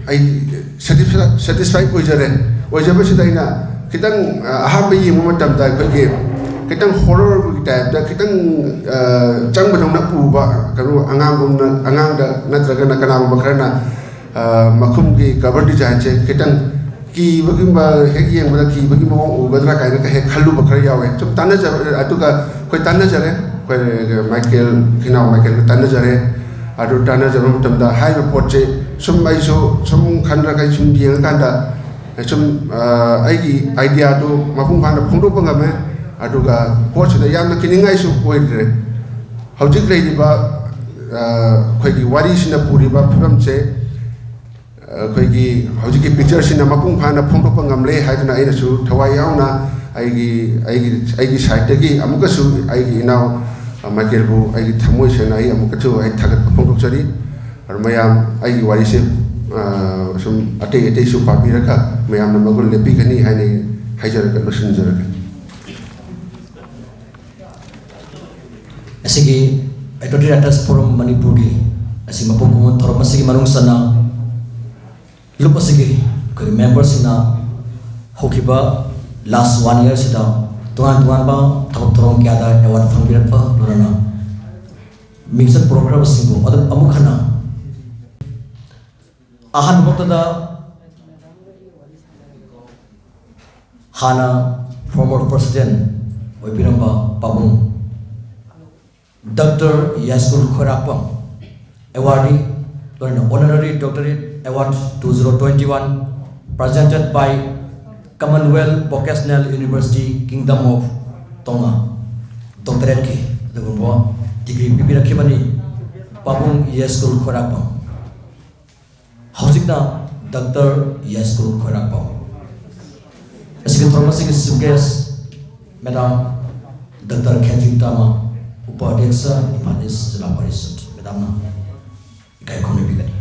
ꯑꯩ ꯁꯦꯇꯤꯁꯐꯥꯏ, ꯁꯦꯇꯤꯁꯐꯥꯏ ꯑꯣꯏꯖꯔꯦ꯫ ꯑꯣꯏꯖꯕꯁꯤꯗ ꯑꯩꯅ ꯈꯤꯇꯪ, ꯑ, ꯑꯍꯥꯟꯕ ꯌꯦꯡꯕ ꯃꯇꯝꯗ ꯑꯩꯈꯣꯏꯒꯤ ꯈꯤꯇꯪ ꯍꯣꯔꯔꯒꯤ ꯇꯥꯏꯞꯇ ꯈꯤꯇꯪ, ꯑ, ꯆꯪꯕꯗꯧꯅ ꯎꯕ, ꯀꯩꯅꯣ, ꯑꯉꯥꯡꯒꯨꯝꯅ, ꯑꯉꯥꯡꯗ ꯅꯠꯇ꯭ꯔꯒꯅ ꯀꯅꯥꯒꯨꯝꯕ ꯈꯔꯅ, ꯑ, ꯃꯈꯨꯝꯒꯤ ꯀꯕꯔ ꯗꯤꯖꯥꯏꯟꯁꯦ ꯈꯤꯇꯪ ꯀꯤꯕꯒꯨꯝꯕ, ꯍꯦꯛ ꯌꯦꯡꯕꯗ ꯀꯤꯕꯒꯤ ꯃꯑꯣꯡ ꯎꯒꯗ꯭ꯔꯥ ꯀꯥꯏꯅꯒ ꯍꯦꯛ ꯈꯜꯂꯨꯕ ꯈꯔ ꯌꯥꯎꯋꯦ꯫ ꯁꯨꯝ ꯇꯥꯟꯅꯖꯕ, ꯑꯗꯨꯒ ꯑꯩꯈꯣꯏ ꯇꯥꯟꯅꯖꯔꯦ, ꯑꯩꯈꯣꯏ ꯃꯥꯏꯀꯦꯜ, ꯏꯅꯥꯎ ꯃꯥꯏꯀꯦꯜꯒ ꯇꯥꯟꯅꯖꯔꯦ꯫ ꯑꯗꯨ ꯇꯥꯟꯅꯖꯕ ꯃꯇꯝꯗ ꯍꯥꯏꯔꯤꯕ ꯄꯣꯠꯁꯦ ꯁꯨꯝ ꯑꯩꯁꯨ ꯁꯨꯝ ꯈꯟꯗ꯭ꯔꯒ ꯑꯩ ꯁꯨꯝ ꯌꯦꯡꯉꯀꯥꯟꯗ ꯁꯨꯝ, ꯑ, ꯑꯩꯒꯤ ꯑꯥꯏꯗꯤꯌꯥꯗꯨ ꯃꯄꯨꯡ ꯐꯥꯅ ꯐꯣꯡꯗꯣꯛꯄ ꯉꯝꯃꯦ꯫ ꯑꯗꯨꯒ ꯄꯣꯠꯁꯤꯗ ꯌꯥꯝꯅ ꯀꯤꯅꯤꯡꯉꯥꯏꯁꯨ ꯑꯣꯏꯗ꯭ꯔꯦ꯫ ꯍꯧꯖꯤꯛ ꯂꯩꯔꯤꯕ, ꯑ, ꯑꯩꯈꯣꯏꯒꯤ ꯋꯥꯔꯤꯁꯤꯅ ꯄꯨꯔꯤꯕ ꯐꯤꯕꯝꯁꯦ, ꯑ, ꯑꯩꯈꯣꯏꯒꯤ ꯍꯧꯖꯤꯛꯀꯤ ꯄꯤꯛꯆꯔꯁꯤꯅ ꯃꯄꯨꯡ ꯐꯥꯅ ꯐꯣꯡꯗꯣꯛꯄ ꯉꯝꯂꯦ ꯍꯥꯏꯗꯨꯅ ꯑꯩꯅꯁꯨ ꯊꯋꯥꯏ ꯌꯥꯎꯅ ꯑꯩꯒꯤ, ꯑꯩꯒꯤ, ꯑꯩꯒꯤ ꯁꯥꯏꯠꯇꯒꯤ ꯑꯃꯨꯛꯀꯁꯨ ꯑꯩꯒꯤ ꯏꯅꯥꯎ, ꯑ, ꯃꯥꯏꯀꯦꯜꯕꯨ ꯑꯩꯒꯤ ꯊꯃꯣꯏ ꯁꯦꯡꯅ ꯑꯩ ꯑꯃꯨꯛꯀꯁꯨ ꯑꯩ ꯊꯥꯒꯠꯄ ꯐꯣꯡꯗꯣꯛꯆꯔꯤ꯫ ꯑꯗꯨ ꯃꯌꯥꯝ ꯑꯩꯒꯤ ꯋꯥꯔꯤꯁꯦ ꯑ, ꯁꯨꯝ ꯑꯇꯩ ꯑꯇꯩꯁꯨ ꯄꯥꯕꯤꯔꯒ ꯃꯌꯥꯝꯅ ꯃꯒꯨꯟ ꯂꯦꯞꯄꯤꯒꯅꯤ ꯍꯥꯏꯅ ꯍꯥꯏꯖꯔꯒ ꯂꯣꯏꯁꯤꯟꯖꯔꯒꯦ꯫ ꯑꯁꯤꯒꯤ Patriotic Writers Forum ꯃꯅꯤꯄꯨꯔꯒꯤ ꯑꯁꯤ ꯃꯄꯨꯡ ꯐꯥꯕ ꯊꯧꯔꯝ ꯑꯁꯤꯒꯤ ꯃꯅꯨꯡ ꯆꯟꯅ ꯂꯨꯞ ꯑꯁꯤꯒꯤ ꯑꯩꯈꯣꯏꯒꯤ ꯃꯦꯝꯕꯔꯁꯤꯡꯅ ꯍꯧꯈꯤꯕ ꯂꯥꯁ ꯋꯥꯟ ꯏꯌꯔꯁꯤꯗ ꯇꯣꯉꯥꯟ ꯇꯣꯉꯥꯟꯕ ꯊꯕꯛ ꯊꯧꯔꯝ ꯀꯌꯥꯗ ꯑꯦꯋꯥꯔꯗ ꯐꯪꯕꯤꯔꯛꯄ ꯂꯣꯏꯅꯅ ꯃꯤꯡꯆꯠ ꯄꯨꯔꯛꯈ꯭ꯔꯕꯁꯤꯡꯕꯨ ꯑꯗꯨꯝ ꯑꯃꯨꯛ ꯍꯟꯅ ꯑꯍꯥꯟꯕꯃꯛꯇꯗ ꯍꯥꯟꯅ former president ꯑꯣꯏꯕꯤꯔꯝꯕ ꯄꯥꯕꯨꯡ ꯗꯥꯛꯇꯔ ꯌꯥꯏꯁ꯭ꯀꯨꯜ ꯈ꯭ꯋꯥꯏꯔꯥꯛꯄꯝ awardee ꯂꯣꯏꯅ Honorary Doctorate Award two zero twenty one presented by Commonwealth Vocational University, Kingdom of Tonga, doctorateꯀꯤ ꯑꯗꯨꯒꯨꯝꯕ degree ꯄꯤꯕꯤꯔꯛꯈꯤꯕꯅꯤ ꯄꯥꯕꯨꯡ ꯌꯥꯏꯁ꯭ꯀꯨꯜ ꯈ꯭ꯋꯥꯏꯔꯥꯛꯄꯝ꯫ ꯍꯧꯖꯤꯛꯅ ꯗꯥꯛꯇꯔ ꯌꯥꯏꯁ꯭ꯀꯨꯜ ꯈ꯭ꯋꯥꯏꯔꯥꯛꯄꯝ꯫ ꯑꯁꯤꯒꯤ ꯊꯧꯔꯝ ꯑꯁꯤꯒꯤ chief guest Madam Doctor ꯈꯦꯟꯖꯤꯡ ꯇꯥꯃ, ꯎꯄꯥꯙ꯭ꯌꯛꯁ, Imphal east Zila parishad, ꯃꯦꯗꯥꯝꯅ ꯏꯀꯥꯏ ꯈꯨꯝꯅꯕꯤꯒꯅꯤ꯫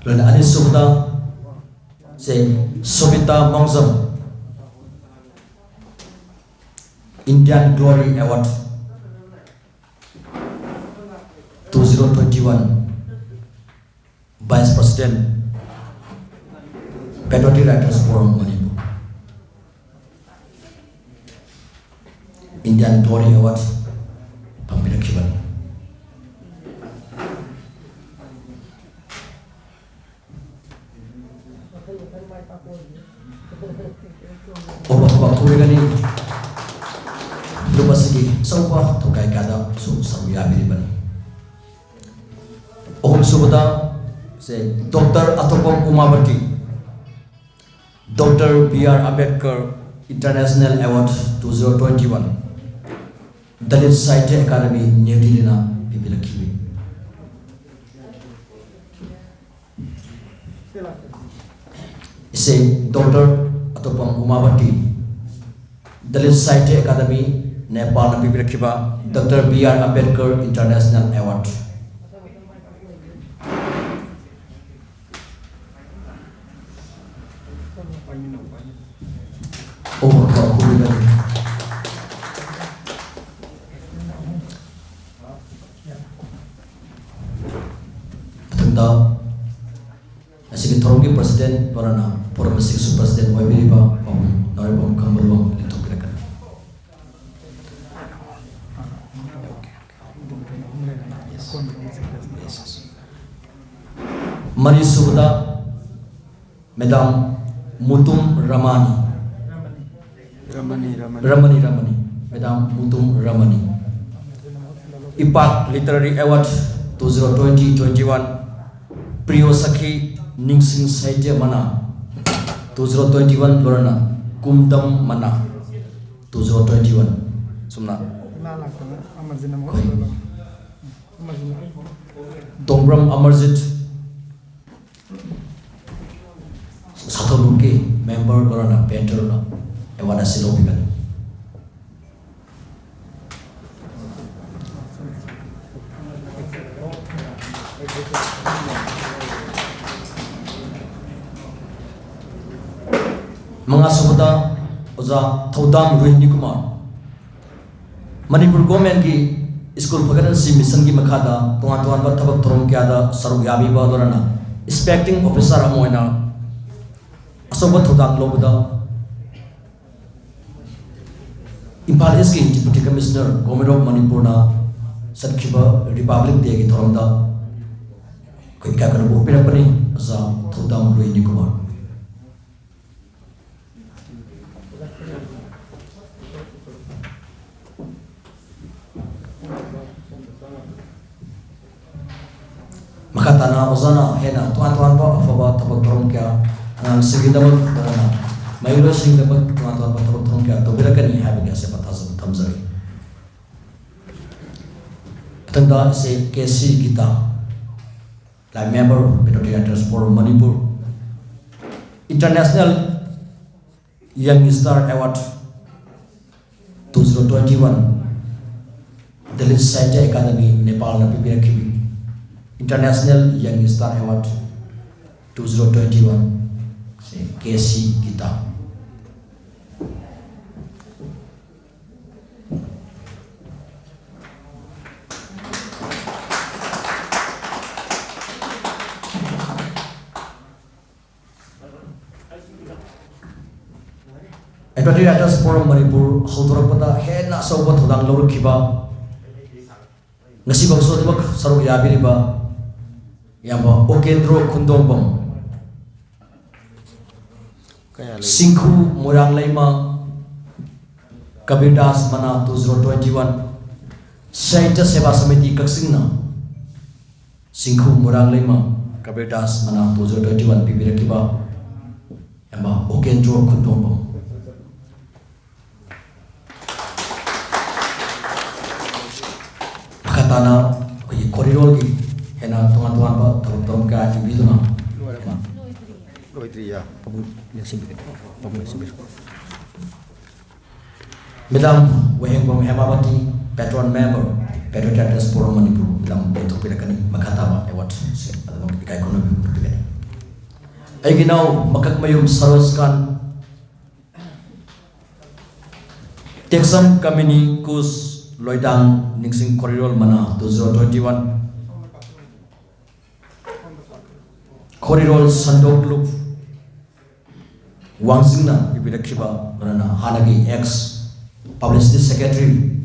ꯂꯣꯏꯅ ꯑꯅꯤꯁꯨꯕꯗ ꯁꯦ ꯁꯣꯕꯤꯇꯥ ꯃꯥꯡꯖꯝ, Indian Glory Award two zero twenty one, Vice President, Patriotic Writers Forum Manipur. Indian Glory Award ꯐꯪꯕꯤꯔꯛꯈꯤꯕꯅꯤ꯫ ꯑꯣꯕ ꯄꯥꯡꯊꯣꯛꯂꯒꯅꯤ꯫ ꯂꯨꯞ ꯑꯁꯤꯒꯤ ꯑꯆꯧꯕ ꯊꯧꯀꯥꯏ ꯀꯌꯥꯗꯁꯨ ꯁꯔꯨꯛ ꯌꯥꯕꯤꯔꯤꯕꯅꯤ꯫ ꯑꯍꯨꯝꯁꯨꯕꯗ ꯁꯦ ꯗꯣꯛꯇꯔ ꯑꯇꯣꯞꯄꯝ ꯎꯃꯥꯕꯇꯤ, Doctor B R Ambedkar International Award two zero twenty one, Dalit Sahitya Academy, New Delhi ꯅ ꯄꯤꯕꯤꯔꯛꯈꯤꯕꯅꯤ꯫ ꯏꯆꯦ ꯗꯣꯛꯇꯔ ꯑꯇꯣꯞꯄꯝ ꯎꯃꯥꯕꯇꯤ, Dalit Sahitya Academy, ꯅꯦꯄꯥꯜꯅ ꯄꯤꯕꯤꯔꯛꯈꯤꯕ doctor B R Ambedkar international award. ꯑꯣ, ꯍꯣꯏ, ꯍꯣꯏ, ꯍꯣꯏ꯫ ꯃꯊꯪꯗ ꯑꯁꯤꯒꯤ ꯊꯧꯔꯝꯒꯤ ꯄ꯭ꯔꯁꯤꯗꯦꯟ ꯂꯣꯏꯅꯅ ꯐꯣꯔꯝ ꯑꯁꯤꯒꯤꯁꯨ ꯄ꯭ꯔꯁꯤꯗꯦꯟ ꯑꯣꯏꯕꯤꯔꯤꯕ ꯄꯥꯕꯨꯡ ꯅꯥꯎꯔꯦꯝꯕꯝ ꯈꯝꯕꯂꯨꯋꯥꯡ ꯂꯦꯡꯊꯣꯛꯄꯤꯔꯛꯀꯅꯤ꯫ ꯃꯔꯤꯁꯨꯕꯗ ꯃꯦꯗꯥꯝ ꯃꯨꯇꯨꯝ ꯔꯃꯥꯅꯤ꯫ ꯔꯃꯅꯤ, ꯔꯃꯅꯤ꯫ ꯔꯃꯅꯤ, ꯔꯃꯅꯤ꯫ ꯃꯦꯗꯥꯝ ꯃꯨꯇꯨꯝ ꯔꯃꯅꯤ꯫ ꯏꯄꯥꯛ Literary Award two zero twenty twenty one, Priyo Sakhi ꯅꯤꯡꯁꯤꯡ ꯁꯥꯍꯤꯇ꯭ꯌ ꯃꯅꯥ two zero twenty one ꯂꯣꯏꯅꯅ ꯀꯨꯝꯗꯝ ꯃꯅꯥ two zero twenty one꯫ ꯁꯨꯝꯅ ꯏꯃꯥ ꯂꯥꯛꯇꯅ ꯑꯃꯁꯤꯅ ꯃꯍꯨꯠ ꯍꯣꯏ꯫ ꯁꯤꯜꯂꯣ꯫ ꯑꯃꯁꯤꯅ ꯇꯣꯡꯕ꯭ꯔꯝ ꯑꯃꯔꯖꯤꯠ ꯁꯥꯊꯧꯂꯨꯞꯀꯤ ꯃꯦꯝꯕꯔ ꯂꯣꯏꯅꯅ ꯄꯦꯟꯇꯔꯅ ꯑꯦꯋꯥꯔꯗ ꯑꯁꯤ ꯂꯧꯕꯤꯒꯅꯤ꯫ ꯃꯉꯥꯁꯨꯕꯗ ꯑꯣꯖꯥ ꯊꯧꯗꯥꯝ ꯔꯣꯍꯤꯅꯤ ꯀꯨꯃꯥꯔ꯫ ꯃꯅꯤꯄꯨꯔ ꯒꯣꯔꯃꯦꯟꯒꯤ ꯁ꯭ꯀꯨꯜ ꯐꯒꯠꯍꯟꯁꯤ ꯃꯤꯁꯟꯒꯤ ꯃꯈꯥꯗ ꯇꯣꯉꯥꯟ ꯇꯣꯉꯥꯟꯕ ꯊꯕꯛ ꯊꯧꯔꯝ ꯀꯌꯥꯗ ꯁꯔꯨꯛ ꯌꯥꯕꯤꯕ ꯂꯣꯏꯅꯅ ꯏꯟꯁꯄꯦꯛꯇꯤꯡ ꯑꯣꯐꯤꯁꯥꯔ ꯑꯃ ꯑꯣꯏꯅ ꯑꯆꯧꯕ ꯊꯧꯗꯥꯡ ꯂꯧꯕꯗ ꯏꯝꯐꯥꯜ ꯏꯁꯀꯤ ꯗꯤꯄ꯭ꯌꯨꯇꯤ ꯀꯃꯤꯁꯅꯔ ꯒꯣꯔꯃꯦꯟ ꯑꯣꯐ ꯃꯅꯤꯄꯨꯔꯅ ꯆꯠꯈꯤꯕ ꯔꯤꯄꯕ꯭ꯂꯤꯛ ꯗꯦꯒꯤ ꯊꯧꯔꯝꯗ ꯑꯩꯈꯣꯏ ꯏꯀꯥꯏ ꯈꯨꯝꯅꯕ ꯎꯠꯄꯤꯔꯛꯄꯅꯤ꯫ ꯑꯣꯖꯥ ꯊꯧꯗꯥꯝ ꯔꯣꯍꯤꯅꯤ ꯀꯨꯃꯥꯔ꯫ ꯃꯈꯥ ꯇꯥꯅ ꯑꯣꯖꯥꯅ ꯍꯦꯟꯅ ꯇꯣꯉꯥꯟ ꯇꯣꯉꯥꯟꯕ ꯑꯐꯕ ꯊꯕꯛ ꯊꯧꯔꯝ ꯀꯌꯥ, ꯑꯉꯥꯡꯁꯤꯡꯒꯤꯗꯃꯛ, ꯑꯗꯨꯒ ꯃꯍꯩꯔꯣꯏꯁꯤꯡꯒꯤꯗꯃꯛ ꯇꯣꯉꯥꯟ ꯇꯣꯉꯥꯟꯕ ꯊꯕꯛ ꯊꯧꯔꯝ ꯀꯌꯥ ꯇꯧꯕꯤꯔꯛꯀꯅꯤ ꯍꯥꯏꯕꯒꯤ ꯑꯆꯦꯠꯄ ꯊꯥꯖꯕ ꯊꯝꯖꯔꯤ꯫ ꯃꯊꯪꯗ ꯏꯆꯦ ꯀꯦ C guitar, life member, Patriotic Writers Forum Manipur, International Young Star Award two zero twenty one, Dalit Sahitya Academy, Nepalꯅ ꯄꯤꯕꯤꯔꯛꯈꯤꯕ International Young Star Award two zero twenty one ꯁꯦ K C Gita. Patriotic Writers Forum Manipur ꯍꯧꯗꯣꯔꯛꯄꯗ ꯍꯦꯟꯅ ꯑꯆꯧꯕ ꯊꯧꯗꯥꯡ ꯂꯧꯔꯛꯈꯤꯕ, ꯉꯁꯤꯐꯥꯎꯁꯨ ꯑꯗꯨꯃꯛ ꯁꯔꯨꯛ ꯌꯥꯕꯤꯔꯤꯕ ꯏꯌꯥꯝꯕ ꯎꯀꯦꯟꯗ꯭ꯔꯣ ꯈꯨꯟꯗꯣꯡꯕꯝ, ꯀꯌꯥ ꯂꯩ? ꯁꯤꯡꯈꯨ ꯃꯣꯏꯔꯥꯡ ꯂꯩꯃ ꯀꯕꯤꯔꯗꯥꯁ ꯃꯅꯥ two zero twenty one, ꯁꯥꯍꯤꯇ꯭ꯌ ꯁꯦꯕꯥ ꯁꯃꯤꯇꯤ ꯀꯛꯆꯤꯡꯅ ꯁꯤꯡꯈꯨ ꯃꯣꯏꯔꯥꯡ ꯂꯩꯃ ꯀꯕꯤꯔꯗꯥꯁ ꯃꯅꯥ two zero twenty one ꯄꯤꯕꯤꯔꯛꯈꯤꯕ ꯏꯌꯥꯝꯕ ꯎꯀꯦꯟꯗ꯭ꯔꯣ ꯈꯨꯟꯗꯣꯡꯕꯝ꯫ ꯃꯈꯥ ꯇꯥꯅ ꯑꯩꯈꯣꯏꯒꯤ ꯈꯣꯔꯤꯔꯣꯜꯒꯤ ꯍꯦꯟꯅ ꯇꯣꯉꯥꯟ ꯇꯣꯉꯥꯟꯕ ꯊꯕꯛ ꯊꯧꯔꯝ ꯀꯌꯥ ꯏꯕꯤꯗꯨꯅ ꯂꯣꯏꯔꯕ? ꯂꯣꯏꯗ꯭ꯔꯤꯌꯦ꯫ ꯄꯥꯕꯨꯡ ꯂꯦꯡꯁꯤꯟꯕꯤꯔꯣ꯫ ꯄꯥꯕꯨꯡ ꯂꯦꯡꯁꯤꯟꯕꯤꯔꯣ꯫ Madam ꯋꯥꯍꯦꯡꯕꯝ ꯍꯦꯃꯥꯕꯇꯤ, Patron Member, Patriotic Writers Forum Manipur, Madam ꯂꯦꯡꯊꯣꯛꯄꯤꯔꯛꯀꯅꯤ꯫ ꯃꯈꯥ ꯇꯥꯕ award ꯁꯦ ꯑꯗꯨꯃꯛ ꯏꯀꯥꯏ ꯈꯨꯝꯅꯕ ꯎꯠꯄꯤꯒꯅꯤ꯫ ꯑꯩꯒꯤ ꯏꯅꯥꯎ ꯃꯀꯛꯃꯌꯨꯝ ꯁꯔꯣꯖ ꯈꯥꯟ, ꯇꯦꯛꯁꯝ ꯀꯃꯤꯅꯤ ꯀꯨꯁ ꯂꯣꯏꯗꯥꯡ ꯅꯤꯡꯁꯤꯡ ꯈꯣꯔꯤꯔꯣꯜ ꯃꯅꯥ two zero twenty one, ꯈꯣꯔꯤꯔꯣꯜ ꯁꯟꯗꯣꯛꯂꯨꯞ ꯋꯥꯡꯖꯤꯡꯅ ꯄꯤꯕꯤꯔꯛꯈꯤꯕ, ꯃꯔꯝꯅ ꯍꯥꯟꯅꯒꯤ ex publicity secretary,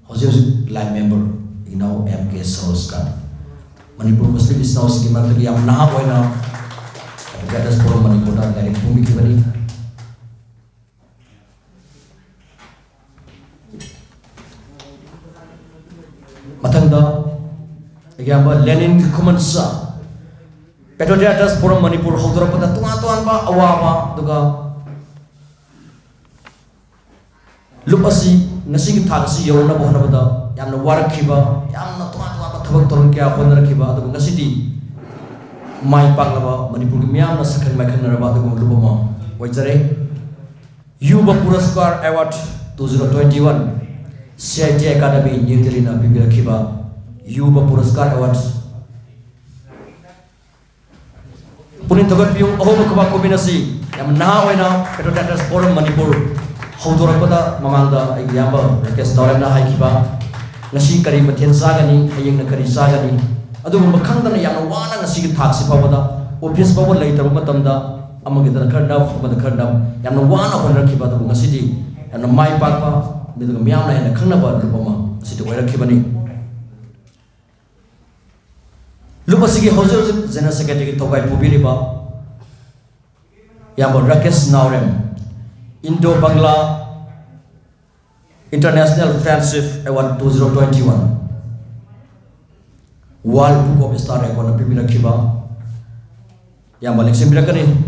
ꯍꯧꯖꯤꯛ ꯍꯧꯖꯤꯛ life member ꯏꯅꯥꯎ ꯑꯦꯝ ꯀꯦ ꯁꯔꯣꯖ ꯈꯥꯟ꯫ ꯃꯅꯤꯄꯨꯔ ꯃꯨꯁꯂꯤꯝ ꯏꯆꯤꯟ ꯏꯅꯥꯎꯁꯤꯡꯒꯤ ꯃꯔꯛꯇꯒꯤ ꯌꯥꯝ ꯅꯍꯥ ꯑꯣꯏꯅ Patriotic Writers Forum ꯃꯅꯤꯄꯨꯔꯗ ꯂꯥꯏꯔꯤꯛ ꯐꯣꯡꯕꯤꯈꯤꯕꯅꯤ꯫ ꯃꯊꯪꯗ ꯏꯌꯥꯝꯕ ꯂꯦꯅꯤꯟ ꯈꯨꯃꯟꯁꯥ, Patriotic Writers Forum ꯃꯅꯤꯄꯨꯔ ꯍꯧꯗꯣꯔꯛꯄꯗ ꯇꯣꯉꯥꯟ ꯇꯣꯉꯥꯟꯕ ꯑꯋꯥꯕ, ꯑꯗꯨꯒ ꯂꯨꯞ ꯑꯁꯤ ꯉꯁꯤꯒꯤ ꯊꯥꯛ ꯑꯁꯤ ꯌꯧꯔꯛꯅꯕ ꯍꯣꯠꯅꯕꯗ ꯌꯥꯝꯅ ꯋꯥꯔꯛꯈꯤꯕ, ꯌꯥꯝꯅ ꯇꯣꯉꯥꯟ ꯇꯣꯉꯥꯟꯕ ꯊꯕꯛ ꯊꯧꯔꯝ ꯀꯌꯥ ꯍꯣꯠꯅꯔꯛꯈꯤꯕ, ꯑꯗꯨꯕꯨ ꯉꯁꯤꯗꯤ ꯃꯥꯏ ꯄꯥꯛꯂꯕ, ꯃꯅꯤꯄꯨꯔꯒꯤ ꯃꯤꯌꯥꯝꯅ ꯁꯛꯈꯪ ꯃꯥꯏꯈꯪꯅꯔꯕ ꯑꯗꯨꯒꯨꯝꯕ ꯂꯨꯞ ꯑꯃ ꯑꯣꯏꯖꯔꯦ꯫ ꯌꯨꯕ ꯄꯨꯔꯁꯀꯥꯔ Award two zero twenty one C I T Academy New Delhi ꯅ ꯄꯤꯕꯤꯔꯛꯈꯤꯕ ꯌꯨꯕ ꯄꯨꯔꯁꯀꯥꯔ ꯑꯦꯋꯥꯔꯗ꯫ ꯄꯨꯛꯅꯤꯡ ꯊꯧꯒꯠꯄꯤꯌꯨ, ꯑꯍꯧꯕ ꯈꯨꯕꯥꯛ ꯈꯨꯕꯤꯅ ꯁꯤ ꯌꯥꯝ ꯅꯍꯥ ꯑꯣꯏꯅ Patriots Writers Forum ꯃꯅꯤꯄꯨꯔ ꯍꯧꯗꯣꯔꯛꯄꯗ ꯃꯃꯥꯡꯗ ꯑꯩꯒꯤ ꯏꯌꯥꯝꯕ ꯔꯥꯀꯦꯁ ꯅꯥꯎꯔꯦꯝꯅ ꯍꯥꯏꯈꯤꯕ, ꯉꯁꯤ ꯀꯔꯤ ꯃꯊꯦꯜ ꯆꯥꯒꯅꯤ, ꯍꯌꯦꯡꯅ ꯀꯔꯤ ꯆꯥꯒꯅꯤ, ꯑꯗꯨꯒꯨꯝꯕ ꯈꯪꯗꯅ ꯌꯥꯝꯅ ꯋꯥꯅ ꯉꯁꯤꯒꯤ ꯊꯥꯛꯁꯤ ꯐꯥꯎꯕꯗ, ꯑꯣꯐꯤꯁ ꯐꯥꯎꯕ ꯂꯩꯇꯕ ꯃꯇꯝꯗ ꯑꯃꯒꯤꯗꯅ ꯈꯔ ꯅꯞ, ꯑꯃꯗ ꯈꯔ ꯅꯞ, ꯌꯥꯝꯅ ꯋꯥꯅ ꯍꯣꯠꯅꯔꯛꯈꯤꯕ ꯑꯗꯨꯕꯨ ꯉꯁꯤꯗꯤ ꯌꯥꯝꯅ ꯃꯥꯏ ꯄꯥꯛꯄ, ꯑꯗꯨꯒ ꯃꯤꯌꯥꯝꯅ ꯍꯦꯟꯅ ꯈꯪꯅꯕ ꯂꯨꯞ ꯑꯃ ꯉꯁꯤꯗꯤ ꯑꯣꯏꯔꯛꯈꯤꯕꯅꯤ꯫ ꯂꯨꯞ ꯑꯁꯤꯒꯤ ꯍꯧꯖꯤꯛ ꯍꯧꯖꯤꯛ General Secretaryꯒꯤ ꯊꯧꯒꯥꯏ ꯄꯨꯕꯤꯔꯤꯕ ꯏꯌꯥꯝꯕ ꯔꯥꯀꯦꯁ ꯅꯥꯎꯔꯦꯝ, Indo Bangla International Friendship Award two zero twenty one, World Book of Star Recordꯅ ꯄꯤꯕꯤꯔꯛꯈꯤꯕ ꯏꯌꯥꯝꯕ ꯂꯦꯡꯁꯤꯟꯕꯤꯔꯛꯀꯅꯤ꯫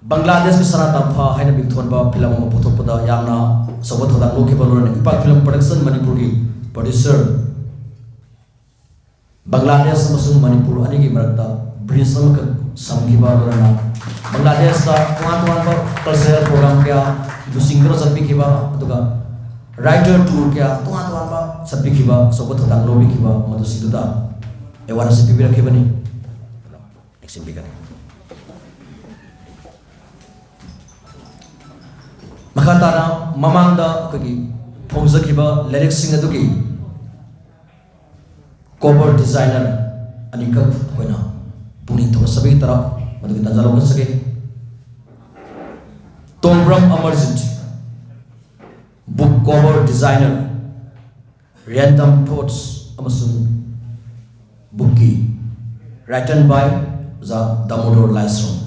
ꯕꯪꯒ꯭ꯂꯥꯗꯦꯁꯀꯤ ꯁꯅꯥ ꯇꯝꯐꯥ ꯍꯥꯏꯅ ꯃꯤꯡꯊꯣꯟꯕ ꯐꯤꯂꯝ ꯑꯃ ꯄꯨꯊꯣꯛꯄꯗ ꯌꯥꯝꯅ ꯑꯆꯧꯕ ꯊꯧꯗꯥꯡ ꯂꯧꯈꯤꯕ ꯂꯣꯏꯅꯅ ꯏꯝꯄꯥꯛ ꯐꯤꯂꯝ ꯄ꯭ꯔꯗꯛꯁꯟ ꯃꯅꯤꯄꯨꯔꯒꯤ ꯄ꯭ꯔꯣꯗ꯭ꯌꯨꯁꯔ, ꯕꯪꯒ꯭ꯂꯥꯗꯦꯁ ꯑꯃꯁꯨꯡ ꯃꯅꯤꯄꯨꯔ ꯑꯅꯤꯒꯤ ꯃꯔꯛꯇ ꯕ꯭ꯔꯤꯖ ꯑꯃꯈꯛ ꯁꯝꯈꯤꯕ ꯂꯣꯏꯅꯅ ꯕꯪꯒ꯭ꯂꯥꯗꯦꯁꯇ ꯇꯣꯉꯥꯟ ꯇꯣꯉꯥꯟꯕ ꯀꯜꯆꯔꯦꯜ ꯄ꯭ꯔꯣꯒ꯭ꯔꯥꯝ ꯀꯌꯥ ꯂꯨꯆꯤꯡꯗꯨꯅ ꯆꯠꯄꯤꯈꯤꯕ, ꯑꯗꯨꯒ ꯔꯥꯏꯇꯔ ꯇꯨꯔ ꯀꯌꯥ ꯇꯣꯉꯥꯟ ꯇꯣꯉꯥꯟꯕ ꯆꯠꯄꯤꯈꯤꯕ, ꯑꯆꯧꯕ ꯊꯧꯗꯥꯡ ꯂꯧꯕꯤꯈꯤꯕ, ꯃꯗꯨꯁꯤꯡꯗꯨꯗ ꯑꯦꯋꯥꯔꯗ ꯑꯁꯤ ꯄꯤꯕꯤꯔꯛꯈꯤꯕꯅꯤ꯫ ꯅꯤꯡꯁꯤꯡꯕꯤꯒꯅꯤ꯫ ꯃꯈꯥ ꯇꯥꯅ ꯃꯃꯥꯡꯗ ꯑꯩꯈꯣꯏꯒꯤ ꯐꯣꯡꯖꯈꯤꯕ ꯂꯥꯏꯔꯤꯛꯁꯤꯡ ꯑꯗꯨꯒꯤ ꯀꯣꯚꯔ ꯗꯤꯖꯥꯏꯅꯔ ꯑꯅꯤꯈꯛ ꯑꯩꯈꯣꯏꯅ ꯄꯨꯛꯅꯤꯡ ꯊꯧꯒꯠꯆꯕꯒꯤ ꯇꯔꯥ ꯃꯗꯨꯒꯤ ꯇꯥꯟꯖꯥ ꯂꯧꯈꯠꯆꯒꯦ꯫ ꯇꯣꯡꯕ꯭ꯔꯝ Amarjeet, book cover designer, Random Thoughts ꯑꯃꯁꯨꯡ bookꯀꯤ written by ꯑꯣꯖꯥ ꯗꯥꯃꯣꯗꯣꯔ ꯂꯥꯏꯁ꯭ꯔꯝ꯫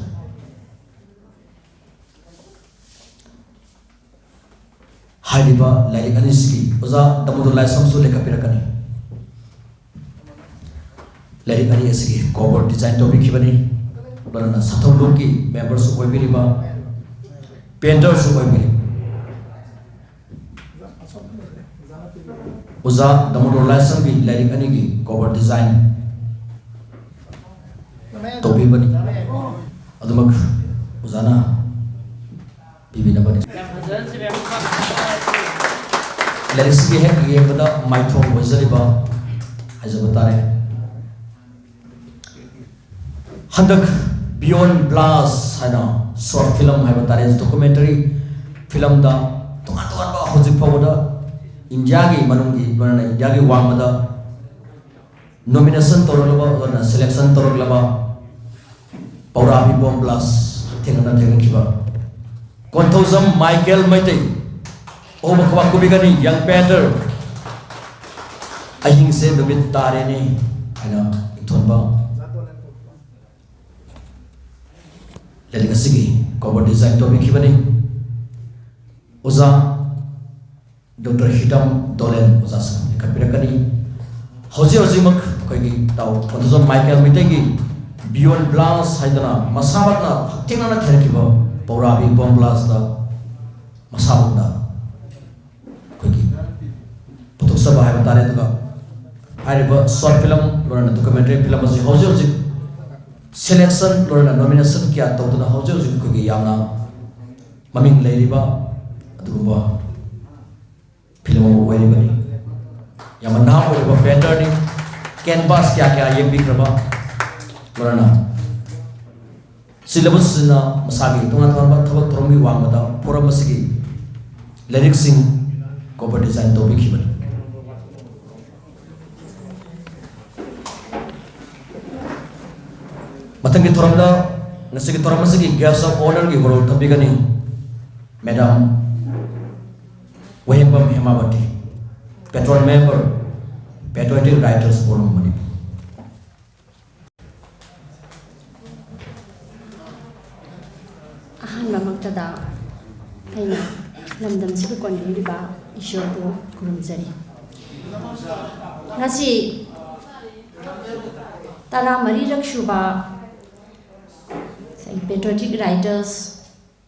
ꯍꯥꯏꯔꯤꯕ ꯂꯥꯏꯔꯤꯛ ꯑꯅꯤꯁꯤꯒꯤ ꯑꯣꯖꯥ ꯗꯥꯃꯣꯗꯣꯔ ꯂꯥꯏꯁ꯭ꯔꯝꯁꯨ ꯂꯦꯞꯈꯠꯄꯤꯔꯛꯀꯅꯤ꯫ ꯂꯥꯏꯔꯤꯛ ꯑꯅꯤ ꯑꯁꯤꯒꯤ ꯀꯣꯚꯔ ꯗꯤꯖꯥꯏꯟ ꯇꯧꯕꯤꯈꯤꯕꯅꯤ꯫ ꯂꯣꯏꯅꯅ ꯁꯥꯊꯧ ꯂꯨꯞꯀꯤ ꯃꯦꯝꯕꯔꯁꯨ ꯑꯣꯏꯕꯤꯔꯤꯕ, ꯄꯦꯟꯇꯔꯁꯨ ꯑꯣꯏꯕꯤꯔꯤꯕ ꯑꯣꯖꯥ ꯗꯥꯃꯣꯗꯣꯔ ꯂꯥꯏꯁ꯭ꯔꯝꯒꯤ ꯂꯥꯏꯔꯤꯛ ꯑꯅꯤꯒꯤ ꯀꯣꯚꯔ ꯗꯤꯖꯥꯏꯟ ꯇꯧꯕꯤꯕꯅꯤ꯫ ꯑꯗꯨꯃꯛ ꯑꯣꯖꯥꯅ ꯄꯤꯕꯤꯅꯕꯅꯤ꯫ ꯂꯥꯏꯔꯤꯛꯁꯤꯒꯤ ꯍꯦꯛ ꯌꯦꯡꯕꯗ ꯃꯥꯏꯊꯣꯡ ꯑꯣꯏꯖꯔꯤꯕ ꯍꯥꯏꯖꯕ ꯇꯥꯔꯦ꯫ ꯍꯟꯗꯛ Beyond Blast ꯍꯥꯏꯅ short film ꯍꯥꯏꯕ ꯇꯥꯔꯦ, documentary filmꯗ ꯇꯣꯉꯥꯟ ꯇꯣꯉꯥꯟꯕ ꯍꯧꯖꯤꯛ ꯐꯥꯎꯕꯗ ꯏꯟꯗꯤꯌꯥꯒꯤ ꯃꯅꯨꯡꯒꯤ ꯂꯣꯏꯅꯅ ꯏꯟꯗꯤꯌꯥꯒꯤ ꯋꯥꯡꯃꯗ nomination ꯇꯧꯔꯛꯂꯕ, ꯑꯗꯨꯅ selection ꯇꯧꯔꯛꯂꯕ ꯄꯧꯔꯥꯕꯤ Bomb Blast ꯊꯦꯡꯅꯅ ꯊꯦꯡꯅꯈꯤꯕ Konthoujam Michael Meitei, ꯑꯍꯣꯕ ꯈꯨꯕꯥꯛ ꯀꯨꯕꯤꯒꯅꯤ, Young Painter, ꯑꯍꯤꯡꯁꯦ ꯅꯨꯃꯤꯠ ꯇꯥꯔꯦꯅꯦ ꯍꯥꯏꯅ ꯏꯊꯣꯟꯕ ꯂꯥꯏꯔꯤꯛ ꯑꯁꯤꯒꯤ cover design ꯇꯧꯕꯤꯈꯤꯕꯅꯤ꯫ ꯑꯣꯖꯥ ꯗꯣꯛꯇꯔ ꯍꯤꯗꯝ ꯗꯣꯂꯦꯟ ꯑꯣꯖꯥꯁꯤꯡ ꯂꯤꯡꯈꯠꯄꯤꯔꯛꯀꯅꯤ꯫ ꯍꯧꯖꯤꯛ ꯍꯧꯖꯤꯛꯃꯛ ꯑꯩꯈꯣꯏꯒꯤ ꯇꯥꯎ ꯀꯣꯟꯊꯧꯖꯝ ꯃꯥꯏꯀꯦꯜ ꯃꯩꯇꯩꯒꯤ Beyond Blast ꯍꯥꯏꯗꯅ ꯃꯁꯥꯃꯛꯅ ꯍꯛꯊꯦꯡꯅꯅ ꯊꯦꯡꯅꯈꯤꯕ ꯄꯧꯔꯥꯕꯤ Bomb Blastꯇ ꯃꯁꯥꯃꯛꯅ ꯑꯩꯈꯣꯏꯒꯤ ꯄꯨꯊꯣꯛꯆꯕ ꯍꯥꯏꯕ ꯇꯥꯔꯦ꯫ ꯑꯗꯨꯒ ꯍꯥꯏꯔꯤꯕ short film ꯂꯣꯏꯅꯅ documentary film ꯑꯁꯤ ꯍꯧꯖꯤꯛ ꯍꯧꯖꯤꯛ selection ꯂꯣꯏꯅꯅ nomination ꯀꯌꯥ ꯇꯧꯗꯨꯅ ꯍꯧꯖꯤꯛ ꯍꯧꯖꯤꯛ ꯑꯩꯈꯣꯏꯒꯤ ꯌꯥꯝꯅ ꯃꯃꯤꯡ ꯂꯩꯔꯤꯕ ꯑꯗꯨꯒꯨꯝꯕ film ꯑꯃ ꯑꯣꯏꯔꯤꯕꯅꯤ꯫ ꯌꯥꯝꯅ ꯅꯍꯥ ꯑꯣꯏꯔꯤꯕ painterꯅꯤ꯫ Canvas ꯀꯌꯥ ꯀꯌꯥ ꯌꯦꯛꯄꯤꯈ꯭ꯔꯕ ꯂꯣꯏꯅꯅ syllabusꯁꯤꯅ ꯃꯁꯥꯒꯤ ꯇꯣꯉꯥꯟ ꯇꯣꯉꯥꯟꯕ ꯊꯕꯛ ꯊꯧꯔꯝꯒꯤ ꯋꯥꯡꯃꯗ forum ꯑꯁꯤꯒꯤ ꯂꯥꯏꯔꯤꯛꯁꯤꯡ cover design ꯇꯧꯕꯤꯈꯤꯕꯅꯤ꯫ ꯃꯊꯪꯒꯤ ꯊꯧꯔꯝꯗ ꯉꯁꯤꯒꯤ ꯊꯧꯔꯝ ꯑꯁꯤꯒꯤ guest of honourꯒꯤ ꯍꯣꯔꯣꯜ ꯊꯝꯕꯤꯒꯅꯤ Madam ꯋꯥꯍꯦꯡꯕꯝ ꯍꯦꯃꯥꯋꯇꯤ, patron member, Patriotic Writers Forum Manipur. ꯑꯍꯥꯟꯕꯃꯛꯇꯗ ꯑꯩꯅ ꯂꯝꯗꯝꯁꯤꯕꯨ ꯀꯣꯟꯕꯤꯔꯤꯕ ꯏꯁꯣꯔꯕꯨ ꯈꯨꯔꯨꯝꯖꯔꯤ꯫ ꯉꯁꯤ ꯇꯔꯥꯃꯔꯤꯔꯛ ꯁꯨꯕ Patriotic Writers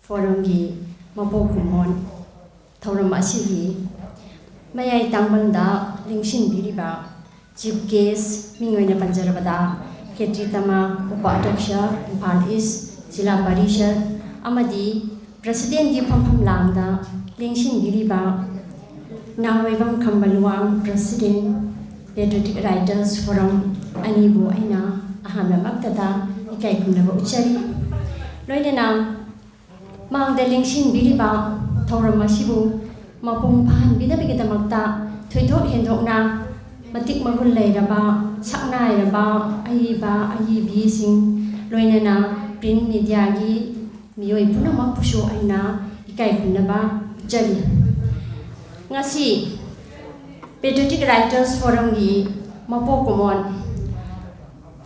Forumꯒꯤ ꯃꯄꯣꯛ ꯀꯨꯝꯑꯣꯟ ꯊꯧꯔꯝ ꯑꯁꯤꯒꯤ ꯃꯌꯥꯏ ꯇꯥꯡꯕꯟꯗ ꯂꯦꯡꯁꯤꯟꯕꯤꯔꯤꯕ chief guest ꯃꯤꯡ ꯑꯣꯏꯅ ꯄꯟꯖꯔꯕꯗ ꯈꯦꯇ꯭ꯔꯤꯇꯃ ꯎꯄꯥꯙ꯭ꯌꯛꯁ ꯏꯝꯐꯥꯜ ꯏꯁ ꯖꯤꯂꯥ ꯄꯔꯤꯁꯗ ꯑꯃꯗꯤ presidentꯀꯤ ꯐꯝꯐꯝ ꯂꯥꯡꯗ ꯂꯦꯡꯁꯤꯟꯕꯤꯔꯤꯕ ꯅꯥꯎꯔꯦꯝꯕꯝ ꯈꯝꯕ Luwang, President, Patriotic Writers Forum ꯑꯅꯤꯕꯨ ꯑꯩꯅ ꯑꯍꯥꯟꯕꯃꯛꯇꯗ ꯏꯀꯥꯏ ꯈꯨꯝꯅꯕ ꯎꯠꯆꯔꯤ꯫ ꯂꯣꯏꯅꯅ ꯃꯥꯡꯗ ꯂꯦꯡꯁꯤꯟꯕꯤꯔꯤꯕ ꯊꯧꯔꯝ ꯑꯁꯤꯕꯨ ꯃꯄꯨꯡ ꯐꯥꯍꯟꯕꯤꯅꯕꯒꯤꯗꯃꯛꯇ ꯊꯣꯏꯗꯣꯛ ꯍꯦꯟꯗꯣꯛꯅ ꯃꯇꯤꯛ ꯃꯒꯨꯟ ꯂꯩꯔꯕ, ꯁꯛꯅꯥꯏꯔꯕ ꯑꯏꯕ ꯑꯏꯕꯤꯁꯤꯡ, ꯂꯣꯏꯅꯅ print mediaꯒꯤ ꯃꯤꯑꯣꯏ ꯄꯨꯝꯅꯃꯛꯄꯨꯁꯨ ꯑꯩꯅ ꯏꯀꯥꯏ ꯈꯨꯝꯅꯕ ꯎꯠꯆꯔꯤ꯫ ꯉꯁꯤ Patriotic Writers Forumꯒꯤ ꯃꯄꯣꯛ ꯀꯨꯝꯑꯣꯟ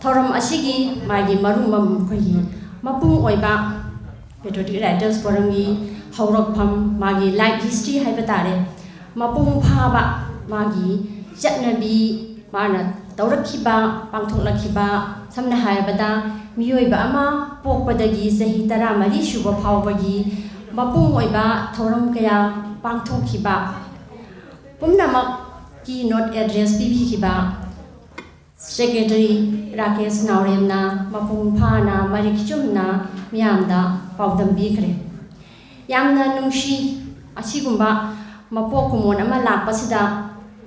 ꯊꯧꯔꯝ ꯑꯁꯤꯒꯤ ꯃꯥꯒꯤ ꯃꯔꯨꯝ ꯑꯩꯈꯣꯏꯒꯤ ꯃꯄꯨꯡ ꯑꯣꯏꯕ Patriotic Writers Forumꯒꯤ ꯍꯧꯔꯛꯐꯝ, ꯃꯥꯒꯤ life history ꯍꯥꯏꯕ ꯇꯥꯔꯦ, ꯃꯄꯨꯡ ꯐꯥꯕ ꯃꯥꯒꯤ ꯆꯠꯅꯕꯤ, ꯃꯥꯅ ꯇꯧꯔꯛꯈꯤꯕ, ꯄꯥꯡꯊꯣꯛꯂꯛꯈꯤꯕ, ꯁꯝꯅ ꯍꯥꯏꯔꯕꯗ ꯃꯤꯑꯣꯏꯕ ꯑꯃ ꯄꯣꯛꯄꯗꯒꯤ ꯆꯍꯤ ꯇꯔꯥꯃꯔꯤ ꯁꯨꯕ ꯐꯥꯎꯕꯒꯤ ꯃꯄꯨꯡ ꯑꯣꯏꯕ ꯊꯧꯔꯝ ꯀꯌꯥ ꯄꯥꯡꯊꯣꯛꯈꯤꯕ ꯄꯨꯝꯅꯃꯛꯀꯤ note address ꯄꯤꯕꯤꯈꯤꯕ Secretary ꯔꯥꯀꯦꯁ ꯅꯥꯎꯔꯦꯝꯅ ꯃꯄꯨꯡ ꯐꯥꯅ ꯃꯔꯤꯛ ꯆꯨꯝꯅ ꯃꯤꯌꯥꯝꯗ ꯄꯥꯎꯗꯝꯕꯤꯈ꯭ꯔꯦ꯫ ꯌꯥꯝꯅ ꯅꯨꯡꯁꯤ, ꯑꯁꯤꯒꯨꯝꯕ ꯃꯄꯣꯛ ꯀꯨꯝꯑꯣꯟ ꯑꯃ ꯂꯥꯛꯄꯁꯤꯗ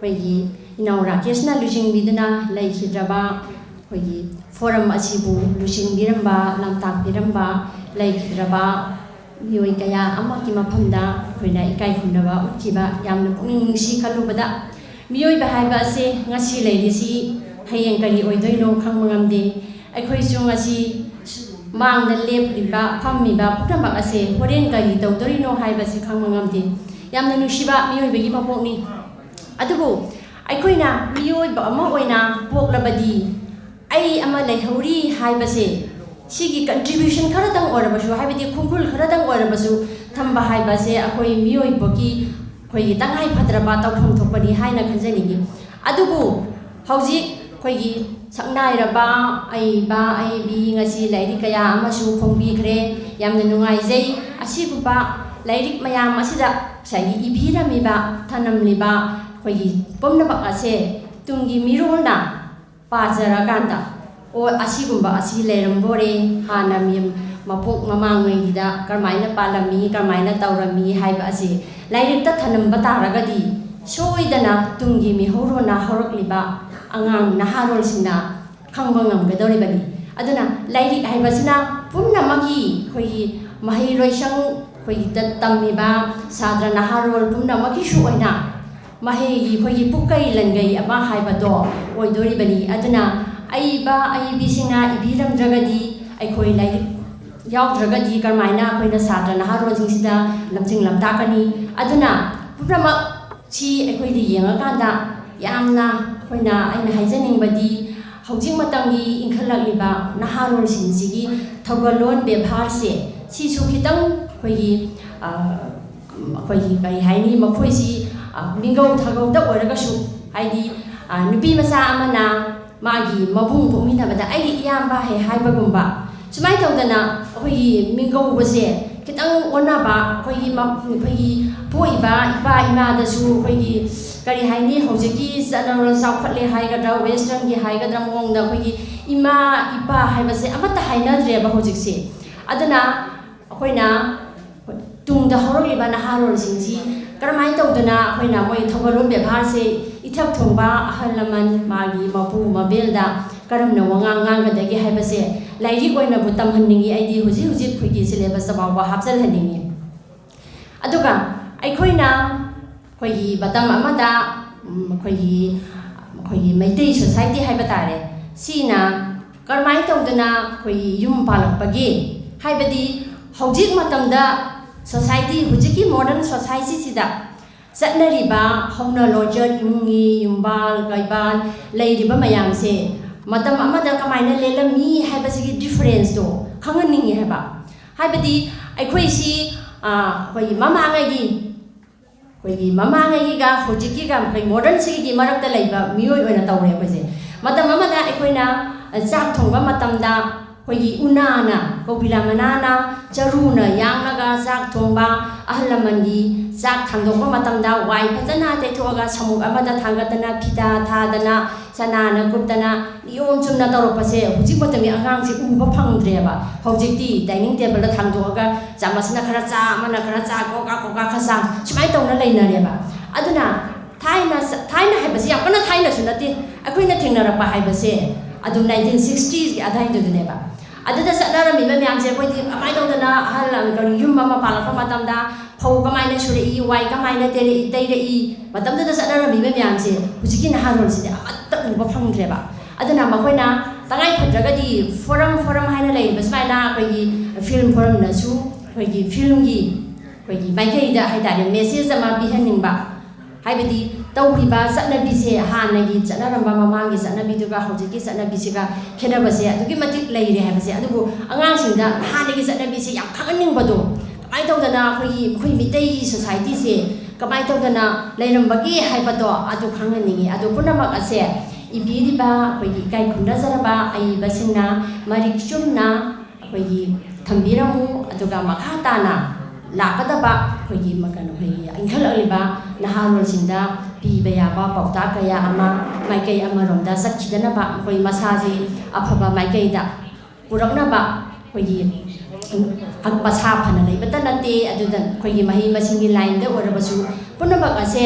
ꯑꯩꯈꯣꯏꯒꯤ ꯏꯅꯥꯎ ꯔꯥꯀꯦꯁꯅ ꯂꯨꯆꯤꯡꯕꯤꯗꯨꯅ ꯂꯩꯈꯤꯗ꯭ꯔꯕ, ꯑꯩꯈꯣꯏꯒꯤ forum ꯑꯁꯤꯕꯨ ꯂꯨꯆꯤꯡꯕꯤꯔꯝꯕ, ꯂꯝꯇꯥꯛꯄꯤꯔꯝꯕ ꯂꯩꯈꯤꯗ꯭ꯔꯕ ꯃꯤꯑꯣꯏ ꯀꯌꯥ ꯑꯃꯒꯤ ꯃꯐꯝꯗ ꯑꯩꯈꯣꯏꯅ ꯏꯀꯥꯏ ꯈꯨꯝꯅꯕ ꯎꯠꯈꯤꯕ ꯌꯥꯝꯅ ꯄꯨꯛꯅꯤꯡ ꯅꯨꯡꯁꯤ꯫ ꯈꯜꯂꯨꯕꯗ ꯃꯤꯑꯣꯏꯕ ꯍꯥꯏꯕ ꯑꯁꯦ ꯉꯁꯤ ꯂꯩꯔꯤꯁꯤ ꯍꯌꯦꯡ ꯀꯔꯤ ꯑꯣꯏꯗꯣꯏꯅꯣ ꯈꯪꯕ ꯉꯝꯗꯦ꯫ ꯑꯩꯈꯣꯏꯁꯨ ꯉꯁꯤ ꯃꯥꯡꯗ ꯂꯦꯞꯂꯤꯕ, ꯐꯝꯃꯤꯕ ꯄꯨꯝꯅꯃꯛ ꯑꯁꯦ ꯍꯣꯔꯦꯟ ꯀꯔꯤ ꯇꯧꯗꯣꯔꯤꯅꯣ ꯍꯥꯏꯕꯁꯤ ꯈꯪꯕ ꯉꯝꯗꯦ꯫ ꯌꯥꯝꯅ ꯅꯨꯡꯁꯤꯕ ꯃꯤꯑꯣꯏꯕꯒꯤ ꯃꯄꯣꯛꯅꯤ꯫ ꯑꯗꯨꯕꯨ ꯑꯩꯈꯣꯏꯅ ꯃꯤꯑꯣꯏꯕ ꯑꯃ ꯑꯣꯏꯅ ꯄꯣꯛꯂꯕꯗꯤ ꯑꯩ ꯑꯃ ꯂꯩꯍꯧꯔꯤ ꯍꯥꯏꯕꯁꯦ, ꯁꯤꯒꯤ contribution ꯈꯔꯇꯪ ꯑꯣꯏꯔꯕꯁꯨ, ꯍꯥꯏꯕꯗꯤ ꯈꯣꯡꯒꯨꯜ ꯈꯔꯇꯪ ꯑꯣꯏꯔꯕꯁꯨ ꯊꯝꯕ ꯍꯥꯏꯕꯁꯦ ꯑꯩꯈꯣꯏ ꯃꯤꯑꯣꯏꯕꯒꯤ ꯑꯩꯈꯣꯏꯒꯤ ꯇꯉꯥꯏ ꯐꯗ꯭ꯔꯕ ꯇꯧꯐꯝ ꯊꯣꯛꯄꯅꯤ ꯍꯥꯏꯅ ꯈꯟꯖꯅꯤꯡꯏ꯫ ꯑꯗꯨꯕꯨ ꯍꯧꯖꯤꯛ ꯑꯩꯈꯣꯏꯒꯤ ꯁꯛꯅꯥꯏꯔꯕ ꯑꯏꯕ ꯑꯏꯕꯤ ꯉꯁꯤ ꯂꯥꯏꯔꯤꯛ ꯀꯌꯥ ꯑꯃꯁꯨ ꯐꯣꯡꯕꯤꯈ꯭ꯔꯦ꯫ ꯌꯥꯝꯅ ꯅꯨꯡꯉꯥꯏꯖꯩ꯫ ꯑꯁꯤꯒꯨꯝꯕ ꯂꯥꯏꯔꯤꯛ ꯃꯌꯥꯝ ꯑꯁꯤꯗ ꯉꯁꯥꯏꯒꯤ ꯏꯕꯤꯔꯝꯃꯤꯕ, ꯊꯅꯝꯂꯤꯕ ꯑꯩꯈꯣꯏꯒꯤ ꯄꯨꯝꯅꯃꯛ ꯑꯁꯦ ꯇꯨꯡꯒꯤ ꯃꯤꯔꯣꯜꯅ ꯄꯥꯖꯔꯀꯥꯟꯗ, "ꯑꯣ, ꯑꯁꯤꯒꯨꯝꯕ ꯑꯁꯤ ꯂꯩꯔꯝꯕꯣꯔꯦ, ꯍꯥꯟꯅ ꯃꯤ-, ꯃꯄꯣꯛ ꯃꯃꯥꯡꯉꯩꯒꯤꯗ ꯀꯔꯝꯍꯥꯏꯅ ꯄꯥꯜꯂꯝꯃꯤ, ꯀꯔꯝꯍꯥꯏꯅ ꯇꯧꯔꯝꯃꯤ" ꯍꯥꯏꯕ ꯑꯁꯤ ꯂꯥꯏꯔꯤꯛꯇ ꯊꯅꯝꯕ ꯇꯥꯔꯒꯗꯤ ꯁꯣꯏꯗꯅ ꯇꯨꯡꯒꯤ ꯃꯤꯍꯧꯔꯣꯟꯅ ꯍꯧꯔꯛꯂꯤꯕ ꯑꯉꯥꯡ ꯅꯍꯥꯔꯣꯜꯁꯤꯡꯅ ꯈꯪꯕ ꯉꯝꯒꯗꯧꯔꯤꯕꯅꯤ꯫ ꯑꯗꯨꯅ ꯂꯥꯏꯔꯤꯛ ꯍꯥꯏꯕꯁꯤꯅ ꯄꯨꯝꯅꯃꯛꯀꯤ, ꯑꯩꯈꯣꯏꯒꯤ ꯃꯍꯩꯔꯣꯏꯁꯪ, ꯑꯩꯈꯣꯏꯒꯤ ꯇ-, ꯇꯝꯃꯤꯕ ꯁꯥꯇ꯭ꯔ ꯅꯍꯥꯔꯣꯜ ꯄꯨꯝꯅꯃꯛꯀꯤꯁꯨ ꯑꯣꯏꯅ ꯃꯍꯩꯒꯤ, ꯑꯩꯈꯣꯏꯒꯤ ꯄꯨꯛꯀꯩ ꯂꯟꯒꯩ ꯑꯃ ꯍꯥꯏꯕꯗꯣ ꯑꯣꯏꯗꯣꯔꯤꯕꯅꯤ꯫ ꯑꯗꯨꯅ ꯑꯏꯕ ꯑꯏꯕꯤꯁꯤꯡꯅ ꯏꯕꯤꯔꯝꯗ꯭ꯔꯒꯗꯤ, ꯑꯩꯈꯣꯏ ꯂꯥꯏꯔꯤꯛ ꯌꯥꯎꯗ꯭ꯔꯒꯗꯤ ꯀꯔꯝꯍꯥꯏꯅ ꯑꯩꯈꯣꯏꯅ ꯁꯥꯇ꯭ꯔ ꯅꯍꯥꯔꯣꯜꯁꯤꯡꯁꯤꯗ ꯂꯝꯖꯤꯡ ꯂꯝꯇꯥꯛꯀꯅꯤ? ꯑꯗꯨꯅ ꯄꯨꯝꯅꯃꯛ ꯁꯤ ꯑꯩꯈꯣꯏꯗ ꯌꯦꯡꯉꯀꯥꯟꯗ ꯌꯥꯝꯅ ꯑꯩꯈꯣꯏꯅ, ꯑꯩꯅ ꯍꯥꯏꯖꯅꯤꯡꯕꯗꯤ, ꯍꯧꯖꯤꯛ ꯃꯇꯝꯒꯤ ꯏꯟꯈꯠꯂꯛꯂꯤꯕ ꯅꯍꯥꯔꯣꯜꯁꯤꯡꯁꯤꯒꯤ ꯊꯧꯒꯜꯂꯣꯟ ꯕꯦꯕꯥꯔꯁꯦ ꯁꯤꯁꯨ ꯈꯤꯇꯪ ꯑꯩꯈꯣꯏꯒꯤ, ꯑ, ꯑꯩꯈꯣꯏꯒꯤ ꯀꯔꯤ ꯍꯥꯏꯅꯤ, ꯃꯈꯣꯏꯁꯤ, ꯑ, ꯃꯤꯡꯒꯧ ꯊꯥꯒꯧꯗ ꯑꯣꯏꯔꯒꯁꯨ, ꯍꯥꯏꯗꯤ, ꯑ, ꯅꯨꯄꯤ ꯃꯆꯥ ꯑꯃꯅ ꯃꯥꯒꯤ ꯃꯕꯨꯡ ꯄꯣꯛꯃꯤꯟꯅꯕꯗ "ꯑꯩꯒꯤ ꯏꯌꯥꯝꯕ" ꯍꯦꯛ ꯍꯥꯏꯕꯒꯨꯝꯕ, ꯁꯨꯃꯥꯏꯅ ꯇꯧꯗꯅ ꯑꯩꯈꯣꯏꯒꯤ ꯃꯤꯡꯒꯧꯕꯁꯦ ꯈꯤꯇꯪ ꯑꯣꯟꯅꯕ, ꯑꯩꯈꯣꯏꯒꯤ ꯃ-, ꯑꯩꯈꯣꯏꯒꯤ ꯄꯣꯛꯏꯕ ꯏꯄꯥ ꯏꯃꯥꯗꯁꯨ ꯑꯩꯈꯣꯏꯒꯤ, ꯀꯔꯤ ꯍꯥꯏꯅꯤ, ꯍꯧꯖꯤꯛꯀꯤ ꯆꯠꯅ ꯆꯥꯎꯈꯠꯂꯦ ꯍꯥꯏꯒꯗ꯭ꯔꯥ, ꯋꯦꯁꯇꯔꯟꯒꯤ ꯍꯥꯏꯒꯗ꯭ꯔꯥ ꯃꯑꯣꯡꯗ ꯑꯩꯈꯣꯏꯒꯤ ꯏꯃꯥ ꯏꯄꯥ ꯍꯥꯏꯕꯁꯦ ꯑꯃꯠꯇ ꯍꯥꯏꯅꯗ꯭ꯔꯦꯕ ꯍꯧꯖꯤꯛꯁꯦ꯫ ꯑꯗꯨꯅ ꯑꯩꯈꯣꯏꯅ ꯇꯨꯡꯗ ꯍꯧꯔꯛꯂꯤꯕ ꯅꯍꯥꯔꯣꯜꯁꯤꯡꯁꯤ ꯀꯔꯝꯍꯥꯏꯅ ꯇꯧꯗꯅ ꯑꯩꯈꯣꯏꯅ ꯃꯣꯏ ꯊꯧꯒꯜꯂꯣꯟ ꯕꯦꯕꯥꯔꯁꯦ ꯏꯊꯛ ꯊꯣꯡꯕ ꯑꯍꯜ ꯂꯃꯟ, ꯃꯥꯒꯤ ꯃꯄꯨ ꯃꯕꯦꯜꯗ ꯀꯔꯝꯅ ꯋꯥꯉꯥꯡ ꯉꯥꯡꯒꯗꯒꯦ ꯍꯥꯏꯕꯁꯦ ꯂꯥꯏꯔꯤꯛ ꯑꯣꯏꯅꯕꯨ ꯇꯝꯍꯟꯅꯤꯡꯉꯤ꯫ ꯑꯩꯗꯤ ꯍꯧꯖꯤꯛ ꯍꯧꯖꯤꯛ ꯑꯩꯈꯣꯏꯒꯤ syllabus ꯐꯥꯎꯕ ꯍꯥꯞꯆꯤꯜꯍꯟꯅꯤꯡꯉꯤ꯫ ꯑꯗꯨꯒ ꯑꯩꯈꯣꯏꯅ, ꯑꯩꯈꯣꯏꯒꯤ ꯃꯇꯝ ꯑꯃꯗ, ꯎꯝ, ꯑꯩꯈꯣꯏꯒꯤ, ꯑꯩꯈꯣꯏꯒꯤ ꯃꯩꯇꯩ society ꯍꯥꯏꯕ ꯇꯥꯔꯦ, ꯁꯤꯅ ꯀꯔꯝꯍꯥꯏꯅ ꯇꯧꯗꯅ ꯑꯩꯈꯣꯏꯒꯤ ꯌꯨꯝ ꯄꯥꯜꯂꯛꯄꯒꯦ? ꯍꯥꯏꯕꯗꯤ ꯍꯧꯖꯤꯛ ꯃꯇꯝꯗ society, ꯍꯧꯖꯤꯛꯀꯤ modern society ꯁꯤꯗ ꯆꯠꯅꯔꯤꯕ ꯍꯧꯅ ꯂꯣꯟꯆꯠ, ꯏꯃꯨꯡꯒꯤ ꯌꯨꯝꯕꯥꯜ ꯀꯩꯕꯥꯜ ꯂꯩꯔꯤꯕ ꯃꯌꯥꯝꯁꯦ ꯃꯇꯝ ꯑꯃꯗ ꯀꯃꯥꯏꯅ ꯂꯦꯜꯂꯝꯃꯤ ꯍꯥꯏꯕꯁꯤꯒꯤ difference ꯇꯣ ꯈꯪꯍꯟꯅꯤꯡꯉꯤ ꯍꯥꯏꯕ꯫ ꯍꯥꯏꯕꯗꯤ ꯑꯩꯈꯣꯏꯁꯤ, ꯑ, ꯑꯩꯈꯣꯏꯒꯤ ꯃꯃꯥꯡꯉꯩꯒꯤ, ꯑꯩꯈꯣꯏꯒꯤ ꯃꯃꯥꯡꯉꯩꯒꯤꯒ ꯍꯧꯖꯤꯛꯀꯤꯒ ꯑꯩꯈꯣꯏ modern ꯁꯤꯒꯤ ꯃꯔꯛꯇ ꯂꯩꯕ ꯃꯤꯑꯣꯏ ꯑꯣꯏꯅ ꯇꯧꯔꯦ ꯑꯩꯈꯣꯏꯁꯦ꯫ ꯃꯇꯝ ꯑꯃꯗ ꯑꯩꯈꯣꯏꯅ, ꯑ, ꯆꯥꯛ ꯊꯣꯡꯕ ꯃꯇꯝꯗ ꯑꯩꯈꯣꯏꯒꯤ ꯎꯅꯥꯅ, ꯀꯧꯕꯤꯂꯥ ꯃꯅꯥꯅ, ꯆꯔꯨꯅ ꯌꯥꯡꯂꯒ ꯆꯥꯛ ꯊꯣꯡꯕ, ꯑꯍꯜ ꯂꯃꯟꯒꯤ ꯆꯥꯛ ꯊꯥꯡꯗꯣꯛꯄ ꯃꯇꯝꯗ ꯋꯥꯏ ꯐꯖꯅ ꯇꯩꯊꯣꯛꯑꯒ ꯁꯃꯨꯛ ꯑꯃꯗ ꯊꯥꯡꯒꯠꯇꯅ, ꯐꯤꯗꯥ ꯊꯥꯗꯅ, ꯆꯅꯥꯅ ꯀꯨꯞꯇꯅ, ꯅꯤꯌꯣꯝ ꯆꯨꯝꯅ ꯇꯧꯔꯛꯄꯁꯦ ꯍꯧꯖꯤꯛ ꯃꯇꯝꯒꯤ ꯑꯉꯥꯡꯁꯦ ꯎꯕ ꯐꯪꯗ꯭ꯔꯦꯕ꯫ ꯍꯧꯖꯤꯛꯇꯤ dining table ꯗ ꯊꯥꯡꯗꯣꯛꯑꯒ ꯆꯥꯃꯁꯅ ꯈꯔ ꯆꯥ, ꯑꯃꯅ ꯈꯔ ꯆꯥ, ꯀꯣꯀꯥ ꯀꯣꯀꯥ ꯈꯔ ꯆꯥ, ꯁꯨꯃꯥꯏꯅ ꯇꯧꯅ ꯂꯩꯅꯔꯦꯕ꯫ ꯑꯗꯨꯅ ꯊꯥꯏꯅ ꯊꯥꯏꯅ ꯍꯥꯏꯕꯁꯤ ꯌꯥꯝ ꯀꯟꯅ ꯊꯥꯏꯅꯁꯨ ꯅꯠꯇꯦ, ꯑꯩꯈꯣꯏꯅ ꯊꯦꯡꯅꯔꯛꯄ ꯍꯥꯏꯕꯁꯦ ꯑꯗꯨꯝ ꯅꯥꯏꯟꯇꯤꯟ ꯁꯤꯛꯁꯇꯤꯁꯀꯤ ꯑꯗꯥꯏꯗꯨꯗꯅꯦꯕ꯫ ꯑꯗꯨꯗ ꯆꯠꯅꯔꯝꯃꯤꯕ ꯃꯌꯥꯝꯁꯦ ꯑꯩꯈꯣꯏꯗꯤ ꯀꯃꯥꯏꯅ ꯇꯧꯗꯅ ꯑꯍꯜ ꯀꯩꯅꯣ ꯌꯨꯝ ꯑꯃ ꯄꯥꯜꯂꯛꯄ ꯃꯇꯝꯗ ꯐꯧ ꯀꯃꯥꯏꯅ ꯁꯨꯔꯛꯏ, ꯋꯥꯏ ꯀꯃꯥꯏꯅ ꯇꯩꯔꯛꯏ, ꯇꯩꯔꯛꯏ, ꯃꯇꯝꯗꯨꯗ ꯆꯠꯅꯔꯝꯃꯤꯕ ꯃꯌꯥꯝꯁꯦ ꯍꯧꯖꯤꯛꯀꯤ ꯅꯍꯥꯔꯣꯜꯁꯤꯗꯤ ꯑꯃꯠꯇ ꯎꯕ ꯐꯪꯗ꯭ꯔꯦꯕ꯫ ꯑꯗꯨꯅ ꯃꯈꯣꯏꯅ ꯇꯉꯥꯏ ꯐꯗ꯭ꯔꯒꯗꯤ ꯐꯣꯔꯝ ꯐꯣꯔꯝ ꯍꯥꯏꯅ ꯂꯩꯔꯤꯕ ꯁꯨꯃꯥꯏꯅ ꯑꯩꯈꯣꯏꯒꯤ ꯐꯤꯂꯝ ꯐꯣꯔꯝꯅꯁꯨ ꯑꯩꯈꯣꯏꯒꯤ ꯐꯤꯂꯝꯒꯤ ꯑꯩꯈꯣꯏꯒꯤ ꯃꯥꯏꯀꯩꯗ ꯍꯥꯏꯇꯥꯔꯦ ꯃꯦꯁꯦꯖ ꯑꯃ ꯄꯤꯍꯟꯅꯤꯡꯕ꯫ ꯍꯥꯏꯕꯗꯤ ꯇꯧꯔꯤꯕ ꯆꯠꯅꯕꯤꯁꯦ ꯍꯥꯟꯅꯒꯤ ꯆꯠꯅꯔꯝꯕ ꯃꯃꯥꯡꯒꯤ ꯆꯠꯅꯕꯤꯗꯨꯒ ꯍꯧꯖꯤꯛꯀꯤ ꯆꯠꯅꯕꯤꯁꯤꯒ ꯈꯦꯠꯅꯕꯁꯦ ꯑꯗꯨꯛꯀꯤ ꯃꯇꯤꯛ ꯂꯩꯔꯦ ꯍꯥꯏꯕꯁꯦ꯫ ꯑꯗꯨꯕꯨ ꯑꯉꯥꯡꯁꯤꯡꯗ ꯍꯥꯟꯅꯒꯤ ꯆꯠꯅꯕꯤꯁꯦ ꯌꯥꯝ ꯈꯪꯍꯟꯅꯤꯡꯕꯗꯣ, ꯀꯃꯥꯏꯅ ꯇꯧꯗꯅ ꯑꯩꯈꯣꯏꯒꯤ ꯑꯩꯈꯣꯏ ꯃꯤꯇꯩꯒꯤ ꯁꯣꯁꯥꯏꯇꯤꯁꯦ ꯀꯃꯥꯏꯅ ꯇꯧꯗꯅ ꯂꯩꯔꯝꯕꯒꯦ ꯍꯥꯏꯕꯗꯣ ꯑꯗꯨ ꯈꯪꯍꯟꯅꯤꯡꯉꯤ꯫ ꯑꯗꯨ ꯄꯨꯝꯅꯃꯛ ꯑꯁꯦ ꯏꯕꯤꯔꯤꯕ ꯑꯩꯈꯣꯏꯒꯤ ꯏꯀꯥꯏ ꯈꯨꯝꯅꯖꯔꯕ ꯑꯏꯕꯁꯤꯡꯅ ꯃꯔꯤꯛ ꯆꯨꯝꯅ ꯑꯩꯈꯣꯏꯒꯤ ꯊꯝꯕꯤꯔꯝꯃꯨ꯫ ꯑꯗꯨꯒ ꯃꯈꯥ ꯇꯥꯅ ꯂꯥꯛꯀꯗꯕ ꯑꯩꯈꯣꯏꯒꯤ ꯃ-, ꯀꯩꯅꯣ, ꯑꯩꯈꯣꯏꯒꯤ ꯏꯟꯈꯠꯂꯛꯂꯤꯕ ꯅꯍꯥꯔꯣꯜꯁꯤꯡꯗ ꯄꯤꯕ ꯌꯥꯕ ꯄꯥꯎꯇꯥꯛ ꯀꯌꯥ ꯑꯃ ꯃꯥꯏꯀꯩ ꯑꯃꯔꯣꯝꯗ ꯆꯠꯈꯤꯗꯅꯕ, ꯑꯩꯈꯣꯏ ꯃꯁꯥꯁꯤ ꯑꯐꯕ ꯃꯥꯏꯀꯩꯗ ꯄꯨꯔꯛꯅꯕ, ꯑꯩꯈꯣꯏꯒꯤ ꯃꯁꯥ ꯐꯅ ꯂꯩꯕꯇ ꯅꯠꯇꯦ, ꯑꯗꯨꯗ ꯑꯩꯈꯣꯏꯒꯤ ꯃꯍꯩ ꯃꯁꯤꯡꯒꯤ ꯂꯥꯏꯟꯗ ꯑꯣꯏꯔꯕꯁꯨ ꯄꯨꯝꯅꯃꯛ ꯑꯁꯦ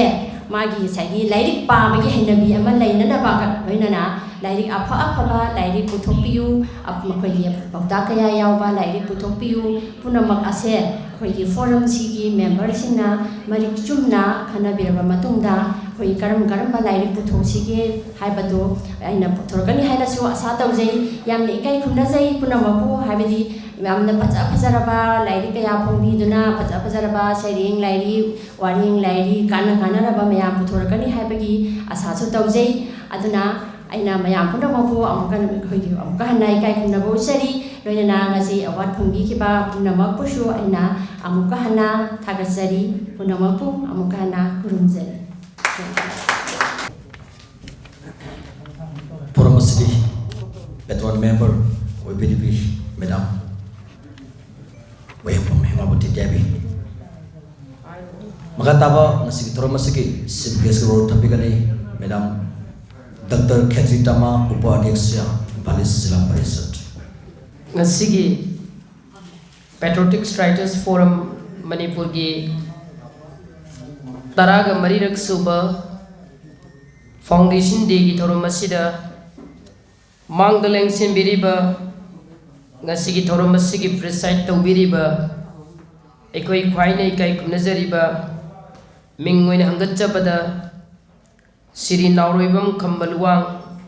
ꯃꯥꯒꯤ ꯉꯁꯥꯏꯒꯤ ꯂꯥꯏꯔꯤꯛ ꯄꯥꯕꯒꯤ ꯍꯩꯅꯕꯤ ꯑꯃ ꯂꯩꯅꯅꯕꯒ ꯂꯣꯏꯅꯅ ꯂꯥꯏꯔꯤꯛ ꯑꯐ ꯑꯐꯕ ꯂꯥꯏꯔꯤꯛ ꯄꯨꯊꯣꯛꯄꯤꯌꯨ꯫ ꯑ-, ꯃꯈꯣꯏꯒꯤ ꯄꯥꯎꯇꯥꯛ ꯀꯌꯥ ꯌꯥꯎꯕ ꯂꯥꯏꯔꯤꯛ ꯄꯨꯊꯣꯛꯄꯤꯌꯨ꯫ ꯄꯨꯝꯅꯃꯛ ꯑꯁꯦ ꯑꯩꯈꯣꯏꯒꯤ ꯐꯣꯔꯝꯁꯤꯒꯤ ꯃꯦꯝꯕꯔꯁꯤꯡꯅ ꯃꯔꯤꯛ ꯆꯨꯝꯅ ꯈꯟꯅꯕꯤꯔꯕ ꯃꯇꯨꯡꯗ ꯑꯩꯈꯣꯏ ꯀꯔꯝ ꯀꯔꯝꯕ ꯂꯥꯏꯔꯤꯛ ꯄꯨꯊꯣꯛꯁꯤꯒꯦ ꯍꯥꯏꯕꯗꯨ ꯑꯩꯅ ꯄꯨꯊꯣꯔꯛꯀꯅꯤ ꯍꯥꯏꯅꯁꯨ ꯑꯁꯥ ꯇꯧꯖꯩ꯫ ꯌꯥꯝꯅ ꯏꯀꯥꯏ ꯈꯨꯝꯅꯖꯩ ꯄꯨꯝꯅꯃꯛꯄꯨ, ꯍꯥꯏꯕꯗꯤ ꯌꯥꯝꯅ ꯐꯖ ꯐꯖꯔꯕ ꯂꯥꯏꯔꯤꯛ ꯀꯌꯥ ꯐꯣꯡꯕꯤꯗꯨꯅ, ꯐꯖ ꯐꯖꯔꯕ ꯁꯩꯔꯦꯡ ꯂꯥꯏꯔꯤꯛ, ꯋꯥꯔꯦꯡ ꯂꯥꯏꯔꯤꯛ, ꯀꯥꯟꯅ ꯀꯥꯟꯅꯔꯕ ꯃꯌꯥꯝ ꯄꯨꯊꯣꯔꯛꯀꯅꯤ ꯍꯥꯏꯕꯒꯤ ꯑꯁꯥꯁꯨ ꯇꯧꯖꯩ꯫ ꯑꯗꯨꯅ ꯑꯩꯅ ꯃꯌꯥꯝ ꯄꯨꯝꯅꯃꯛꯄꯨ ꯑꯃꯨꯛꯀ ꯑꯩꯈꯣꯏꯒꯤ ꯑꯃꯨꯛꯀ ꯍꯟꯅ ꯏꯀꯥꯏ ꯈꯨꯝꯅꯕ ꯎꯠꯆꯔꯤ꯫ ꯂꯣꯏꯅꯅ ꯉꯁꯤ ꯑꯦꯋꯥꯔꯗ ꯐꯪꯕꯤꯈꯤꯕ ꯄꯨꯝꯅꯃꯛꯄꯨꯁꯨ ꯑꯩꯅ ꯑꯃꯨꯛꯀ ꯍꯟꯅ ꯊꯥꯒꯠꯆꯔꯤ꯫ ꯄꯨꯝꯅꯃꯛꯄꯨ ꯑꯃꯨꯛꯀ ꯍꯟꯅ ꯈꯨꯔꯨꯝꯖꯔꯤ꯫ ꯐꯣꯔꯝ ꯑꯁꯤꯒꯤ ꯄꯦꯇ꯭ꯔꯣꯟ ꯃꯦꯝꯕꯔ ꯑꯣꯏꯕꯤꯔꯤꯕꯤ ꯃꯦꯗꯥꯝ ꯋꯥꯌꯦꯜꯕꯝ ꯍꯦꯃꯥꯕꯇꯤ ꯗꯦꯕꯤ꯫ ꯃꯈꯥ ꯇꯥꯕ ꯉꯁꯤꯒꯤ ꯊꯧꯔꯝ ꯑꯁꯤꯒꯤ ꯆꯤꯐ ꯒꯦꯁꯀꯤ ꯔꯣꯜ ꯊꯝꯕꯤꯒꯅꯤ madam doctor ꯈꯦꯇ꯭ꯔꯤꯇꯥꯃꯥ ꯎꯄꯥꯙ꯭ꯌꯛꯁ, Imphal east Zila parishad. ꯉꯁꯤꯒꯤ Patriotic Writers Forum ꯃꯅꯤꯄꯨꯔꯒꯤ ꯇꯔꯥꯒ ꯃꯔꯤꯔꯛ ꯁꯨꯕ Foundation Dayꯒꯤ ꯊꯧꯔꯝ ꯑꯁꯤꯗ ꯃꯥꯡꯗ ꯂꯦꯡꯁꯤꯟꯕꯤꯔꯤꯕ, ꯉꯁꯤꯒꯤ ꯊꯧꯔꯝ ꯑꯁꯤꯒꯤ preside ꯇꯧꯕꯤꯔꯤꯕ ꯑꯩꯈꯣꯏ ꯈ꯭ꯋꯥꯏꯅ ꯏꯀꯥꯏ ꯈꯨꯝꯅꯖꯔꯤꯕ, ꯃꯤꯡ ꯑꯣꯏꯅ ꯍꯪꯒꯠꯆꯕꯗ ꯁ꯭ꯔꯤ ꯅꯥꯎꯔꯣꯏꯕꯝ ꯈꯝꯕ Luwang,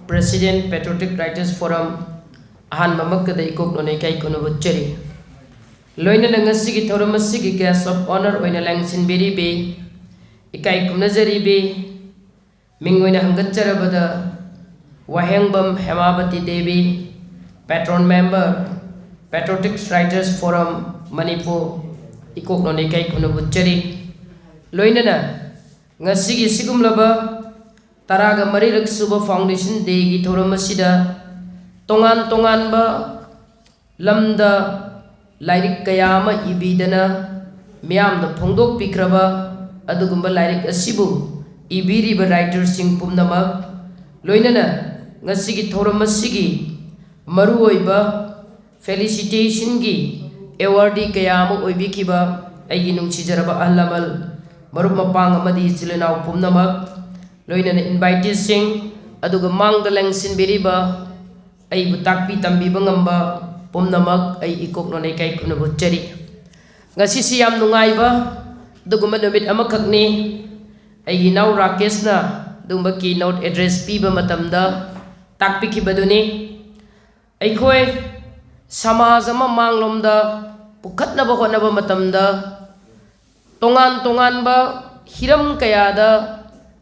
President Patriotic Writers Forum, ꯑꯍꯥꯟꯕꯃꯛꯇꯗ ꯏꯀꯣꯛ ꯅꯣꯟꯅ ꯏꯀꯥꯏ ꯈꯨꯝꯅꯕ ꯎꯠꯆꯔꯤ꯫ ꯂꯣꯏꯅꯅ ꯉꯁꯤꯒꯤ ꯊꯧꯔꯝ ꯑꯁꯤꯒꯤ guest of honour ꯑꯣꯏꯅ ꯂꯦꯡꯁꯤꯟꯕꯤꯔꯤꯕꯤ, ꯏꯀꯥꯏ ꯈꯨꯝꯅꯖꯔꯤꯕꯤ, ꯃꯤꯡ ꯑꯣꯏꯅ ꯍꯪꯒꯠꯆꯔꯕꯗ ꯋꯥꯍꯦꯡꯕꯝ ꯍꯦꯃꯥꯕꯇꯤ Devi, Patron Member, Patriotic Writers Forum Manipur, ꯏꯀꯣꯛ ꯅꯣꯟꯅ ꯏꯀꯥꯏ ꯈꯨꯝꯅꯕ ꯎꯠꯆꯔꯤ꯫ ꯂꯣꯏꯅꯅ ꯉꯁꯤꯒꯤ ꯁꯤꯒꯨꯝꯂꯕ ꯇꯔꯥꯒ ꯃꯔꯤꯔꯛ ꯁꯨꯕ Foundation Dayꯒꯤ ꯊꯧꯔꯝ ꯑꯁꯤꯗ ꯇꯣꯉꯥꯟ ꯇꯣꯉꯥꯟꯕ ꯂꯝꯗ ꯂꯥꯏꯔꯤꯛ ꯀꯌꯥ ꯑꯃ ꯏꯕꯤꯗꯅ ꯃꯤꯌꯥꯝꯗ ꯐꯣꯡꯗꯣꯛꯄꯤꯈ꯭ꯔꯕ ꯑꯗꯨꯒꯨꯝꯕ ꯂꯥꯏꯔꯤꯛ ꯑꯁꯤꯕꯨ ꯏꯕꯤꯔꯤꯕ writerꯁꯤꯡ ꯄꯨꯝꯅꯃꯛ, ꯂꯣꯏꯅꯅ ꯉꯁꯤꯒꯤ ꯊꯧꯔꯝ ꯑꯁꯤꯒꯤ ꯃꯔꯨꯑꯣꯏꯕ felicitationꯒꯤ awardee ꯀꯌꯥ ꯑꯃ ꯑꯣꯏꯕꯤꯈꯤꯕ ꯑꯩꯒꯤ ꯅꯨꯡꯁꯤꯖꯔꯕ ꯑꯍꯜ ꯂꯃꯟ, ꯃꯔꯨꯞ ꯃꯄꯥꯡ ꯑꯃꯗꯤ ꯏꯆꯤꯜ ꯏꯅꯥꯎ ꯄꯨꯝꯅꯃꯛ, ꯂꯣꯏꯅꯅ inviteeꯁꯤꯡ, ꯑꯗꯨꯒ ꯃꯥꯡꯗ ꯂꯦꯡꯁꯤꯟꯕꯤꯔꯤꯕ ꯑꯩꯕꯨ ꯇꯥꯛꯄꯤ ꯇꯝꯕꯤꯕ ꯉꯝꯕ ꯄꯨꯝꯅꯃꯛ ꯑꯩ ꯏꯀꯣꯛ ꯅꯣꯟꯅ ꯏꯀꯥꯏ ꯈꯨꯝꯅꯕ ꯎꯠꯆꯔꯤ꯫ ꯉꯁꯤꯁꯤ ꯌꯥꯝ ꯅꯨꯡꯉꯥꯏꯕ ꯑꯗꯨꯒꯨꯝꯕ ꯅꯨꯃꯤꯠ ꯑꯃꯈꯛꯅꯤ꯫ ꯑꯩꯒꯤ ꯏꯅꯥꯎ ꯔꯥꯀꯦꯁꯅ ꯑꯗꯨꯒꯨꯝꯕ keynote address ꯄꯤꯕ ꯃꯇꯝꯗ ꯇꯥꯛꯄꯤꯈꯤꯕꯗꯨꯅꯤ꯫ ꯑꯩꯈꯣꯏ ꯁꯃꯥꯖ ꯑꯃ ꯃꯥꯡꯂꯣꯝꯗ ꯄꯨꯈꯠꯅꯕ ꯍꯣꯠꯅꯕ ꯃꯇꯝꯗ ꯇꯣꯉꯥꯟ ꯇꯣꯉꯥꯟꯕ ꯍꯤꯔꯝ ꯀꯌꯥꯗ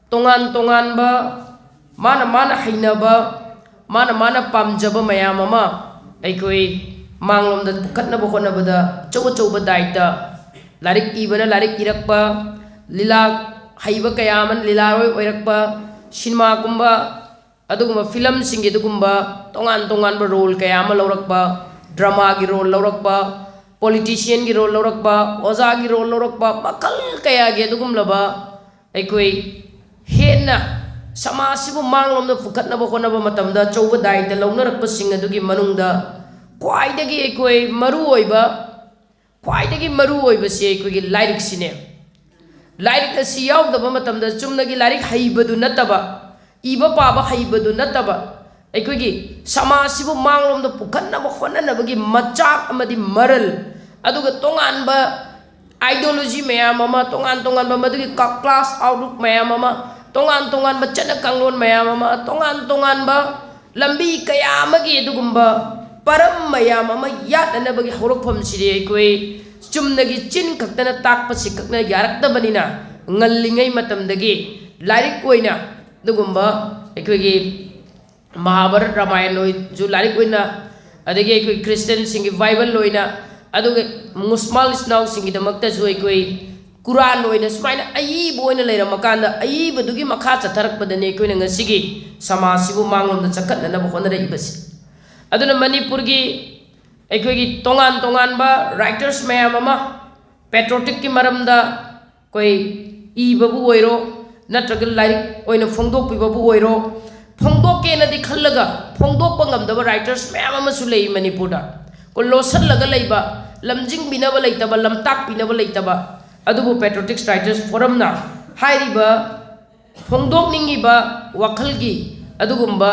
ꯇꯣꯉꯥꯟ ꯇꯣꯉꯥꯟꯕ ꯃꯥꯅ ꯃꯥꯅ ꯍꯩꯅꯕ, ꯃꯥꯅ ꯃꯥꯅ ꯄꯥꯝꯖꯕ ꯃꯌꯥꯝ ꯑꯃ ꯑꯩꯈꯣꯏ ꯃꯥꯡꯂꯣꯝꯗ ꯄꯨꯈꯠꯅꯕ ꯍꯣꯠꯅꯕꯗ ꯑꯆꯧ ꯑꯆꯧꯕ ꯗꯥꯏꯇ, ꯂꯥꯏꯔꯤꯛ ꯏꯕꯅ ꯂꯥꯏꯔꯤꯛ ꯏꯔꯛꯄ, ꯂꯤꯂꯥ ꯍꯩꯕ ꯀꯌꯥ ꯑꯃꯅ ꯂꯤꯂꯥꯔꯣꯏ ꯑꯣꯏꯔꯛꯄ, ꯁꯤꯅꯦꯃꯥꯒꯨꯝꯕ ꯑꯗꯨꯒꯨꯝꯕ ꯐꯤꯂꯝꯁꯤꯡꯒꯤ ꯑꯗꯨꯒꯨꯝꯕ ꯇꯣꯉꯥꯟ ꯇꯣꯉꯥꯟꯕ role ꯀꯌꯥ ꯑꯃ ꯂꯧꯔꯛꯄ, dramaꯒꯤ role ꯂꯧꯔꯛꯄ, politicianꯒꯤ role ꯂꯧꯔꯛꯄ, ꯑꯣꯖꯥꯒꯤ role ꯂꯧꯔꯛꯄ, ꯃꯈꯜ ꯀꯌꯥꯒꯤ ꯑꯗꯨꯒꯨꯝꯂꯕ ꯑꯩꯈꯣꯏ ꯍꯦꯟꯅ ꯁꯃꯥꯖꯁꯤꯕꯨ ꯃꯥꯡꯂꯣꯝꯗ ꯄꯨꯈꯠꯅꯕ ꯍꯣꯠꯅꯕ ꯃꯇꯝꯗ ꯑꯆꯧꯕ ꯗꯥꯏꯇ ꯂꯧꯅꯔꯛꯄꯁꯤꯡ ꯑꯗꯨꯒꯤ ꯃꯅꯨꯡꯗ ꯈ꯭ꯋꯥꯏꯗꯒꯤ ꯑꯩꯈꯣꯏ ꯃꯔꯨꯑꯣꯏꯕ, ꯈ꯭ꯋꯥꯏꯗꯒꯤ ꯃꯔꯨꯑꯣꯏꯕꯁꯤ ꯑꯩꯈꯣꯏꯒꯤ ꯂꯥꯏꯔꯤꯛꯁꯤꯅꯦ꯫ ꯂꯥꯏꯔꯤꯛ ꯑꯁꯤ ꯌꯥꯎꯗꯕ ꯃꯇꯝꯗ ꯆꯨꯝꯅꯒꯤ ꯂꯥꯏꯔꯤꯛ ꯍꯩꯕꯗꯨ ꯅꯠꯇꯕ, ꯏꯕ ꯄꯥꯕ ꯍꯩꯕꯗꯨ ꯅꯠꯇꯕ, ꯑꯩꯈꯣꯏꯒꯤ ꯁꯃꯥꯖꯁꯤꯕꯨ ꯃꯥꯡꯂꯣꯝꯗ ꯄꯨꯈꯠꯅꯕ ꯍꯣꯠꯅꯅꯕꯒꯤ ꯃꯆꯥꯛ ꯑꯃꯗꯤ ꯃꯔꯜ, ꯑꯗꯨꯒ ꯇꯣꯉꯥꯟꯕ ideology ꯃꯌꯥꯝ ꯑꯃ, ꯇꯣꯉꯥꯟ ꯇꯣꯉꯥꯟꯕ ꯃꯗꯨꯒꯤ ꯀ-, class outlook ꯃꯌꯥꯝ ꯑꯃ, ꯇꯣꯉꯥꯟ ꯇꯣꯉꯥꯟꯕ ꯆꯠꯅ ꯀꯥꯡꯂꯣꯟ ꯃꯌꯥꯝ ꯑꯃ, ꯇꯣꯉꯥꯟ ꯇꯣꯉꯥꯟꯕ ꯂꯝꯕꯤ ꯀꯌꯥ ꯑꯃꯒꯤ ꯑꯗꯨꯒꯨꯝꯕ ꯄꯔꯝ ꯃꯌꯥꯝ ꯑꯃ ꯌꯥꯠꯅꯅꯕꯒꯤ ꯍꯧꯔꯛꯐꯝꯁꯤꯗꯤ ꯑꯩꯈꯣꯏ ꯆꯨꯝꯅꯒꯤ ꯆꯤꯟ ꯈꯛꯇꯅ ꯇꯥꯛꯄꯁꯤ ꯈꯛꯅ ꯌꯥꯔꯛꯇꯕꯅꯤꯅ, ꯉꯜꯂꯤꯉꯩ ꯃꯇꯝꯗꯒꯤ ꯂꯥꯏꯔꯤꯛ ꯑꯣꯏꯅ ꯑꯗꯨꯒꯨꯝꯕ ꯑꯩꯈꯣꯏꯒꯤ ꯃꯍꯥꯚꯥꯔꯠ ꯔꯥꯃꯥꯌꯟ ꯑꯣꯏꯁꯨ ꯂꯥꯏꯔꯤꯛ ꯑꯣꯏꯅ, ꯑꯗꯒꯤ ꯑꯩꯈꯣꯏ ꯈ꯭ꯔꯤꯁꯇꯤꯌꯟꯁꯤꯡꯒꯤ ꯕꯥꯏꯕꯜ ꯑꯣꯏꯅ, ꯑꯗꯨꯒ ꯃꯨꯁꯃꯥꯜ ꯏꯆꯤꯟ ꯏꯅꯥꯎꯁꯤꯡꯒꯤꯗꯃꯛꯇꯁꯨ ꯑꯩꯈꯣꯏ ꯀꯨꯔꯥꯟ ꯑꯣꯏꯅ ꯁꯨꯃꯥꯏꯅ ꯑꯏꯕ ꯑꯣꯏꯅ ꯂꯩꯔꯝꯃꯀꯥꯟꯗ, ꯑꯏꯕꯗꯨꯒꯤ ꯃꯈꯥ ꯆꯠꯊꯔꯛꯄꯗꯅꯤ ꯑꯩꯈꯣꯏꯅ ꯉꯁꯤꯒꯤ ꯁꯃꯥꯖꯁꯤꯕꯨ ꯃꯥꯡꯂꯣꯝꯗ ꯆꯈꯠꯅꯅꯕ ꯍꯣꯠꯅꯔꯛꯏꯕꯁꯤ꯫ ꯑꯗꯨꯅ ꯃꯅꯤꯄꯨꯔꯒꯤ ꯑꯩꯈꯣꯏꯒꯤ ꯇꯣꯉꯥꯟ ꯇꯣꯉꯥꯟꯕ writers ꯃꯌꯥꯝ ꯑꯃ patrioticꯀꯤ ꯃꯔꯝꯗ ꯑꯩꯈꯣꯏ ꯏꯕꯕꯨ ꯑꯣꯏꯔꯣ, ꯅꯠꯇ꯭ꯔꯒ ꯂꯥꯏꯔꯤꯛ ꯑꯣꯏꯅ ꯐꯣꯡꯗꯣꯛꯄꯤꯕꯕꯨ ꯑꯣꯏꯔꯣ, ꯐꯣꯡꯗꯣꯛꯀꯦꯅꯗꯤ ꯈꯜꯂꯒ ꯐꯣꯡꯗꯣꯛꯄ ꯉꯝꯗꯕ writers ꯃꯌꯥꯝ ꯑꯃꯁꯨ ꯂꯩ ꯃꯅꯤꯄꯨꯔꯗ꯫ ꯑꯩꯈꯣꯏ ꯂꯣꯠꯁꯤꯜꯂꯒ ꯂꯩꯕ, ꯂꯝꯖꯤꯡꯕꯤꯅꯕ ꯂꯩꯇꯕ, ꯂꯝꯇꯥꯛꯄꯤꯅꯕ ꯂꯩꯇꯕ, ꯑꯗꯨꯕꯨ Patriotic Writers Forumꯅ ꯍꯥꯏꯔꯤꯕ ꯐꯣꯡꯗꯣꯛꯅꯤꯡꯉꯤꯕ ꯋꯥꯈꯜꯒꯤ ꯑꯗꯨꯒꯨꯝꯕ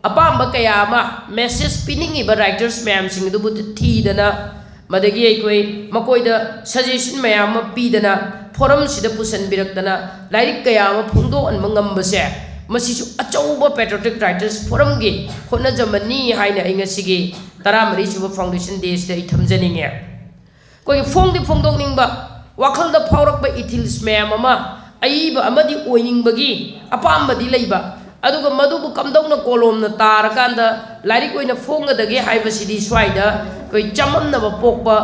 ꯑꯄꯥꯝꯕ ꯀꯌꯥ ꯑꯃ, message ꯄꯤꯅꯤꯡꯉꯤꯕ writers ꯃꯌꯥꯝꯁꯤꯡ ꯑꯗꯨꯕꯨ ꯊꯤꯗꯅ, ꯃꯗꯒꯤ ꯑꯩꯈꯣꯏ ꯃꯈꯣꯏꯗ suggestion ꯃꯌꯥꯝ ꯑꯃ ꯄꯤꯗꯅ, forumꯁꯤꯗ ꯄꯨꯁꯤꯟꯕꯤꯔꯛꯇꯅ ꯂꯥꯏꯔꯤꯛ ꯀꯌꯥ ꯑꯃ ꯐꯣꯡꯗꯣꯛꯍꯟꯕ ꯉꯝꯕꯁꯦ, ꯃꯁꯤꯁꯨ ꯑꯆꯧꯕ Patriotic Writers Forumꯒꯤ ꯍꯣꯠꯅꯖꯃꯟꯅꯤ ꯍꯥꯏꯅ ꯑꯩ ꯉꯁꯤꯒꯤ ꯇꯔꯥꯃꯔꯤꯁꯨꯕ Foundation Dayꯁꯤꯗ ꯑꯩ ꯊꯝꯖꯅꯤꯡꯉꯦ꯫ ꯑꯩꯈꯣꯏꯒꯤ ꯐꯣꯡꯗꯤ ꯐꯣꯡꯗꯣꯛꯅꯤꯡꯕ, ꯋꯥꯈꯜꯗ ꯐꯥꯎꯔꯛꯄ ꯏꯊꯤꯜꯁ ꯃꯌꯥꯝ ꯑꯃ, ꯑꯏꯕ ꯑꯃꯗꯤ ꯑꯣꯏꯅꯤꯡꯕꯒꯤ ꯑꯄꯥꯝꯕꯗꯤ ꯂꯩꯕ, ꯑꯗꯨꯒ ꯃꯗꯨꯕꯨ ꯀꯝꯗꯧꯅ ꯀꯣꯂꯣꯝꯅ ꯇꯥꯔꯀꯥꯟꯗ ꯂꯥꯏꯔꯤꯛ ꯑꯣꯏꯅ ꯐꯣꯡꯒꯗꯒꯦ ꯍꯥꯏꯕꯁꯤꯗꯤ ꯁ꯭ꯋꯥꯏꯗ ꯑꯩꯈꯣꯏ ꯆꯃꯝꯅꯕ ꯄꯣꯛꯄ,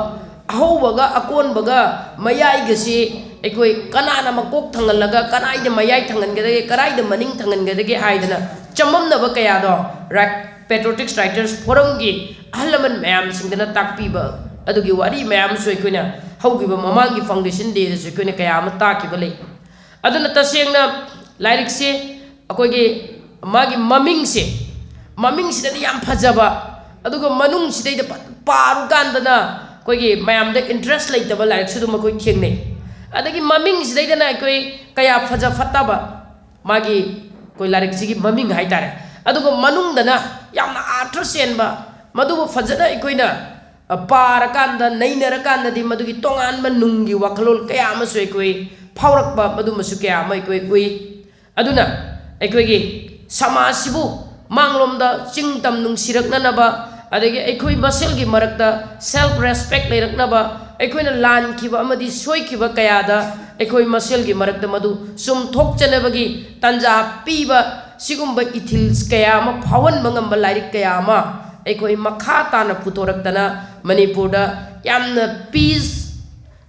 ꯑꯍꯧꯕꯒ ꯑꯀꯣꯟꯕꯒ ꯃꯌꯥꯏꯒꯁꯤ ꯑꯩꯈꯣꯏ ꯀꯅꯥꯅ ꯃꯀꯣꯛ ꯊꯪꯍꯜꯂꯒ ꯀꯗꯥꯏꯗ ꯃꯌꯥꯏ ꯊꯪꯍꯟꯒꯗꯒꯦ, ꯀꯗꯥꯏꯗ ꯃꯅꯤꯡ ꯊꯪꯍꯟꯒꯗꯒꯦ ꯍꯥꯏꯗꯅ ꯆꯃꯝꯅꯕ ꯀꯌꯥꯗꯣ ꯔꯥꯏ-, Patriotic Writers Forumꯒꯤ ꯑꯍꯜ ꯂꯃꯟ ꯃꯌꯥꯝꯁꯤꯡꯗꯅ ꯇꯥꯛꯄꯤꯕ ꯑꯗꯨꯒꯤ ꯋꯥꯔꯤ ꯃꯌꯥꯝꯁꯨ ꯑꯩꯈꯣꯏꯅ ꯍꯧꯈꯤꯕ ꯃꯃꯥꯡꯒꯤ Foundation Dayꯗꯁꯨ ꯑꯩꯈꯣꯏꯅ ꯀꯌꯥ ꯑꯃ ꯇꯥꯛꯈꯤꯕ ꯂꯩ꯫ ꯑꯗꯨꯅ ꯇꯁꯦꯡꯅ ꯂꯥꯏꯔꯤꯛꯁꯦ ꯑꯩꯈꯣꯏꯒꯤ ꯃꯥꯒꯤ ꯃꯃꯤꯡꯁꯦ, ꯃꯃꯤꯡꯁꯤꯗꯗꯤ ꯌꯥꯝ ꯐꯖꯕ, ꯑꯗꯨꯒ ꯃꯅꯨꯡꯁꯤꯗꯩꯗ ꯄ-, ꯄꯥꯔꯨꯀꯥꯟꯗꯅ ꯑꯩꯈꯣꯏꯒꯤ ꯃꯌꯥꯝꯗ interest ꯂꯩꯇꯕ ꯂꯥꯏꯔꯤꯛꯁꯨ ꯑꯗꯨꯝ ꯑꯩꯈꯣꯏ ꯊꯦꯡꯅꯩ꯫ ꯑꯗꯒꯤ ꯃꯃꯤꯡꯁꯤꯗꯩꯗꯅ ꯑꯩꯈꯣꯏ ꯀꯌꯥ ꯐꯖ ꯐꯠꯇꯕ, ꯃꯥꯒꯤ ꯑꯩꯈꯣꯏ ꯂꯥꯏꯔꯤꯛꯁꯤꯒꯤ ꯃꯃꯤꯡ ꯍꯥꯏꯇꯥꯔꯦ꯫ ꯑꯗꯨꯒ ꯃꯅꯨꯡꯗꯅ ꯌꯥꯝꯅ ꯑꯥꯔꯊ ꯆꯦꯟꯕ, ꯃꯗꯨꯕꯨ ꯐꯖꯅ ꯑꯩꯈꯣꯏꯅ, ꯑ, ꯄꯥꯔꯀꯥꯟꯗ, ꯅꯩꯅꯔꯀꯥꯟꯗꯗꯤ ꯃꯗꯨꯒꯤ ꯇꯣꯉꯥꯟꯕ ꯅꯨꯡꯒꯤ ꯋꯥꯈꯜꯂꯣꯟ ꯀꯌꯥ ꯑꯃꯁꯨ ꯑꯩꯈꯣꯏ ꯐꯥꯎꯔꯛꯄ, ꯃꯗꯨꯃꯁꯨ ꯀꯌꯥ ꯑꯃ ꯑꯩꯈꯣꯏ ꯎꯏ꯫ ꯑꯗꯨꯅ ꯑꯩꯈꯣꯏꯒꯤ ꯁꯃꯥꯖꯁꯤꯕꯨ ꯃꯥꯡꯂꯣꯝꯗ ꯆꯤꯡ ꯇꯝ ꯅꯨꯡꯁꯤꯔꯛꯅꯅꯕ, ꯑꯗꯒꯤ ꯑꯩꯈꯣꯏ ꯃꯁꯦꯜꯒꯤ ꯃꯔꯛꯇ self respect ꯂꯩꯔꯛꯅꯕ, ꯑꯩꯈꯣꯏꯅ ꯂꯥꯟꯈꯤꯕ ꯑꯃꯗꯤ ꯁꯣꯏꯈꯤꯕ ꯀꯌꯥꯗ ꯑꯩꯈꯣꯏ ꯃꯁꯦꯜꯒꯤ ꯃꯔꯛꯇ ꯃꯗꯨ ꯆꯨꯝꯊꯣꯛꯆꯅꯕꯒꯤ ꯇꯥꯟꯖꯥ ꯄꯤꯕ, ꯁꯤꯒꯨꯝꯕ ꯏꯊꯤꯜꯁ ꯀꯌꯥ ꯑꯃ ꯐꯥꯎꯍꯟꯕ ꯉꯝꯕ ꯂꯥꯏꯔꯤꯛ ꯀꯌꯥ ꯑꯃ ꯑꯩꯈꯣꯏ ꯃꯈꯥ ꯇꯥꯅ ꯄꯨꯊꯣꯔꯛꯇꯅ ꯃꯅꯤꯄꯨꯔꯗ ꯌꯥꯝꯅ peace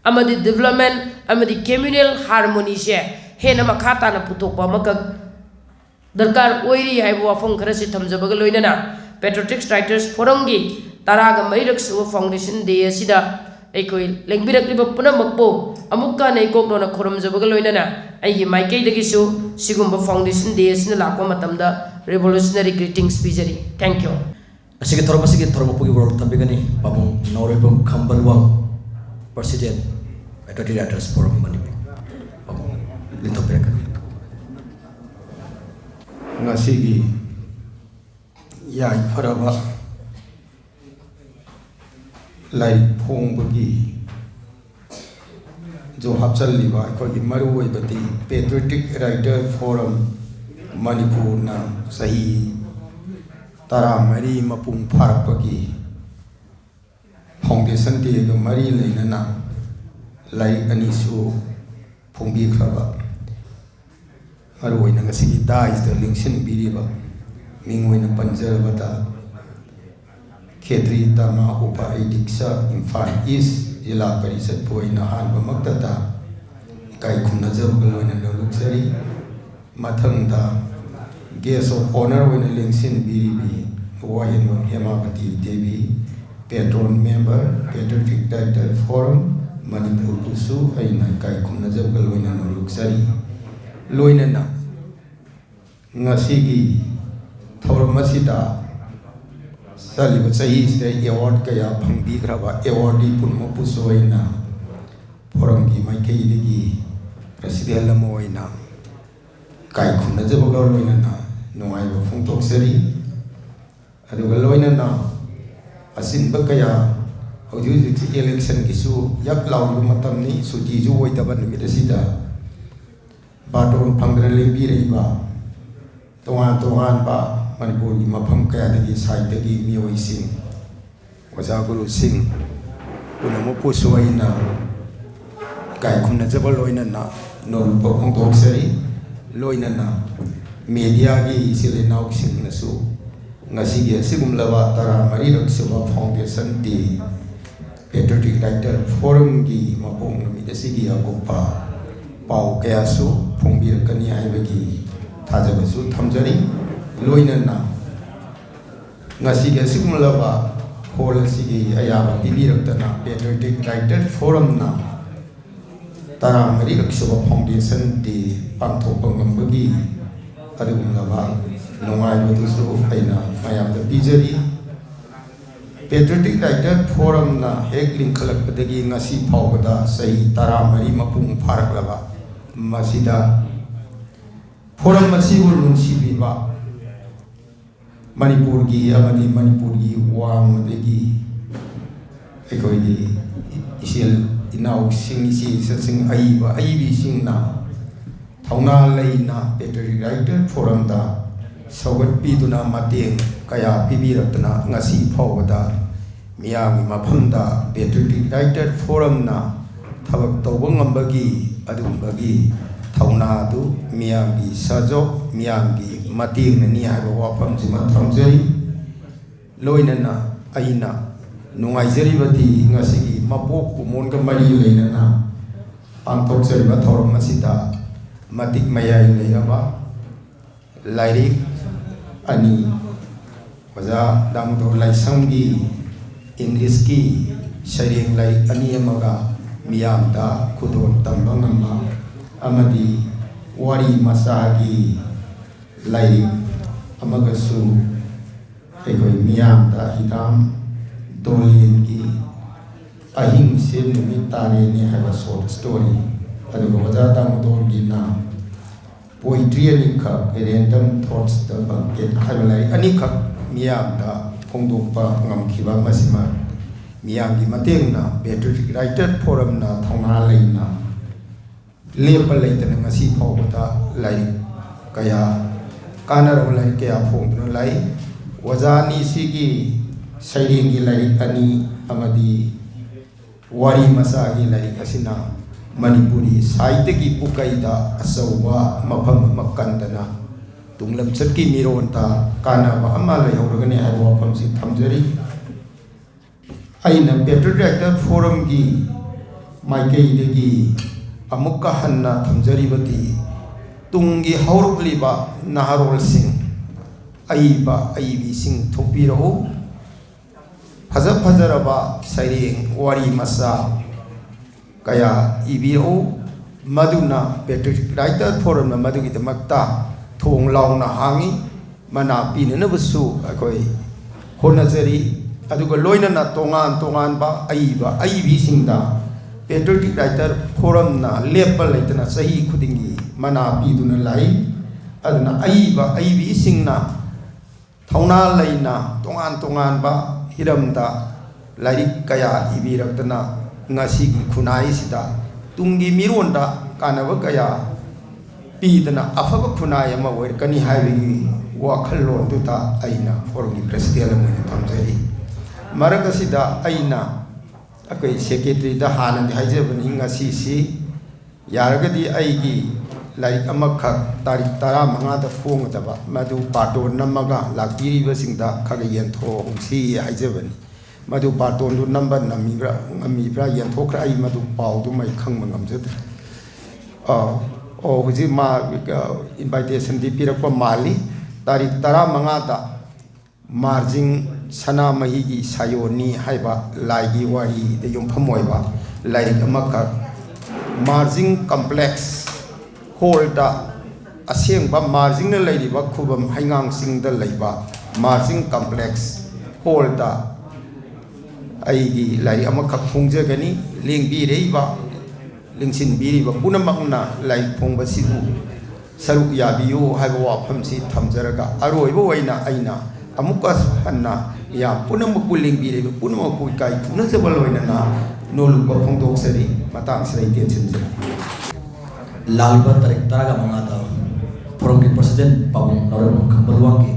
ꯑꯃꯗꯤ development ꯑꯃꯗꯤ communal harmonyꯁꯦ ꯍꯦꯟꯅ ꯃꯈꯥ ꯇꯥꯅ ꯄꯨꯊꯣꯛꯄ ꯑꯃꯈꯛ ꯗꯔꯀꯥꯔ ꯑꯣꯏꯔꯤ ꯍꯥꯏꯕ ꯋꯥꯐꯝ ꯈꯔꯁꯤ ꯊꯝꯖꯕꯒ ꯂꯣꯏꯅꯅ, Patriotic Writers Forumꯒꯤ ꯇꯔꯥꯒ ꯃꯔꯤꯔꯛ ꯁꯨꯕ Foundation Day ꯑꯁꯤꯗ ꯑꯩꯈꯣꯏ ꯂꯦꯡꯕꯤꯔꯛꯂꯤꯕ ꯄꯨꯝꯅꯃꯛꯄꯨ ꯑꯃꯨꯛꯀ ꯍꯟꯅ ꯏꯀꯣꯛ ꯅꯧꯅ ꯈꯨꯔꯨꯝꯖꯕꯒ ꯂꯣꯏꯅꯅ, ꯑꯩꯒꯤ ꯃꯥꯏꯀꯩꯗꯒꯤꯁꯨ ꯁꯤꯒꯨꯝꯕ Foundation Day ꯑꯁꯤꯅ ꯂꯥꯛꯄ ꯃꯇꯝꯗ revolutionary greetings ꯄꯤꯖꯔꯤ꯫ Thank you꯫ ꯑꯁꯤꯒꯤ ꯊꯧꯔꯝ ꯑꯁꯤꯒꯤ ꯊꯧꯔꯝ ꯃꯄꯨꯒꯤ ꯋꯥꯔꯣꯜ ꯊꯝꯕꯤꯒꯅꯤ ꯄꯥꯕꯨꯡ ꯅꯥꯎꯔꯦꯝꯕꯝ ꯈꯝꯕꯜꯋꯥꯡ, President, Patriotic Writers Forum Manipur. ꯄꯥꯕꯨꯡ ꯂꯦꯡꯊꯣꯛꯄꯤꯔꯛꯀꯅꯤ꯫ ꯉꯁꯤꯒꯤ ꯌꯥꯏꯐꯔꯕ ꯂꯥꯏꯔꯤꯛ ꯐꯣꯡꯕꯒꯤ ꯖꯨ ꯍꯥꯞꯆꯜꯂꯤꯕ ꯑꯩꯈꯣꯏꯒꯤ ꯃꯔꯨꯑꯣꯏꯕꯗꯤ Patriotic Writer Forum ꯃꯅꯤꯄꯨꯔꯅ ꯆꯍꯤ ꯇꯔꯥꯃꯔꯤ ꯃꯄꯨꯡ ꯐꯥꯔꯛꯄꯒꯤ Foundation Dayꯒ ꯃꯔꯤ ꯂꯩꯅꯅ ꯂꯥꯏꯔꯤꯛ ꯑꯅꯤꯁꯨ ꯐꯣꯡꯕꯤꯈ꯭ꯔꯕ, ꯃꯔꯨꯑꯣꯏꯅ ꯉꯁꯤꯒꯤ dais ꯇ ꯂꯦꯡꯁꯤꯟꯕꯤꯔꯤꯕ ꯃꯤꯡ ꯑꯣꯏꯅ ꯄꯟꯖꯔꯕꯗ, ꯈꯦꯇ꯭ꯔꯤ ꯙꯔꯃ ꯎꯄꯥꯙꯤꯛꯁ ꯏꯝꯐꯥꯜ ꯏꯁ ꯖꯤꯂꯥ ꯄꯔꯤꯁꯠꯄꯨ ꯑꯩꯅ ꯑꯍꯥꯟꯕꯃꯛꯇꯗ ꯏꯀꯥꯏ ꯈꯨꯝꯅꯖꯕꯒ ꯂꯣꯏꯅꯅ ꯂꯧꯖꯔꯤ꯫ ꯃꯊꯪꯗ Guest of Honour ꯑꯣꯏꯅ ꯂꯦꯡꯁꯤꯟꯕꯤꯔꯤꯕꯤ ꯋꯥꯍꯦꯟꯕꯝ ꯍꯦꯃꯥꯕꯇꯤ Devi, Patron Member, Patriotic Writer Forum ꯃꯅꯤꯄꯨꯔꯕꯨꯁꯨ ꯑꯩꯅ ꯏꯀꯥꯏ ꯈꯨꯝꯅꯖꯕꯒ ꯂꯣꯏꯅꯅ ꯂꯧꯖꯔꯤ꯫ ꯂꯣꯏꯅꯅ ꯉꯁꯤꯒꯤ ꯊꯧꯔꯝ ꯑꯁꯤꯗ ꯆꯠꯂꯤꯕ ꯆꯍꯤꯁꯤꯗ award ꯀꯌꯥ ꯐꯪꯕꯤꯈ꯭ꯔꯕ awardee ꯄꯨꯝꯅꯃꯛꯄꯨꯁꯨ ꯑꯩꯅ forumꯒꯤ ꯃꯥꯏꯀꯩꯗꯒꯤ President ꯑꯃ ꯑꯣꯏꯅ ꯏꯀꯥꯏ ꯈꯨꯝꯅꯖꯕꯒ ꯂꯣꯏꯅꯅ ꯅꯨꯡꯉꯥꯏꯕ ꯐꯣꯡꯗꯣꯛꯆꯔꯤ꯫ ꯑꯗꯨꯒ ꯂꯣꯏꯅꯅ ꯑꯆꯤꯟꯕ ꯀꯌꯥ, ꯍꯧꯖꯤꯛ ꯍꯧꯖꯤꯛꯁꯤ ꯏꯂꯦꯛꯁꯟꯒꯤꯁꯨ ꯌꯛ ꯂꯥꯎꯔꯤꯕ ꯃꯇꯝꯅꯤ, ꯁꯨꯇꯤꯁꯨ ꯑꯣꯏꯗꯕ ꯅꯨꯃꯤꯠ ꯑꯁꯤꯗ ꯕꯥꯔꯇꯣꯟ ꯐꯪꯗꯅ ꯂꯦꯡꯕꯤꯔꯛꯏꯕ ꯇꯣꯉꯥꯟ ꯇꯣꯉꯥꯟꯕ ꯃꯅꯤꯄꯨꯔꯒꯤ ꯃꯐꯝ ꯀꯌꯥꯗꯒꯤ, ꯁꯥꯏꯠꯇꯒꯤ ꯃꯤꯑꯣꯏꯁꯤꯡ, ꯑꯣꯖꯥ ꯒꯨꯔꯨꯁꯤꯡ ꯄꯨꯝꯅꯃꯛꯄꯨꯁꯨ ꯑꯩꯅ ꯏꯀꯥꯏ ꯈꯨꯝꯅꯖꯕ ꯂꯣꯏꯅꯅ ꯅꯣꯂꯨꯛꯄ ꯐꯣꯡꯗꯣꯛꯆꯔꯤ꯫ ꯂꯣꯏꯅꯅ ꯃꯦꯗꯤꯌꯥꯒꯤ ꯏꯆꯤꯜ ꯏꯅꯥꯎꯁꯤꯡꯅꯁꯨ ꯉꯁꯤꯒꯤ ꯑꯁꯤꯒꯨꯝꯂꯕ ꯇꯔꯥꯃꯔꯤꯔꯛ ꯁꯨꯕ Foundation Day Patriotic Writer Forumꯒꯤ ꯃꯄꯣꯛ ꯅꯨꯃꯤꯠ ꯑꯁꯤꯒꯤ ꯑꯀꯨꯞꯄ ꯄꯥꯎ ꯀꯌꯥꯁꯨ ꯐꯣꯡꯕꯤꯔꯛꯀꯅꯤ ꯍꯥꯏꯕꯒꯤ ꯊꯥꯖꯕꯁꯨ ꯊꯝꯖꯔꯤ꯫ ꯂꯣꯏꯅꯅ ꯉꯁꯤꯒꯤ ꯑꯁꯤꯒꯨꯝꯂꯕ ꯍꯣꯜ ꯑꯁꯤꯒꯤ ꯑꯌꯥꯕ ꯄꯤꯕꯤꯔꯛꯇꯅ Patriotic Writer Forumꯅ ꯇꯔꯥꯃꯔꯤꯔꯛ ꯁꯨꯕ Foundation Day ꯄꯥꯡꯊꯣꯛꯄ ꯉꯝꯕꯒꯤ ꯑꯗꯨꯒꯨꯝꯂꯕ ꯅꯨꯡꯉꯥꯏꯕꯗꯨꯁꯨ ꯑꯩꯅ ꯃꯌꯥꯝꯗ ꯄꯤꯖꯔꯤ꯫ Patriotic Writer Forumꯅ ꯍꯦꯛ ꯂꯤꯡꯈꯠꯂꯛꯄꯗꯒꯤ ꯉꯁꯤ ꯐꯥꯎꯕꯗ ꯆꯍꯤ ꯇꯔꯥꯃꯔꯤ ꯃꯄꯨꯡ ꯐꯥꯔꯛꯂꯕ ꯃꯁꯤꯗ forum ꯑꯁꯤꯕꯨ ꯅꯨꯡꯁꯤꯕꯤꯕ ꯃꯅꯤꯄꯨꯔꯒꯤ ꯑꯃꯗꯤ ꯃꯅꯤꯄꯨꯔꯒꯤ ꯋꯥꯡꯃꯗꯒꯤ ꯑꯩꯈꯣꯏꯒꯤ ꯏꯆꯤꯜ ꯏꯅꯥꯎꯁꯤꯡ, ꯏꯆꯦ ꯏꯆꯜꯁꯤꯡ, ꯑꯏꯕ ꯑꯏꯕꯤꯁꯤꯡꯅ ꯊꯧꯅꯥ ꯂꯩꯅ Patriotic Writer Forumꯗ ꯁꯧꯒꯠꯄꯤꯗꯨꯅ ꯃꯇꯦꯡ ꯀꯌꯥ ꯄꯤꯕꯤꯔꯛꯇꯅ ꯉꯁꯤ ꯐꯥꯎꯕꯗ ꯃꯤꯌꯥꯝꯒꯤ ꯃꯐꯝꯗ Patriotic Writer Forumꯅ ꯊꯕꯛ ꯇꯧꯕ ꯉꯝꯕꯒꯤ ꯑꯗꯨꯒꯨꯝꯕꯒꯤ ꯊꯧꯅꯥ ꯑꯗꯨ ꯃꯤꯌꯥꯝꯒꯤ ꯁꯍꯖꯣꯒ, ꯃꯤꯌꯥꯝꯒꯤ ꯃꯇꯦꯡꯅꯅꯤ ꯍꯥꯏꯕ ꯋꯥꯐꯝꯁꯤꯃ ꯊꯝꯖꯔꯤ꯫ ꯂꯣꯏꯅꯅ ꯑꯩꯅ ꯅꯨꯡꯉꯥꯏꯖꯔꯤꯕꯗꯤ ꯉꯁꯤꯒꯤ ꯃꯄꯣꯛ ꯀꯨꯝꯑꯣꯟꯒ ꯃꯔꯤ ꯂꯩꯅꯅ ꯄꯥꯡꯊꯣꯛꯆꯔꯤꯕ ꯊꯧꯔꯝ ꯑꯁꯤꯗ ꯃꯇꯤꯛ ꯃꯌꯥꯏ ꯂꯩꯔꯕ ꯂꯥꯏꯔꯤꯛ ꯑꯅꯤ, ꯑꯣꯖꯥ ꯗꯥꯃꯣꯗꯣꯔ ꯂꯥꯏꯁ꯭ꯔꯝꯒꯤ ꯏꯪꯂꯤꯁꯀꯤ ꯁꯩꯔꯦꯡ ꯂꯥꯏꯔꯤꯛ ꯑꯅꯤ ꯑꯃꯒ ꯃꯤꯌꯥꯝꯗ ꯈꯨꯗꯣꯜ ꯇꯝꯕ ꯉꯝꯕ ꯑꯃꯗꯤ ꯋꯥꯔꯤ ꯃꯆꯥꯒꯤ ꯂꯥꯏꯔꯤꯛ ꯑꯃꯒꯁꯨ ꯑꯩꯈꯣꯏ ꯃꯤꯌꯥꯝꯗ ꯍꯤꯗꯥꯝ ꯗꯣꯂꯦꯟꯒꯤ ꯑꯍꯤꯡꯁꯦ ꯅꯨꯃꯤꯠ ꯇꯥꯔꯦꯅꯦ ꯍꯥꯏꯕ short story, ꯑꯗꯨꯒ ꯑꯣꯖꯥ ꯗꯥꯃꯣꯗꯣꯔꯒꯤꯅ Poetry ꯑꯅꯤꯈꯛ, A Random Thoughts the Banquet ꯍꯥꯏꯕ ꯂꯥꯏꯔꯤꯛ ꯑꯅꯤꯈꯛ ꯃꯤꯌꯥꯝꯗ ꯐꯣꯡꯗꯣꯛꯄ ꯉꯝꯈꯤꯕ, ꯃꯁꯤꯃ ꯃꯤꯌꯥꯝꯒꯤ ꯃꯇꯦꯡꯅ Patriotic Writer Forum ꯅ ꯊꯧꯅꯥ ꯂꯩꯅ ꯂꯦꯞꯄ ꯂꯩꯇꯅ ꯉꯁꯤ ꯐꯥꯎꯕꯗ ꯂꯥꯏꯔꯤꯛ ꯀꯌꯥ, ꯀꯥꯟꯅꯔꯕ ꯂꯥꯏꯔꯤꯛ ꯀꯌꯥ ꯐꯣꯡꯗꯨꯅ ꯂꯥꯛꯏ꯫ ꯑꯣꯖꯥ ꯑꯅꯤꯁꯤꯒꯤ ꯁꯩꯔꯦꯡꯒꯤ ꯂꯥꯏꯔꯤꯛ ꯑꯅꯤ ꯑꯃꯗꯤ ꯋꯥꯔꯤ ꯃꯆꯥꯒꯤ ꯂꯥꯏꯔꯤꯛ ꯑꯁꯤꯅ ꯃꯅꯤꯄꯨꯔꯤ ꯁꯥꯍꯤꯇ꯭ꯌꯒꯤ ꯄꯨꯀꯩꯗ ꯑꯆꯧꯕ ꯃꯐꯝ ꯑꯃ ꯀꯟꯗꯅ ꯇꯨꯡꯂꯝꯆꯠꯀꯤ ꯃꯤꯔꯣꯟꯗ ꯀꯥꯟꯅꯕ ꯑꯃ ꯂꯩꯍꯧꯔꯒꯅꯤ ꯍꯥꯏꯕ ꯋꯥꯐꯝꯁꯤ ꯊꯝꯖꯔꯤ꯫ ꯑꯩꯅ Patriotic Writer Forum ꯒꯤ ꯃꯥꯏꯀꯩꯗꯒꯤ ꯑꯃꯨꯛꯀ ꯍꯟꯅ ꯊꯝꯖꯔꯤꯕꯗꯤ, ꯇꯨꯡꯒꯤ ꯍꯧꯔꯛꯂꯤꯕ ꯅꯍꯥꯔꯣꯜꯁꯤꯡ, ꯑꯏꯕ ꯑꯏꯕꯤꯁꯤꯡ ꯊꯣꯛꯄꯤꯔꯛꯎ꯫ ꯐꯖ ꯐꯖꯔꯕ ꯁꯩꯔꯦꯡ, ꯋꯥꯔꯤ ꯃꯆꯥ ꯀꯌꯥ ꯏꯕꯤꯔꯛꯎ꯫ ꯃꯗꯨꯅ Patriotic Writer Forum ꯅ ꯃꯗꯨꯒꯤꯗꯃꯛꯇ ꯊꯣꯡ ꯂꯥꯎꯅ ꯍꯥꯡꯉꯤ꯫ ꯃꯅꯥ ꯄꯤꯅꯅꯕꯁꯨ ꯑꯩꯈꯣꯏ ꯍꯣꯠꯅꯖꯔꯤ꯫ ꯑꯗꯨꯒ ꯂꯣꯏꯅꯅ ꯇꯣꯉꯥꯟ ꯇꯣꯉꯥꯟꯕ ꯑꯏꯕ ꯑꯏꯕꯤꯁꯤꯡꯗ Patriotic Writer Forum ꯅ ꯂꯦꯞꯄ ꯂꯩꯇꯅ ꯆꯍꯤ ꯈꯨꯗꯤꯡꯒꯤ ꯃꯅꯥ ꯄꯤꯗꯨꯅ ꯂꯥꯛꯏ꯫ ꯑꯗꯨꯅ ꯑꯏꯕ ꯑꯏꯕꯤꯁꯤꯡꯅ ꯊꯧꯅꯥ ꯂꯩꯅ ꯇꯣꯉꯥꯟ ꯇꯣꯉꯥꯟꯕ ꯍꯤꯔꯝꯗ ꯂꯥꯏꯔꯤꯛ ꯀꯌꯥ ꯏꯕꯤꯔꯛꯇꯅ ꯉꯁꯤꯒꯤ ꯈꯨꯟꯅꯥꯏꯁꯤꯗ ꯇꯨꯡꯒꯤ ꯃꯤꯔꯣꯟꯗ ꯀꯥꯟꯅꯕ ꯀꯌꯥ ꯄꯤꯗꯅ ꯑꯐꯕ ꯈꯨꯟꯅꯥꯏ ꯑꯃ ꯑꯣꯏꯔꯛꯀꯅꯤ ꯍꯥꯏꯕꯒꯤ ꯋꯥꯈꯜꯂꯣꯟꯗꯨꯗ ꯑꯩꯅ forum ꯒꯤ president ꯑꯃ ꯑꯣꯏꯅ ꯊꯝꯖꯔꯤ꯫ ꯃꯔꯛ ꯑꯁꯤꯗ ꯑꯩꯅ ꯑꯩꯈꯣꯏ secretary ꯗ ꯍꯥꯟꯅꯗꯤ ꯍꯥꯏꯖꯕꯅꯤ, ꯉꯁꯤꯁꯤ ꯌꯥꯔꯒꯗꯤ ꯑꯩꯒꯤ ꯂꯥꯏꯔꯤꯛ ꯑꯃꯈꯛ ꯇꯥꯔꯤꯛ ꯇꯔꯥꯃꯉꯥꯗ ꯐꯣꯡꯒꯗꯕ, ꯃꯗꯨ ꯄꯥꯔꯇꯣꯟ ꯅꯝꯃꯒ ꯂꯥꯛꯄꯤꯔꯤꯕꯁꯤꯡꯗ ꯈꯔ ꯌꯦꯟꯊꯣꯛꯍꯧꯁꯤ ꯍꯥꯏꯖꯕꯅꯤ꯫ ꯃꯗꯨ ꯄꯥꯔꯇꯣꯟꯗꯨ ꯅꯝꯕ ꯅꯝꯃꯤꯕ꯭ꯔꯥ, ꯉꯝꯃꯤꯕ꯭ꯔꯥ ꯌꯦꯟꯊꯣꯛꯈ꯭ꯔꯦ, ꯑꯩ ꯃꯗꯨ ꯄꯥꯎꯗꯨꯃ ꯑꯩ ꯈꯪꯕ ꯉꯝꯖꯗ꯭ꯔꯦ꯫ ꯑ, ꯑꯣ, ꯍꯧꯖꯤꯛ ꯃꯥ, ꯑ, invitation ꯗꯤ ꯄꯤꯔꯛꯄ ꯃꯥꯜꯂꯤ꯫ ꯇꯥꯔꯤꯛ ꯇꯔꯥꯃꯉꯥꯗ ꯃꯥꯔꯖꯤꯡ ꯁꯅꯥꯃꯍꯤꯒꯤ ꯁꯥꯌꯣꯟꯅꯤ ꯍꯥꯏꯕ ꯂꯥꯏꯒꯤ ꯋꯥꯔꯤꯗ ꯌꯨꯝꯐꯝ ꯑꯣꯏꯕ ꯂꯥꯏꯔꯤꯛ ꯑꯃꯈꯛ ꯃꯥꯔꯖꯤꯡ complex hall ꯗ, ꯑꯁꯦꯡꯕ ꯃꯥꯔꯖꯤꯡꯅ ꯂꯩꯔꯤꯕ ꯈꯨꯕꯝ ꯍꯩꯉꯥꯡ ꯆꯤꯡꯗ ꯂꯩꯕ ꯃꯥꯔꯖꯤꯡ complex hall ꯗ ꯑꯩꯒꯤ ꯂꯥꯏꯔꯤꯛ ꯑꯃꯈꯛ ꯐꯣꯡꯖꯒꯅꯤ꯫ ꯂꯦꯡꯕꯤꯔꯛꯏꯕ, ꯂꯦꯡꯁꯤꯟꯕꯤꯔꯤꯕ ꯄꯨꯝꯅꯃꯛꯅ ꯂꯥꯏꯔꯤꯛ ꯐꯣꯡꯕꯁꯤꯕꯨ ꯁꯔꯨꯛ ꯌꯥꯕꯤꯌꯨ ꯍꯥꯏꯕ ꯋꯥꯐꯝꯁꯤ ꯊꯝꯖꯔꯒ, ꯑꯔꯣꯏꯕ ꯑꯣꯏꯅ ꯑꯩꯅ ꯑꯃꯨꯛꯀ ꯍꯟꯅ ꯃꯤꯌꯥꯝ ꯄꯨꯝꯅꯃꯛꯄꯨ ꯂꯦꯡꯕꯤꯔꯤꯕ ꯄꯨꯝꯅꯃꯛꯄꯨ ꯏꯀꯥꯏ ꯈꯨꯝꯅꯖꯕ ꯂꯣꯏꯅꯅ ꯅꯣꯂꯨꯛꯄ ꯐꯣꯡꯗꯣꯛꯆꯔꯤ꯫ ꯃꯇꯥꯡꯁꯤꯗ ꯑꯩ ꯇꯦꯟꯁꯤꯟꯖꯔꯤ꯫ ꯂꯥꯛꯂꯤꯕ ꯇꯥꯔꯤꯛ ꯇꯔꯥꯒ ꯃꯉꯥꯗ ꯐꯣꯔꯝꯒꯤ ꯄ꯭ꯔꯁꯤꯗꯦꯟ ꯄꯥꯕꯨꯡ ꯅꯥꯎꯔꯦꯝꯕꯝ ꯈꯝꯕ ꯂꯨꯋꯥꯡꯒꯤ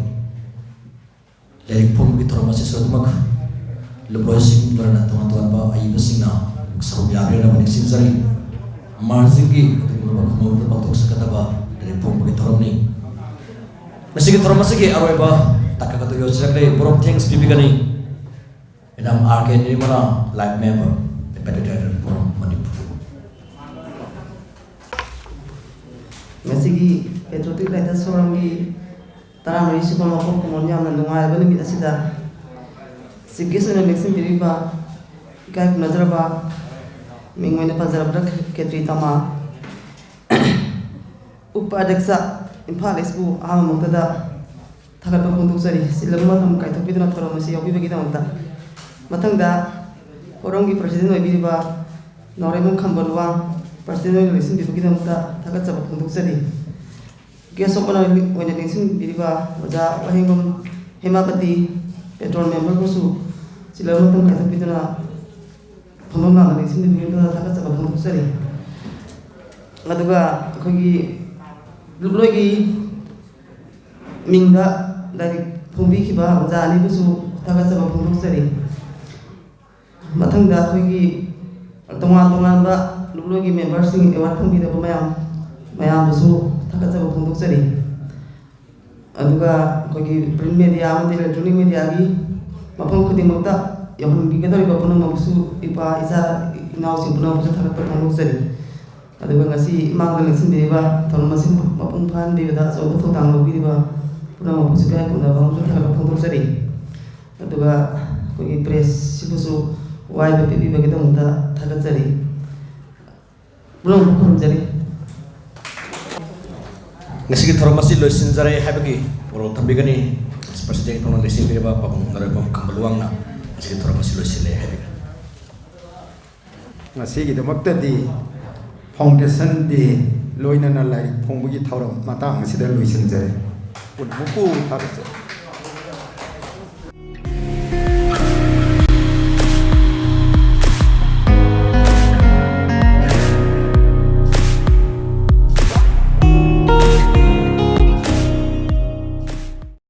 ꯂꯥꯏꯔꯤꯛ ꯐꯣꯡꯕꯒꯤ ꯊꯧꯔꯝ ꯑꯁꯤꯁꯨ ꯑꯗꯨꯃꯛ ꯂꯨꯞꯂꯣꯏꯁꯤꯡ ꯂꯣꯏꯅꯅ ꯇꯣꯉꯥꯟ ꯇꯣꯉꯥꯟꯕ ꯑꯏꯕꯁꯤꯡꯅ ꯁꯔꯨꯛ ꯌꯥꯕꯤꯔꯅꯕ ꯅꯤꯡꯁꯤꯡꯖꯔꯤ꯫ ꯃꯥꯔꯆꯀꯤ ꯑꯗꯨꯒꯨꯝꯂꯕ ꯈꯨꯃꯟꯗ ꯄꯥꯡꯊꯣꯛꯆꯒꯗꯕ ꯂꯥꯏꯔꯤꯛ ꯐꯣꯡꯕꯒꯤ ꯊꯧꯔꯝꯅꯤ꯫ ꯃꯁꯤꯒꯤ ꯊꯧꯔꯝ ꯑꯁꯤꯒꯤ ꯑꯔꯣꯏꯕ ꯇꯥꯡꯀꯛ ꯑꯗꯨ ꯌꯧꯁꯤꯜꯂꯛꯂꯦ꯫ Vote of thanks ꯄꯤꯕꯤꯒꯅꯤ꯫ Madam R K Nirmala, Life Member, Patriotic Forum, Manipur. ꯉꯁꯤꯒꯤ Patriotic Writers Forumꯒꯤ ꯇꯔꯥꯃꯔꯤ ꯁꯨꯕ ꯃꯄꯣꯛ ꯀꯨꯝꯑꯣꯟ ꯌꯥꯝꯅ ꯅꯨꯡꯉꯥꯏꯔꯕ ꯅꯨꯃꯤꯠ ꯑꯁꯤꯗ Chief Guest ꯑꯣꯏꯅ ꯂꯦꯡꯁꯤꯟꯕꯤꯔꯤꯕ ꯏꯀꯥꯏ ꯈꯨꯝꯅꯖꯔꯕ ꯃꯤꯡ ꯑꯣꯏꯅ ꯄꯟꯖꯔꯕꯗ ꯈꯦꯇ꯭ꯔꯤ ꯇꯃꯥ, ꯎꯄꯥꯙ꯭ꯌꯛꯁ ꯏꯝꯐꯥꯜ ꯏꯁꯄꯨ ꯑꯍꯥꯟꯕ ꯃꯛꯇꯗ ꯊꯥꯒꯠꯄ ꯐꯣꯡꯗꯣꯛꯆꯔꯤ꯫ ꯆꯤꯜꯂꯕ ꯃꯇꯝ ꯀꯥꯏꯊꯣꯛꯄꯤꯗꯨꯅ ꯊꯧꯔꯝ ꯑꯁꯤ ꯌꯥꯎꯕꯤꯕꯒꯤꯗꯃꯛꯇ꯫ ꯃꯊꯪꯗ ꯐꯣꯔꯝꯒꯤ ꯄ꯭ꯔꯁꯤꯗꯦꯟ ꯑꯣꯏꯕꯤꯔꯤꯕ ꯅꯥꯎꯔꯦꯝꯕꯝ ꯈꯝꯕ ꯂꯨꯋꯥꯡ ꯄ꯭ꯔꯁꯤꯗꯦꯟ ꯑꯣꯏꯅ ꯂꯦꯡꯁꯤꯟꯕꯤꯕꯒꯤꯗꯃꯛꯇ ꯊꯥꯒꯠꯆꯕ ꯐꯣꯡꯗꯣꯛꯆꯔꯤ꯫ Guest of honor ꯑꯣꯏꯅ ꯂꯦꯡꯁꯤꯟꯕꯤꯔꯤꯕ ꯑꯣꯖꯥ ꯋꯥꯍꯦꯡꯕꯝ ꯍꯦꯃꯥꯄꯇꯤ, ꯄꯦꯇ꯭ꯔꯣꯟ ꯃꯦꯝꯕꯔꯕꯨꯁꯨ ꯆꯤꯜꯂꯕ ꯃꯇꯝ ꯀꯥꯏꯊꯣꯛꯄꯤꯗꯨꯅ ꯐꯝꯐꯝ ꯂꯥꯡꯗ ꯂꯦꯡꯁꯤꯟꯕꯤꯕꯒꯤꯗꯃꯛꯇ ꯊꯥꯒꯠꯆꯕ ꯐꯣꯡꯗꯣꯛꯆꯔꯤ꯫ ꯑꯗꯨꯒ ꯑꯩꯈꯣꯏꯒꯤ ꯂꯨꯞꯂꯣꯏꯒꯤ ꯃꯤꯡꯗ ꯂꯥꯏꯔꯤꯛ ꯐꯣꯡꯕꯤꯈꯤꯕ ꯑꯣꯖꯥ ꯑꯅꯤꯕꯨꯁꯨ ꯊꯥꯒꯠꯆꯕ ꯐꯣꯡꯗꯣꯛꯆꯔꯤ꯫ ꯃꯊꯪꯗ ꯑꯩꯈꯣꯏꯒꯤ ꯇꯣꯉꯥꯟ ꯇꯣꯉꯥꯟꯕ ꯂꯨꯞꯂꯣꯏꯒꯤ ꯃꯦꯝꯕꯔꯁꯤꯡ ꯑꯦꯋꯥꯔꯗ ꯐꯪꯕꯤꯔꯕ ꯃꯌꯥꯝ, ꯃꯌꯥꯝꯕꯨꯁꯨ ꯊꯥꯒꯠꯆꯕ ꯐꯣꯡꯗꯣꯛꯆꯔꯤ꯫ ꯑꯗꯨꯒ ꯑꯩꯈꯣꯏꯒꯤ print media ꯑꯃꯗꯤ electronic mediaꯒꯤ ꯃꯐꯝ ꯈꯨꯗꯤꯡꯃꯛꯇ ꯌꯧꯍꯟꯕꯤꯒꯗꯧꯔꯤꯕ ꯄꯨꯝꯅꯃꯛꯁꯨ, ꯏꯄꯥ ꯏꯆꯥ ꯏꯅꯥꯎꯁꯤꯡ ꯄꯨꯝꯅꯃꯛꯁꯨ ꯊꯥꯒꯠꯄ ꯐꯣꯡꯗꯣꯛꯆꯔꯤ꯫ ꯑꯗꯨꯒ ꯉꯁꯤ ꯏꯃꯥꯡꯗ ꯂꯦꯡꯁꯤꯟꯕꯤꯔꯤꯕ ꯊꯧꯔꯝ ꯑꯁꯤ ꯃꯄꯨꯡ ꯐꯥꯍꯟꯕꯤꯕꯗ ꯑꯆꯧꯕ ꯊꯧꯗꯥꯡ ꯂꯧꯕꯤꯔꯤꯕ ꯄꯨꯝꯅꯃꯛꯄꯨꯁꯨ ꯏꯀꯥꯏ ꯈꯨꯝꯅꯕ ꯑꯃꯁꯨ ꯊꯥꯒꯠꯄ ꯐꯣꯡꯗꯣꯛꯆꯔꯤ꯫ ꯑꯗꯨꯒ ꯑꯩꯈꯣꯏꯒꯤ pressꯁꯤꯕꯨꯁꯨ ꯋꯥꯏꯕ ꯄꯤꯕꯤꯕꯒꯤꯗꯃꯛꯇ ꯊꯥꯒꯠꯆꯔꯤ꯫ ꯄꯨꯝꯅꯃꯛꯄꯨ ꯈꯨꯔꯨꯝꯖꯔꯤ꯫ ꯉꯁꯤꯒꯤ ꯊꯧꯔꯝ ꯑꯁꯤ ꯂꯣꯏꯁꯤꯟꯖꯔꯦ ꯍꯥꯏꯕꯒꯤ ꯋꯥꯔꯣꯜ ꯊꯝꯕꯤꯒꯅꯤ꯫ President ꯊꯧꯔꯝ ꯂꯩꯁꯤꯟꯕꯤꯔꯕ ꯄꯥꯕꯨꯡ ꯅꯥꯎꯔꯦꯝꯕꯝ ꯈꯝꯕ ꯂꯨꯋꯥꯡꯅ ꯉꯁꯤꯒꯤ ꯊꯧꯔꯝ ꯑꯁꯤ ꯂꯣꯏꯁꯤꯜꯂꯦ ꯍꯥꯏꯕꯤꯒꯅꯤ꯫ ꯉꯁꯤꯒꯤꯗꯃꯛꯇꯗꯤ Foundation Day ꯂꯣꯏꯅꯅ ꯂꯥꯏꯔꯤꯛ ꯐꯣꯡꯕꯒꯤ ꯊꯧꯔꯝ ꯃꯇꯥꯡ ꯑꯁꯤꯗ ꯂꯣꯏꯁꯤꯟꯖꯔꯦ꯫ ꯄꯨꯝꯅꯃꯛꯄꯨ ꯊꯥꯒꯠꯆꯔꯤ꯫